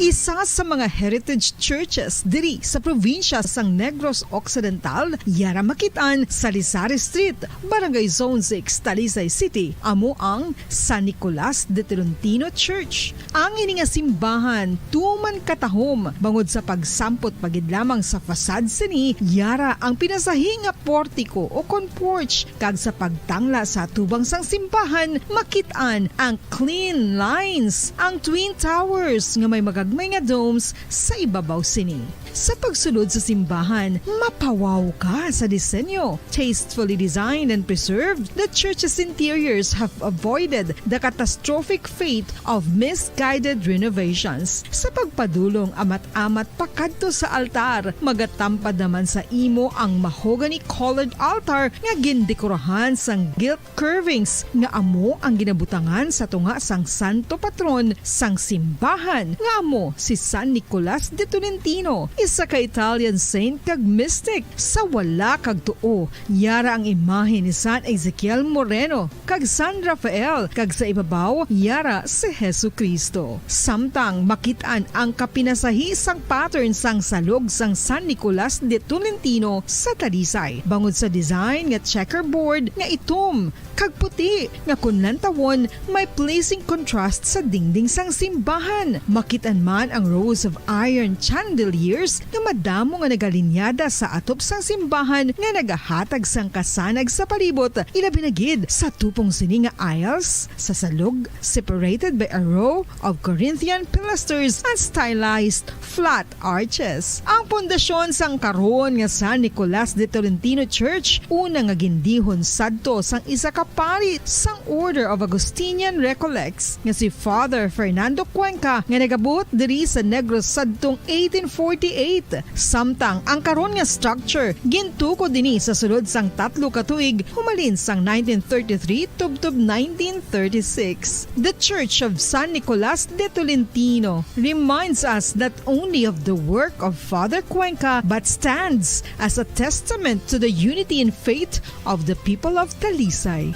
Isa sa mga heritage churches diri sa probinsya sang Negros Occidental, yara makit-an sa Lisari Street, Barangay Zone six, Talisay City, amo ang San Nicolas de Tolentino Church. Ang ini nga simbahan tuman katahom bangod sa pagsampot pa gid lamang sa facade sini, yara ang pinasahi nga portiko o kon porch, kag sa pagtangla sa atubang sang simbahan makit-an ang clean lines, ang twin towers nga may magagmay nga domes sa ibabaw sini. Sa pagsulod sa simbahan, mapawaw ka sa disenyo. Tastefully designed and preserved, the church's interiors have avoided the catastrophic fate of misguided renovations. Sa pagpadulong amat-amat pakadto sa altar, magatampad naman sa imo ang mahogany-colored altar nga gindekorahan sang gilt curvings nga amo ang ginabutangan sa tunga sang santo patron sang simbahan, nga amo si San Nicolas de Tolentino, isa ka Italian saint kag mystic. Sa wala kag tuo, yara ang imahe ni San Ezekiel Moreno kag San Rafael, kag sa ibabaw, yara si Jesu-Cristo. Samtang makit-an ang kapinasahi sang pattern sang salog sang San Nicolas de Tolentino sa Talisay, bangod sa design nga checkerboard nga itom kag puti, nga kon lantawon, may pleasing contrast sa dingding sang simbahan. Makit-an man ang rows of iron chandeliers nga madamo nga nagalinyada sa atop sang simbahan nga nagahatag sang kasanag sa palibot, ilabi na gid sa tupong sini nga aisles sa salog, separated by a row of Corinthian pilasters and stylized flat arches. Ang pundasyon sang karon nga San Nicolas de Tolentino Church, una nga gindihon sadto sang isa ka pari sang Order of Augustinian Recollects nga si Father Fernando Cuenca, nga nagabuot diri sa Negros sadtong eighteen forty-eight. Samtang ang karon nga structure gintukod ini sa sulod sang tatlo ka tuig, humalin sang nineteen thirty-three tubtob nineteen thirty-six. The Church of San Nicolas de Tolentino reminds us not only of the work of Father Cuenca, but stands as a testament to the unity in faith of the people of Talisay.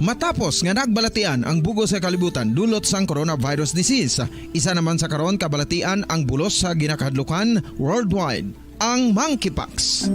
Matapos nga nagbalatian ang bug-os nga kalibutan dulot sang coronavirus disease, isa naman sa karon kabalatian ang bulos sa ginakahadlukan worldwide, ang monkeypox.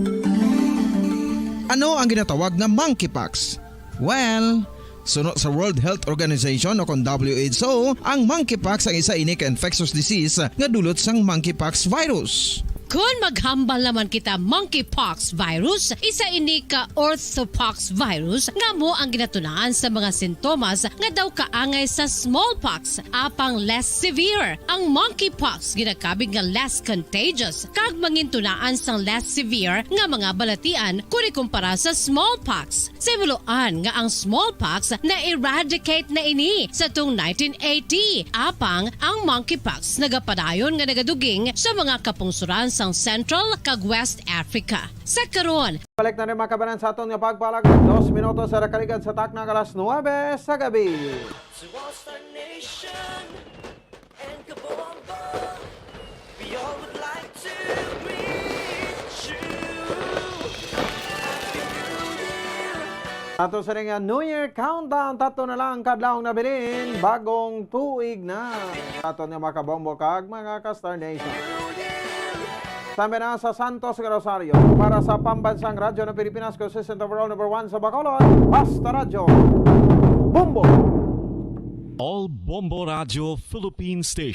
Ano ang ginatawag nga monkeypox? Well, suno sa World Health Organization o kon W H O, ang monkeypox ang isa ini ka infectious disease nga dulot sang monkeypox virus. Kon maghambal naman kita monkeypox virus, isa ini ka orthopox virus nga amo ang ginatunaan sa mga sintomas nga daw kaangay sa smallpox, apang less severe. Ang monkeypox ginakabig nga less contagious kag mangintunaan sang less severe nga mga balatian kon ikumpara sa smallpox. Sa himuloan nga ang smallpox na-eradicate na ini sa tung nineteen eighty, apang ang monkeypox nagapadayon nga nagaduging sa mga kapungsoran sang Central kag West Africa. Sa karon, balik na rin, mga kabanan, sa aton nga pagpalagad. Dos minutos sa nakaligad sa takna nga alas nuwebe sa gabi. To all Star Nation and Kabombo, we all would like to greet you. Happy New Year! Ato sa ring New Year countdown, tatlo na lang kadlawon nabilin, bagong tuig na. Ato nga mga kabombo kag mga ka-Star Nation. Sambi na sa Santos nga Rosario, para sa Pambansang Radyo ng Pilipinas, consistent overall number one sa Bacolod, Basta Radyo, Bombo! All Bombo Radio Philippine Station.